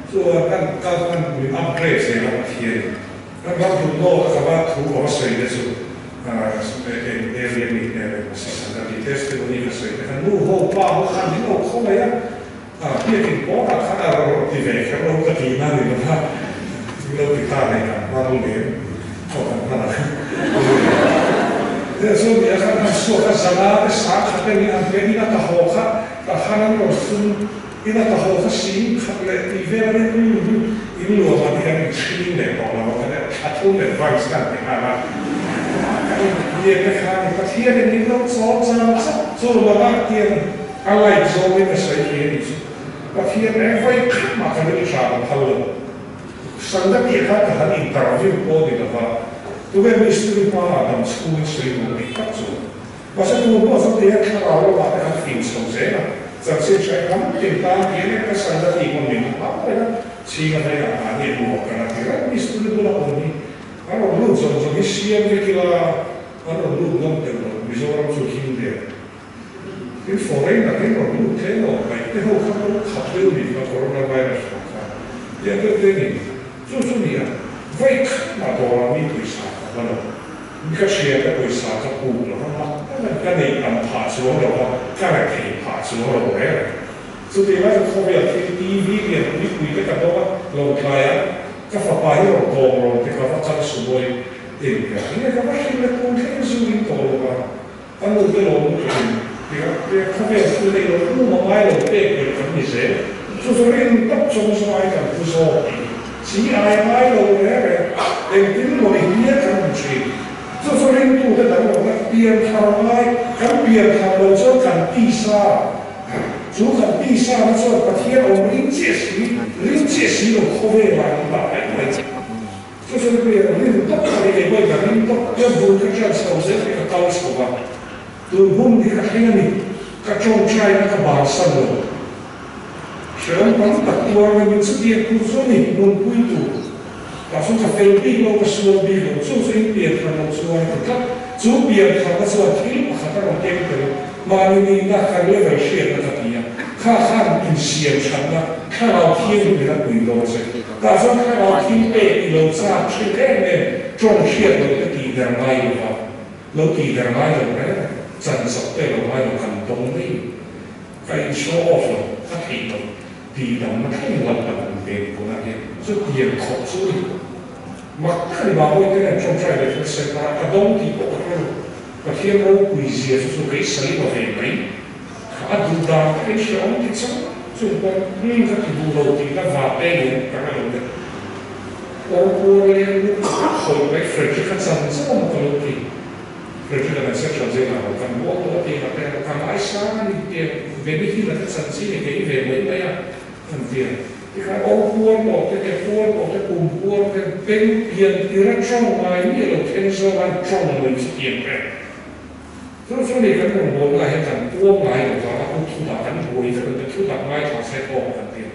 chuan kan kal khan min upgrade zel a Pathian in kan ram duh nawk a ka va thu ka va sawi te chu eng area mi te reng si Sangkati testimony ka sawi te khan nu ho pa ho khan min lo khaw mai a. A biakin pawnah khan a rawn ti ve kher lo ka ti na ni lo va, min lo ti ta nei kan hmang lem pawh kan hman ang. Hei chuan nia khan han suak a zana te 10,000 te nia an pe ina ka haw kha tah khan an rawn thum ina ka haw kha 10,000 leh tih vel a nia umm in luam an hian in chhing leh tawh lo a ka nia thla thum advance khan ti nghal a ka in biak te khan Pathian in min lo chawl chang chauh chu lawngah tiang A light zawngin a sawi thei a nih chu. Pathian eng vawi khat mah ka ring tha ka phal lo. Sangati kha ka han interview pawh ni lova, tunge mistiri hmaah dam chhungin sawi duh dik tak chu. Mahse tun pawh chuan tia thlarau lamah te khan fim chho zel a, chanchin hre tam tin tan pian em ka Sangati pawn min la hlau reng a, chhinga vengah mahni a hmuh ka la ti reng mistiri bula awm hi a rawn lut zawng zawng hi siam vek ila an rawn lut ngam tel lo Mizoram chu him der. Tin foreign ah hian rawn lut tlem lo mai te ho kha pawh khap deuh ni kha corona virus vang khan tiang deuh te ni chu chu ni a vawi khat mah dawrah mi pawisa ka va lo mi ka thian ka pawisa ka puk lo va mak tak a ka neih tam phah chuang lo va ka rethei phah chuang lo reng reng chutih lai chu khawvel thil TV lian pui pui te ka dawng a lo tlai a ka fapa hi rawn kawm rawn te ka va kal sumawi eng nge ka va hrilh le kum thleng zu in tawh lo va. Ka nu te lo mu thin tia tia khawvel thil ei lo pum a ngai lo pek belh kan ni zel. Chu chu rin tak chung chu ai kan pu zawk tih hi chi ai ngai lo reng reng engtin maw ni hian kan awm thin. Chu chu ringtute dang lohna pian thar ngai kan pian thar lo chuan kan tisa chu kan tisa na chuan Pathian awm ring chiah si ring chiah si lo khawvel ah an dah mai mai. Chu chu mi rin tawp a ni, kei pawhin ka ring tawp tia bul ka ṭian chho zel hi ka kal chho va, tun hun hi ka thleng a ni, ka ṭawngṭaina ka bansan lo. Hrehawm tam tak tuar mai min chutiang tur chu a ni, nunpui tur. Tah chuan ka fel bik lo, ka sual bik lo, chu chu in pian thar lo chuan a ti tlat. Chu pian tharna chuan thil pakhat a rawn keng tel, mahni nihna kan level hriatna ka ti a, kha khan insiam ṭhatna thlarau thianghlim a pui dawn che. Tah chuan thlarau thil pek i lo chak thin em em, tawng hriat loh te tih der ngai lo va, lo tih der ngai lo reng reng, chan chawp te lo ngai lo kan dawng mai. Ka in show off lo, ka theih loh tih damna thleng lam kan awm ve tun a hian chutiang khawp chu a ni. Mak tak a ni, Mahmui te nen tawngtai leh thil sawi kha ka dawng tih pawh ka hre lo. Pathian ropui zia chu chu kei sawi ma ve mai. A duh dan takin hrehawm ti chang chung pawh hmun ka ti duh lo tih na va te lian ka hre lo le. Awrpuar leng lut ka khawih mai Frederick a chan chauh a maw ka lo ti. Frederick a kan central jail ah lo kan bual tawh a tih te ka ngaisang a ni tiang Benny Hill a te chanchin i kei ve mai mai a an ti a. Tikhan awrpuar tawh te ke puar tawh te kum puar te beng pian tir a tawng ngai mi a lo thleng zawng a an tawng mai chu tiang te. Chu chu ni kan rawngbawlna ah hian kan puang ngai lo vang a, u thudah kan buai vek ang te, thudah ngaithla se tawk kan ti a.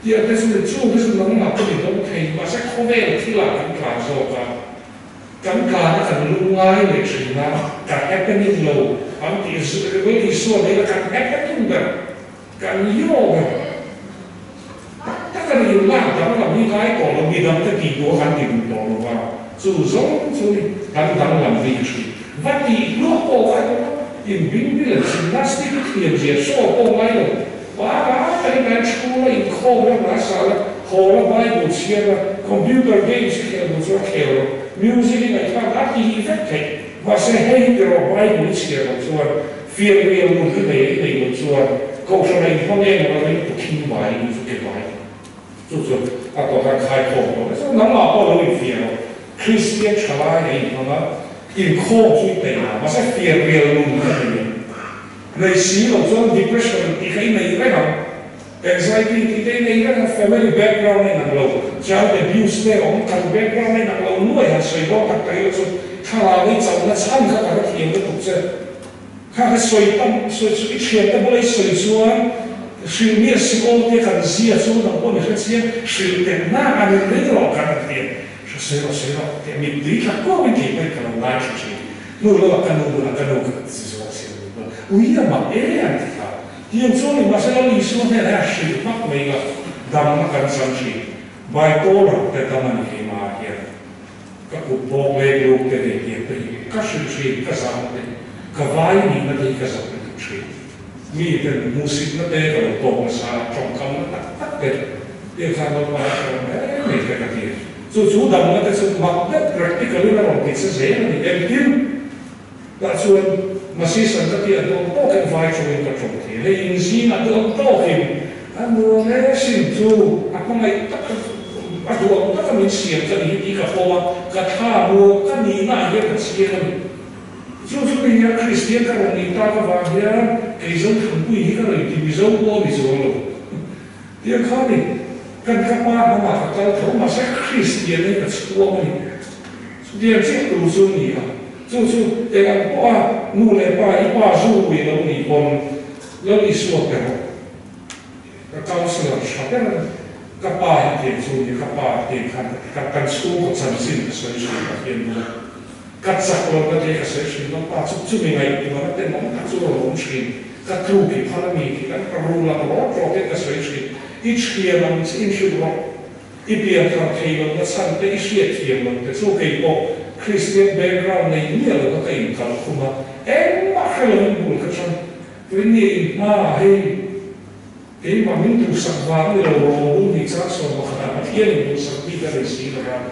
Tiang te chu ni, chung te chu nangmah pawh ni dawng thei, mahse khawvel thilah kan tlan zawk a, kan tlan a kan lung ngai leh thin a, kan happening lo an tih Rebel Isua nei la kan happening ber, kan yo ber. Tak tak a ni, inlak danglam hi ngai tawh lo, midang te tih duh a kan ti duh tawh lo va, chu zawng chu ni kan danglam bik thin. Va tih hluah pawh ngai lo va, inbing bil gymnastic i thiam zia show pawh ngai lo, pa pa takin kan thu la, inkhawm la, hna sa la, Thaw la Bible chhiar la, computer games i khel duh chuan khel rawh, music i ngaihthlak a ti vek theih. Mahse hei hi tiraw Bible i chhiar loh chuan, fian rial nun i nei i neih loh chuan Kohhran a inhmang em emaw ring tu khing bai ni chu ke bai. Chu chu a tawh khan khai khawm tawh mai. Chuan nangmah pawh lo infiah rawh. Kristian thalai a inhmang a, inkhawm chu i peih lo. Mahse fian rial nun ka nei em? Nei si lo chuan depression tih kha i nei reng ang. Anxiety tih te i nei reng ang. Family background a inang lo, child abuse te awm, kan background a inang lo nuai han sawi dawn tak tak ila chu thlarau i chauhna chhan kha ka hrethiam lutuk che. Kha ka sawi tam sawi chu i thiante bula i sawi chuan hrilh miah si aw tia kan zia chu nang pawh ni hre chiang hrilh teh nak a ni ring rawh kan han ti a, hre sawi rawh sawi rawh tia mittui tla kuau in kei pawhin ka lo ngaithla thin. Hnu lamah ka nu bulah ka nu ka ti zawk si lo chuan ui a mak e an ti kha. Tiang chuan ni mahse Lal Isua hnenah hian hrilh hmak mai ila damna kan chang thin. Bipolar te dam a ni keimah ah hian. Ka kut bawk lek luk te ve tiang te hi ka hrilh thin, ka zahna te hi, ka vai nihna te hi ka zak lutuk thin. Mi ten hmuhsitna te ka lo tawk nasa a, tawngkamna tak tak te tiang khan Lalpa a hre mai mai te ka ti. Chu chu damna te chu mak deuh practical in a rawn ti che zel a ni. Engtin? Tah chuan Masi san ka tih a duang tawkin vai tawngin ka tawng thei a, hei inzingah duang tawkin a nuam e sin chu a hmangaih tak a duang taka min siam ka ni hi tih ka pawm a, ka thla nuam ka nihna ah hian ka chiang a ni. Chu chu ni hian Kristian ka rawn nih tak avang hian kei Zothangpui hi ka rawn inti Mizo pawh a ni chuang lo. Tiang kha ni, kan ka pa hnamah ka kal tho mahse Kristian hi ka chhuang a ni. Chutiang chiah tur chu a ni a, chu chu eng ang pawha nu leh pa i pa zu ui lo nih pawn Lal Isua pe rawh. Ka counsellor tha ber a ni. Ka pa hi tiang chu a ni, ka pa tiang khan ka ti kha, kan chhungkaw chanchin ka sawi thin Pathian bula ka chak lo na te ka sawi thin, Lalpa chu chumi ngaihtuahna tenawm tak chu a rawn awm thin, ka tluk i phal a mi tih kan ka rul ang rawt rawtin ka sawi thin, i thian ang che inhrilh rawh. I pianthar thei lo na chhan te i hriat thiam lo te chu kei pawh Kristian background nei miah lo kha ka inkalh khum a, engmah hre lo in bul ka chang. Tuin nge in hma ah hei keimah min duhsak vang ni lo rawng bul hnih chang 11 ah Pathian in duhsak bik a nei si lo va.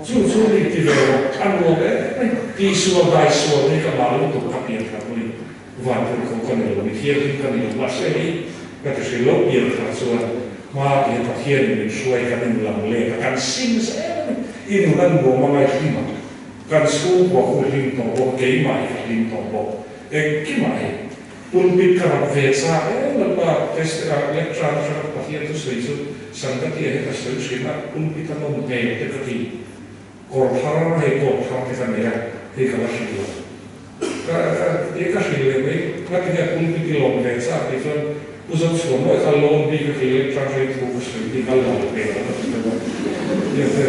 Chu chu ni ti ve rawh a nuam em mai. Tihsual daisual hi ka mah lutuk ka pianthar pawhin Van tur kho ka ni lo, mi thianghlim ka ni lo, mahse hei ka ti hrilh lo pianthar chuan hma tihian Pathianin min hruai kan in lam let a, kan sim zel a ni. I nun a nuam a ngaihlim a, kan chhungkua khu hlim tawh bawk, keimah hi ka hlim tawh bawk, engkimah hei pulpit ka rap ve chak em Lalpa test lecture atanga Pathian thusawi chu Sangatia hi ka sawi thin a, pulpit a nawm hmel te ka ti. Kawr thar hei coat thar te ka nei a, hei ka la hrilh lo. Ka ka e ka hrilh leh mai, ngatinge pulpit i lawm ve chak tih chuan Pu Zochhuan mawi kha lawn bik a kei leh ṭang rei thu ka sawi hi ka lawm ve lo ka ti deuh a. Nia te,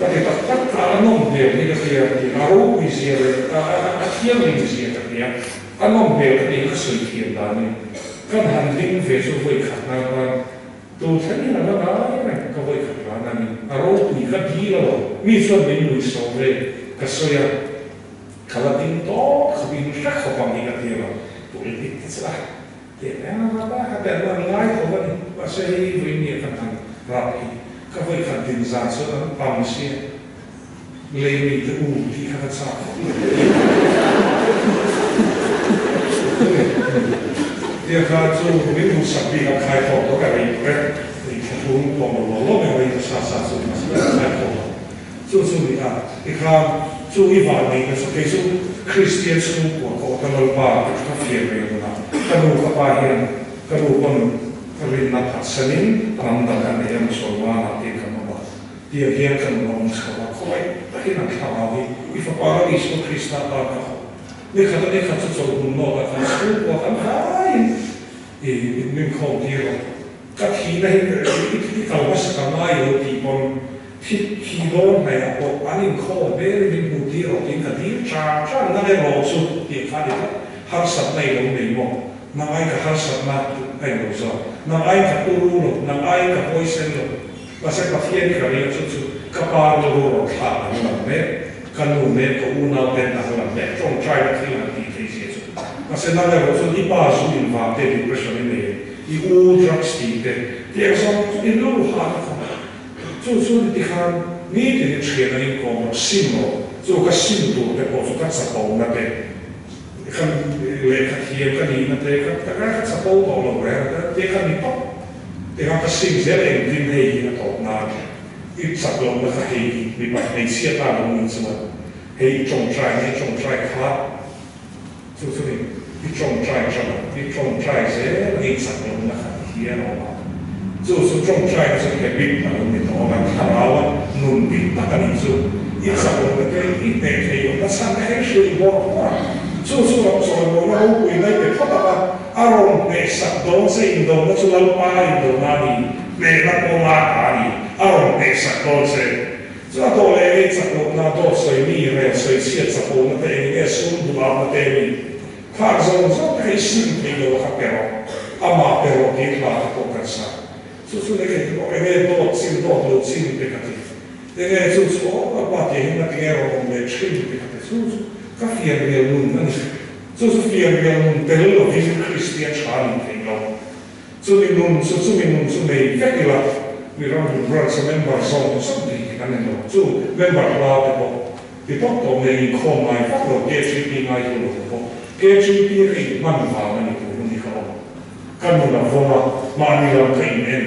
ka ti tak tak kha a nawm hmel hi ka hria tih a ropui zia leh a a a thianghlim zia ka hria, a nawm hmel ka tih hi ka sawi thiam danin kan han ding ve chu vawi khat nan khan Tu thlengin a la ngai reng, ka vawi khat ran a ni. A ropui ka dil a lo. Mi chuan min nui sawm ve, ka sawi a, ka la ding tawp khawp in hre khawp ang hi ka ti a lo. Pulpit te chu a teh reng a va ka teh rual ngai tho a ni. Mahse hei vawi nia kan han rap hi ka vawi khat din zan chuan an tam sia, lei mi te u tih kha ka chak khawp mai. Tia kha chu min duhsak bik a khai khawp lo ka rei tawh e, i thlahlung tawh lo law law mai rei ta sa sa chu mahse ka khai khawp lo. Chu chu ni a, tikhan chu i van neihna chu kei chu Kristian chhungkua ka awt a Lalpa ka ka fiah ve lo na, ka nu ka pa hian ka nu pawn ka rinna phatsanin ram dang a nei a Musalman ah te kan awm a. Tiang hian ka nun a awm chho a, khawngaih takin an thlarau hi i Fapa Lal Isua Krista tan ka hawh. Ni khat a ni khat chu chawlhmun nawtah kan chhungkua kan hlaiin i min khawm tir a, ka thihna hi i kal hmasa ka ngai lo tih pawn thi thi dawn hnaihah pawh an inkhawm hmelin min hmuh tir rawh tiin ka dil char char nang erawh chu tih kha a ni tlat, harsatna i lo nei maw? Nang ai ka harsatna a in lo zawk, nang ai ka turu lo, nang ai ka huaisen lo. Mahse Pathian hi ka ring a chu chu ka pa rilru rawn thlak ang lam mek, ka nu mek, ka unau ten ang lam mek, tawngtaina thil han tih theih zia chu. Mahse nang erawh chuan i pa zu in vang te depression i nei em? I u drugs ti te tiang zawng chu i rilru hah na kha chu chu ni tikhan nitin in thian an inkawm rawh sim rawh chu ka sim tur te pawh chu ka chapo na te ka lehkha thiam ka nih na te ka ka ka chapo tawh lo reng a te kha ni tawp tikhan ka sim zel engtin hei hi a tawp nan i chak loh na kha hei hi mipa hmeichhia tan lo nih chuan hei i tawngtai na i tawngtai kha Chu chu ni, i tawngtai tang a, i tawngtai zel a i chak lohna kha ti hian a awm a. Chu chu tawngtaina chu habit a lo ni tawh ang a, thlarau a nun dik tak a nih chu. I chak lohna te, i hneh theih lohna chhan te kha i hrilh bawrh bawrh a. Chu chu ram chawimawina ropui ngai pe phawt ang a, a rawn hnehsak dawn che indona chu Lalpa indona a ni, hnehna kawnga ta a ni, a rawn hnehsak dawn che. Chu a dawh leh ei chak lohna, dawt sawi mi, rel sawi chhiat chakawhna te eng nge sum duhakna te mi khak zawng zawng te kha i sim theih lo a kha pe rawh, amah pe rawh tih hla te pawh kan sa. Chu chu nei thei pawh eng nge dawt chin dawt lo chin te ka ti. Eng nge chu chu aw ka pa tih hian a ti nge rawn awm leh thin te ka ti. Chu chu ka fianrial nun a ni. Chu chu fianrial nun tel lovin Kristian tha a nih theih lo. Chumi nun chu chumi nun chu nei vek ila, mi ram hun branch a member zawng zawng tih hi kan en lo. Chu member hla te pawh ti tawk tawh nei inkhawm ngai vak lo, KGP ngai hu lo te pawh KGP a ka inhman vang a ni tur hun hi ka awm. Ka nun a vawng a, mahni lam ka in en.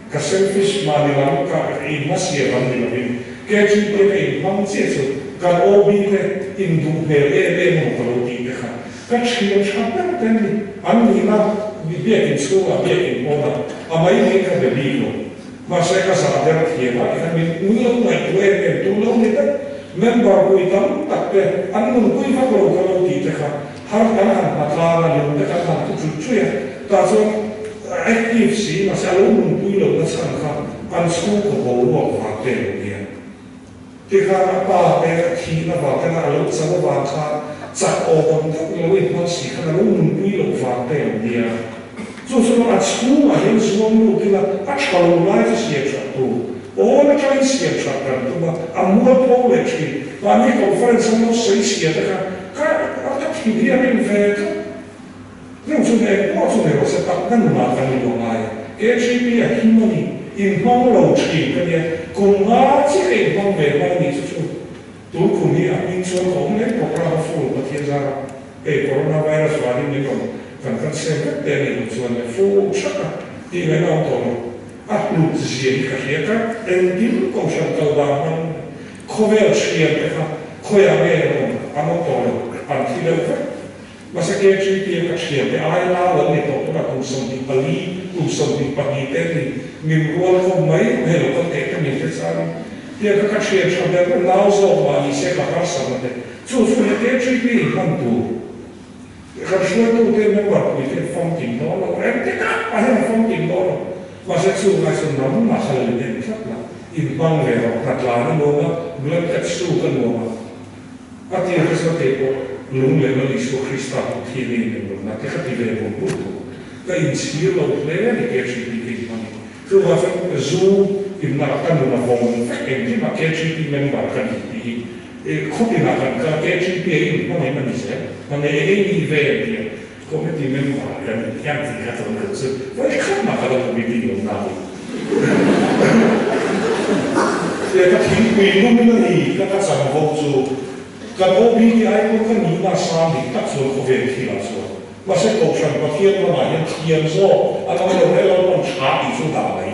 Ka selfish mahni lam ka in hmasiam an ni lovin KGP a ka inhmang chiah chu kan OB te induh hmel em em emaw ka lo tih te kha Ka thian tha ber te ni an nihna mi biakin chhungah biakin pawnah a mai mai ka be bik lo. Mahse ka zah der thiam a tikhan min ui lo ngaihtuah em em tu lo ni vek. Member pui tam tak te an nunpui vak lo ka lo tih te kha har kan han hma tlang a lung te kan han thu chut chuih a tah chuan active si mahse a lo nunpui lo na chhan kha an chhungkaw boruak vang te lo nia. Tikhan a pa te a thihna vang khan a lo chal vang khan chak awk ang deuh lo inhmang si khan a lo nunpui loh vang te a lo nia. Chu chu a chhungah hian zuam lut ila a tha lo lai chu siam that tur awn atangin siam that kan tum a, a mualpho leh thin. Mahni conference an lo sawi chhia te kha ka ka thin hi a rim ve tlat. Heng chu eng pawh chu ni rawh se tak na nunah kan in luah ngai a, KGP a him a ni, inhmang lo thin ka nia, kum nga chiah ka inhmang ve hman a nih chu chu tun kum hi a hming chuan ka awm leh programme a full Pathian zara hei corona virus vangin min rawn kan kan sem vek te a nih loh chuan le full thak a tih ngaihna awm tawh lo a hlut zia hi ka hria ka engkim kohhran kal dan hmang khawvel thian te kha khawiah nge an awm an awm tawh lo an thi deuh vek. Mahse KGP a ka thian te ai la lo ni tawh tunah kum 24, kum 22 te ni min rual khawp mai hei lo kal teh te min hre chang in tiang kha ka thian tha ber ber nau zawk mah ni se ka harsat na te chu chu he KGP in hman tur kan hruaitu te member pui te famkim dawn lo engtik ah mah hian a famkim dawn lo mahse chu ngai chu nang mah kha lo in en tlat la in hmang ve rawh hnatlan a nuam a blanket suk a nuam a. A tir kha chuan kei pawh lung leh Lal Isua Krista hmuh thi nge in englo na te kha ti ve bur bur tawh. Ka inchhir lo hle a ni KGP ka inhmang hi. Chuvang chuan zu inna ka nun a vawng vek engkim ah KGP member ka ni tih hi khawtin ah kan kal KGP a inhmang em a ni zel. Hmangaih eng eng ni ve an ti a committee member ka ni hian tih kha chuan ka chu vawikhat mah ka la committee lo na hi. Tia ka thingpui lum in a ni ka ka chanvo chu kan OBT ai pawn ka nihna sang dik tak chuan khawvel thil ah chuan mahse Kohhran Pathian ramah hian thiam zawk an awm lo rel lo pawn tha tih chu dah mai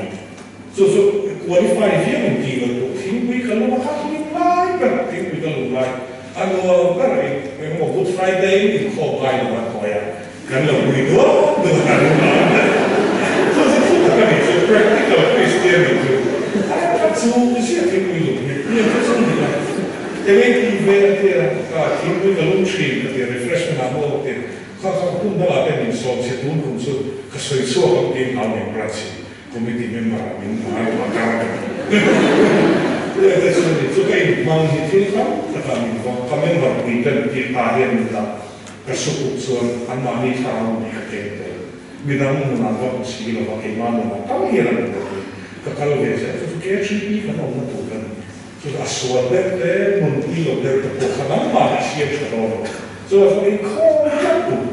chu chu qualify viau in tih lo pawh thingpui ka lum a kha hlim lai ber thingpui ka lum lai a nuam ber eng emaw Good Friday in inkhawm ngai lo an hawi a. Kan lo pui duak duak a ni mai. Chu chu thu tak a nih chu, practical Christian nih chu. A ka chu ziah thingpui lum hi, hniam chu chu ni a. Eng ei ti ve a tia, ka thingpui ka lum thin ka ti a, refreshment ah maw ka ti a. Kha kha hun dangah te min sawm chhe tun kum chu ka sawi chhuak ang tiin hau nen branch hi committee member ah min ngai tawh a kar ka ti. Tia te chu a ni chu ka inhmang hi thil tam takah min vawng, ka member pui ten tih ta hian min dah. Ka sukuk chuan anmahni thlarau ni ka keng tel. Midang nunah va hmu si lova keimah nunah tal hian an hmu thei. Ka kal ve zel chu chu KGP kan awmna tur ka ni. Chu a sual deuh te, nunpui lo deuh te pawh kha nangmah nih siam tha dawn lo. Chuvang chuan inkhawm tlat tur.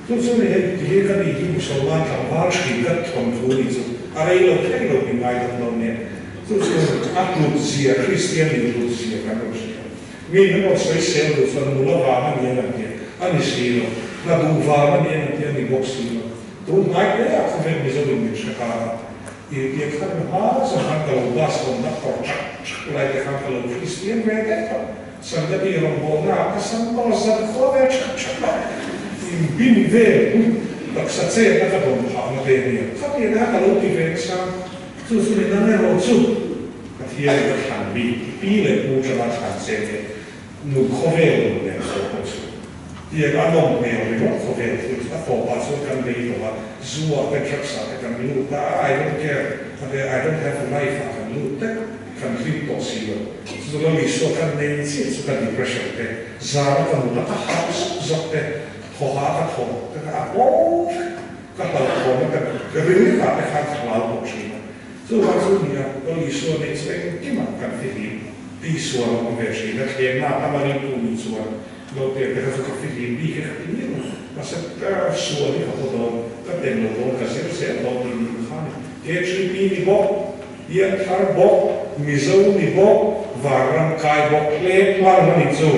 Chu chu ni hei ti hi ka ni hi Musalman tlangval hri ka thawnthu ni chu a rei lo thei lo min ngaidam dawn nia. Chu chu a hlut zia Kristian nih hlut zia kan rawn hria. Mi an rawn sawi sel duh chuan nula vang a ni an ti a, a ni si lo. Hna duh vang a ni an ti a, ni bawk si lo. Tun hnai hle ah khawvel Mizo in min hre ta a, i pian khan mi hma zawng khan ka lo bus awmna kawr chak chak lai te khan ka lo Kristian ve daih tawh. Sangati rawngbawlna ah ka sam tawh zan khua ve chak chak a, in bin vel hun taksa chetna ka dawn phahna te nia. Khatiang kha ka lo ti ve nasa, chu chu ni nang erawh chu Pathian ka thlan bik i pi leh pu tanga thlan che nia nu khawvel nun nen zo pawh chu tiang a nawm hmel ringawt khawvel thil chu a tawpah chuan kan bei tawh a, zu ah te drugs ah te kan lut a, I don't care ate I don't have a life ah kan lut vek. Kan hlim tawh si lo. Chu chu Lal Isua kan nei chiah chu ka depression te, zana ka mut a ka hau zak zak te, thaw ha ka thaw te kha a bo vek. Ka hlauhthawm a ka rilrah te khan ka hlau tawh thin a. Chuvang chu nia, Lal Isua nei chu engkimah kan fihlim tihsual a awm ve thin a, thlenna a tam a ringtu nih chuan lo te te kha chu ka fihlim bik e ka ti miah lo. Mahse ka sual hi ka haw dawn, ka tel lo dawn, ka zir zel dawn tih nih kha a ni. KHP ni bawk. Pianthar bawk, Mizo ni bawk, Vanram kai bawk hle hlang a ni chu.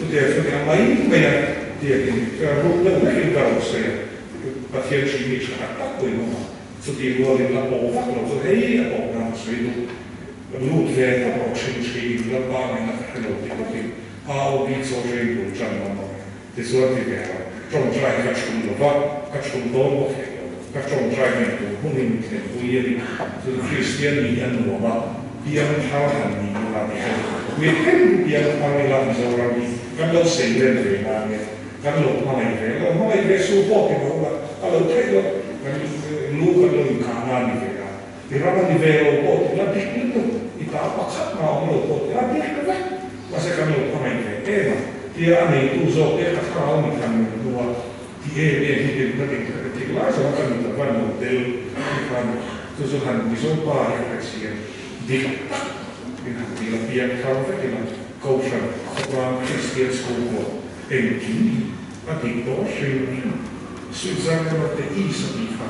Chutiang chu nia mai mai a tiangin ka rum deuh vekin ka rawn sawi a, Pathian hri mi tha tak tak pawhin awm a, chutih rualin la pawh vak lo chu hei a pawh nan ka sawi duh. Lut ve tak rawh hrim hriin Lalpa nena ka hre lo tih bawkin AOB chaw train bul tan lam awm e. Tichuan ti ve rawh, tawngtai ka chhun lo va, ka chhun dawn bawk hek lo. Ka tawngtai nen tur hmunin min thlenpui a ni. Chu Kristian nih a nuam a, piang thar han ni ila tih ka duh. Mi tin piang thar ila Mizoram hi kan lo sei len ve nan nge, kan lo hmangaih ve lo, hmangaih ve su pawh ti lo ula, a lo theih loh, kan lu kan lo inkah na ni ve a, i ram a ni ve lo pawh ti la dik lutuk, i ta pakhat mah awm lo pawh ti la dik vek. Mahse kan lo hmangaih ve em a, tia a neitu zawk te ka thlarau mi khan min hnu a, ti em em hi din ka din kha ka tik lai zawng ka mit a van lo tel ti khan chu chu han Mizo pa hi a hre si a, dik tak in han ti la piang thar vek ila Kohhran khawtlang Kristian chhungkua engkim hi a dik tawh hrim hrim. Switzerland te East a tih kha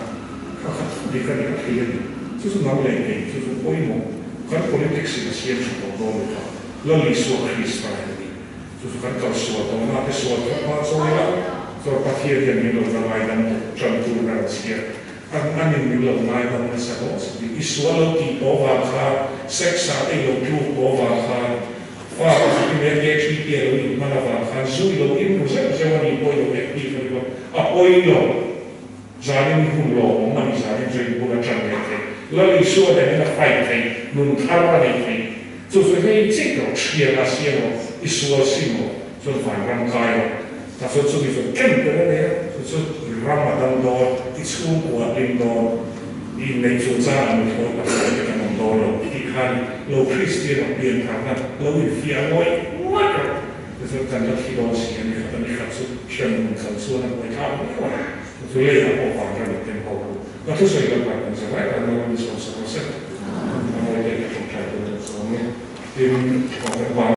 kha kha thu dik a ni a thei a ni. Chu chu nang leh kei chu chu pawimawh kan politics in a siam tha tawh dawn lo kha Lal Isua Krista hi a ni. Chu chu kan kal sual tawh na te sual khat hma chaw ila chuan Pathian hian min lo la ngaidam tawh tan tur ber a chhiar an anin min lo ngaidam nasa dawn si tih i sual lo tih tawh vang khan sex ah te i lo tluk tawh vang khan Fa pakhat in LKTP a lo inhman avang khan zu i lo in ru zeuh zeuh a nih pawh i lo active a ni bawk. A pawi lo. Zanin i hun lawmawm a ni, zanin chu in bul atang leh thei. Lal Isua nen in a fight thei, nun thar a nei thei. Chu chu hei chik rawh, thian a siam rawh, i sual sim rawh, chuan vanram kai rawh. Ta chuan chumi chu ken tel a nei a, chu chu i ram a dam dawn, i chhungkua a hlim dawn. Inneih chungchangah nuthlawi pasal te kan awm dawn lo tih khan lo Kristian a pian tharna lo infiah ngawih ngawih rawh. Tichuan kan la thi dawn si a ni khat a ni khat chu hremhmun kal chuan a buaithlak viau a, chu leiah pawh vanram in tem ho ru. Ka thusawi lam kan kan zir lai kan lo in sawm.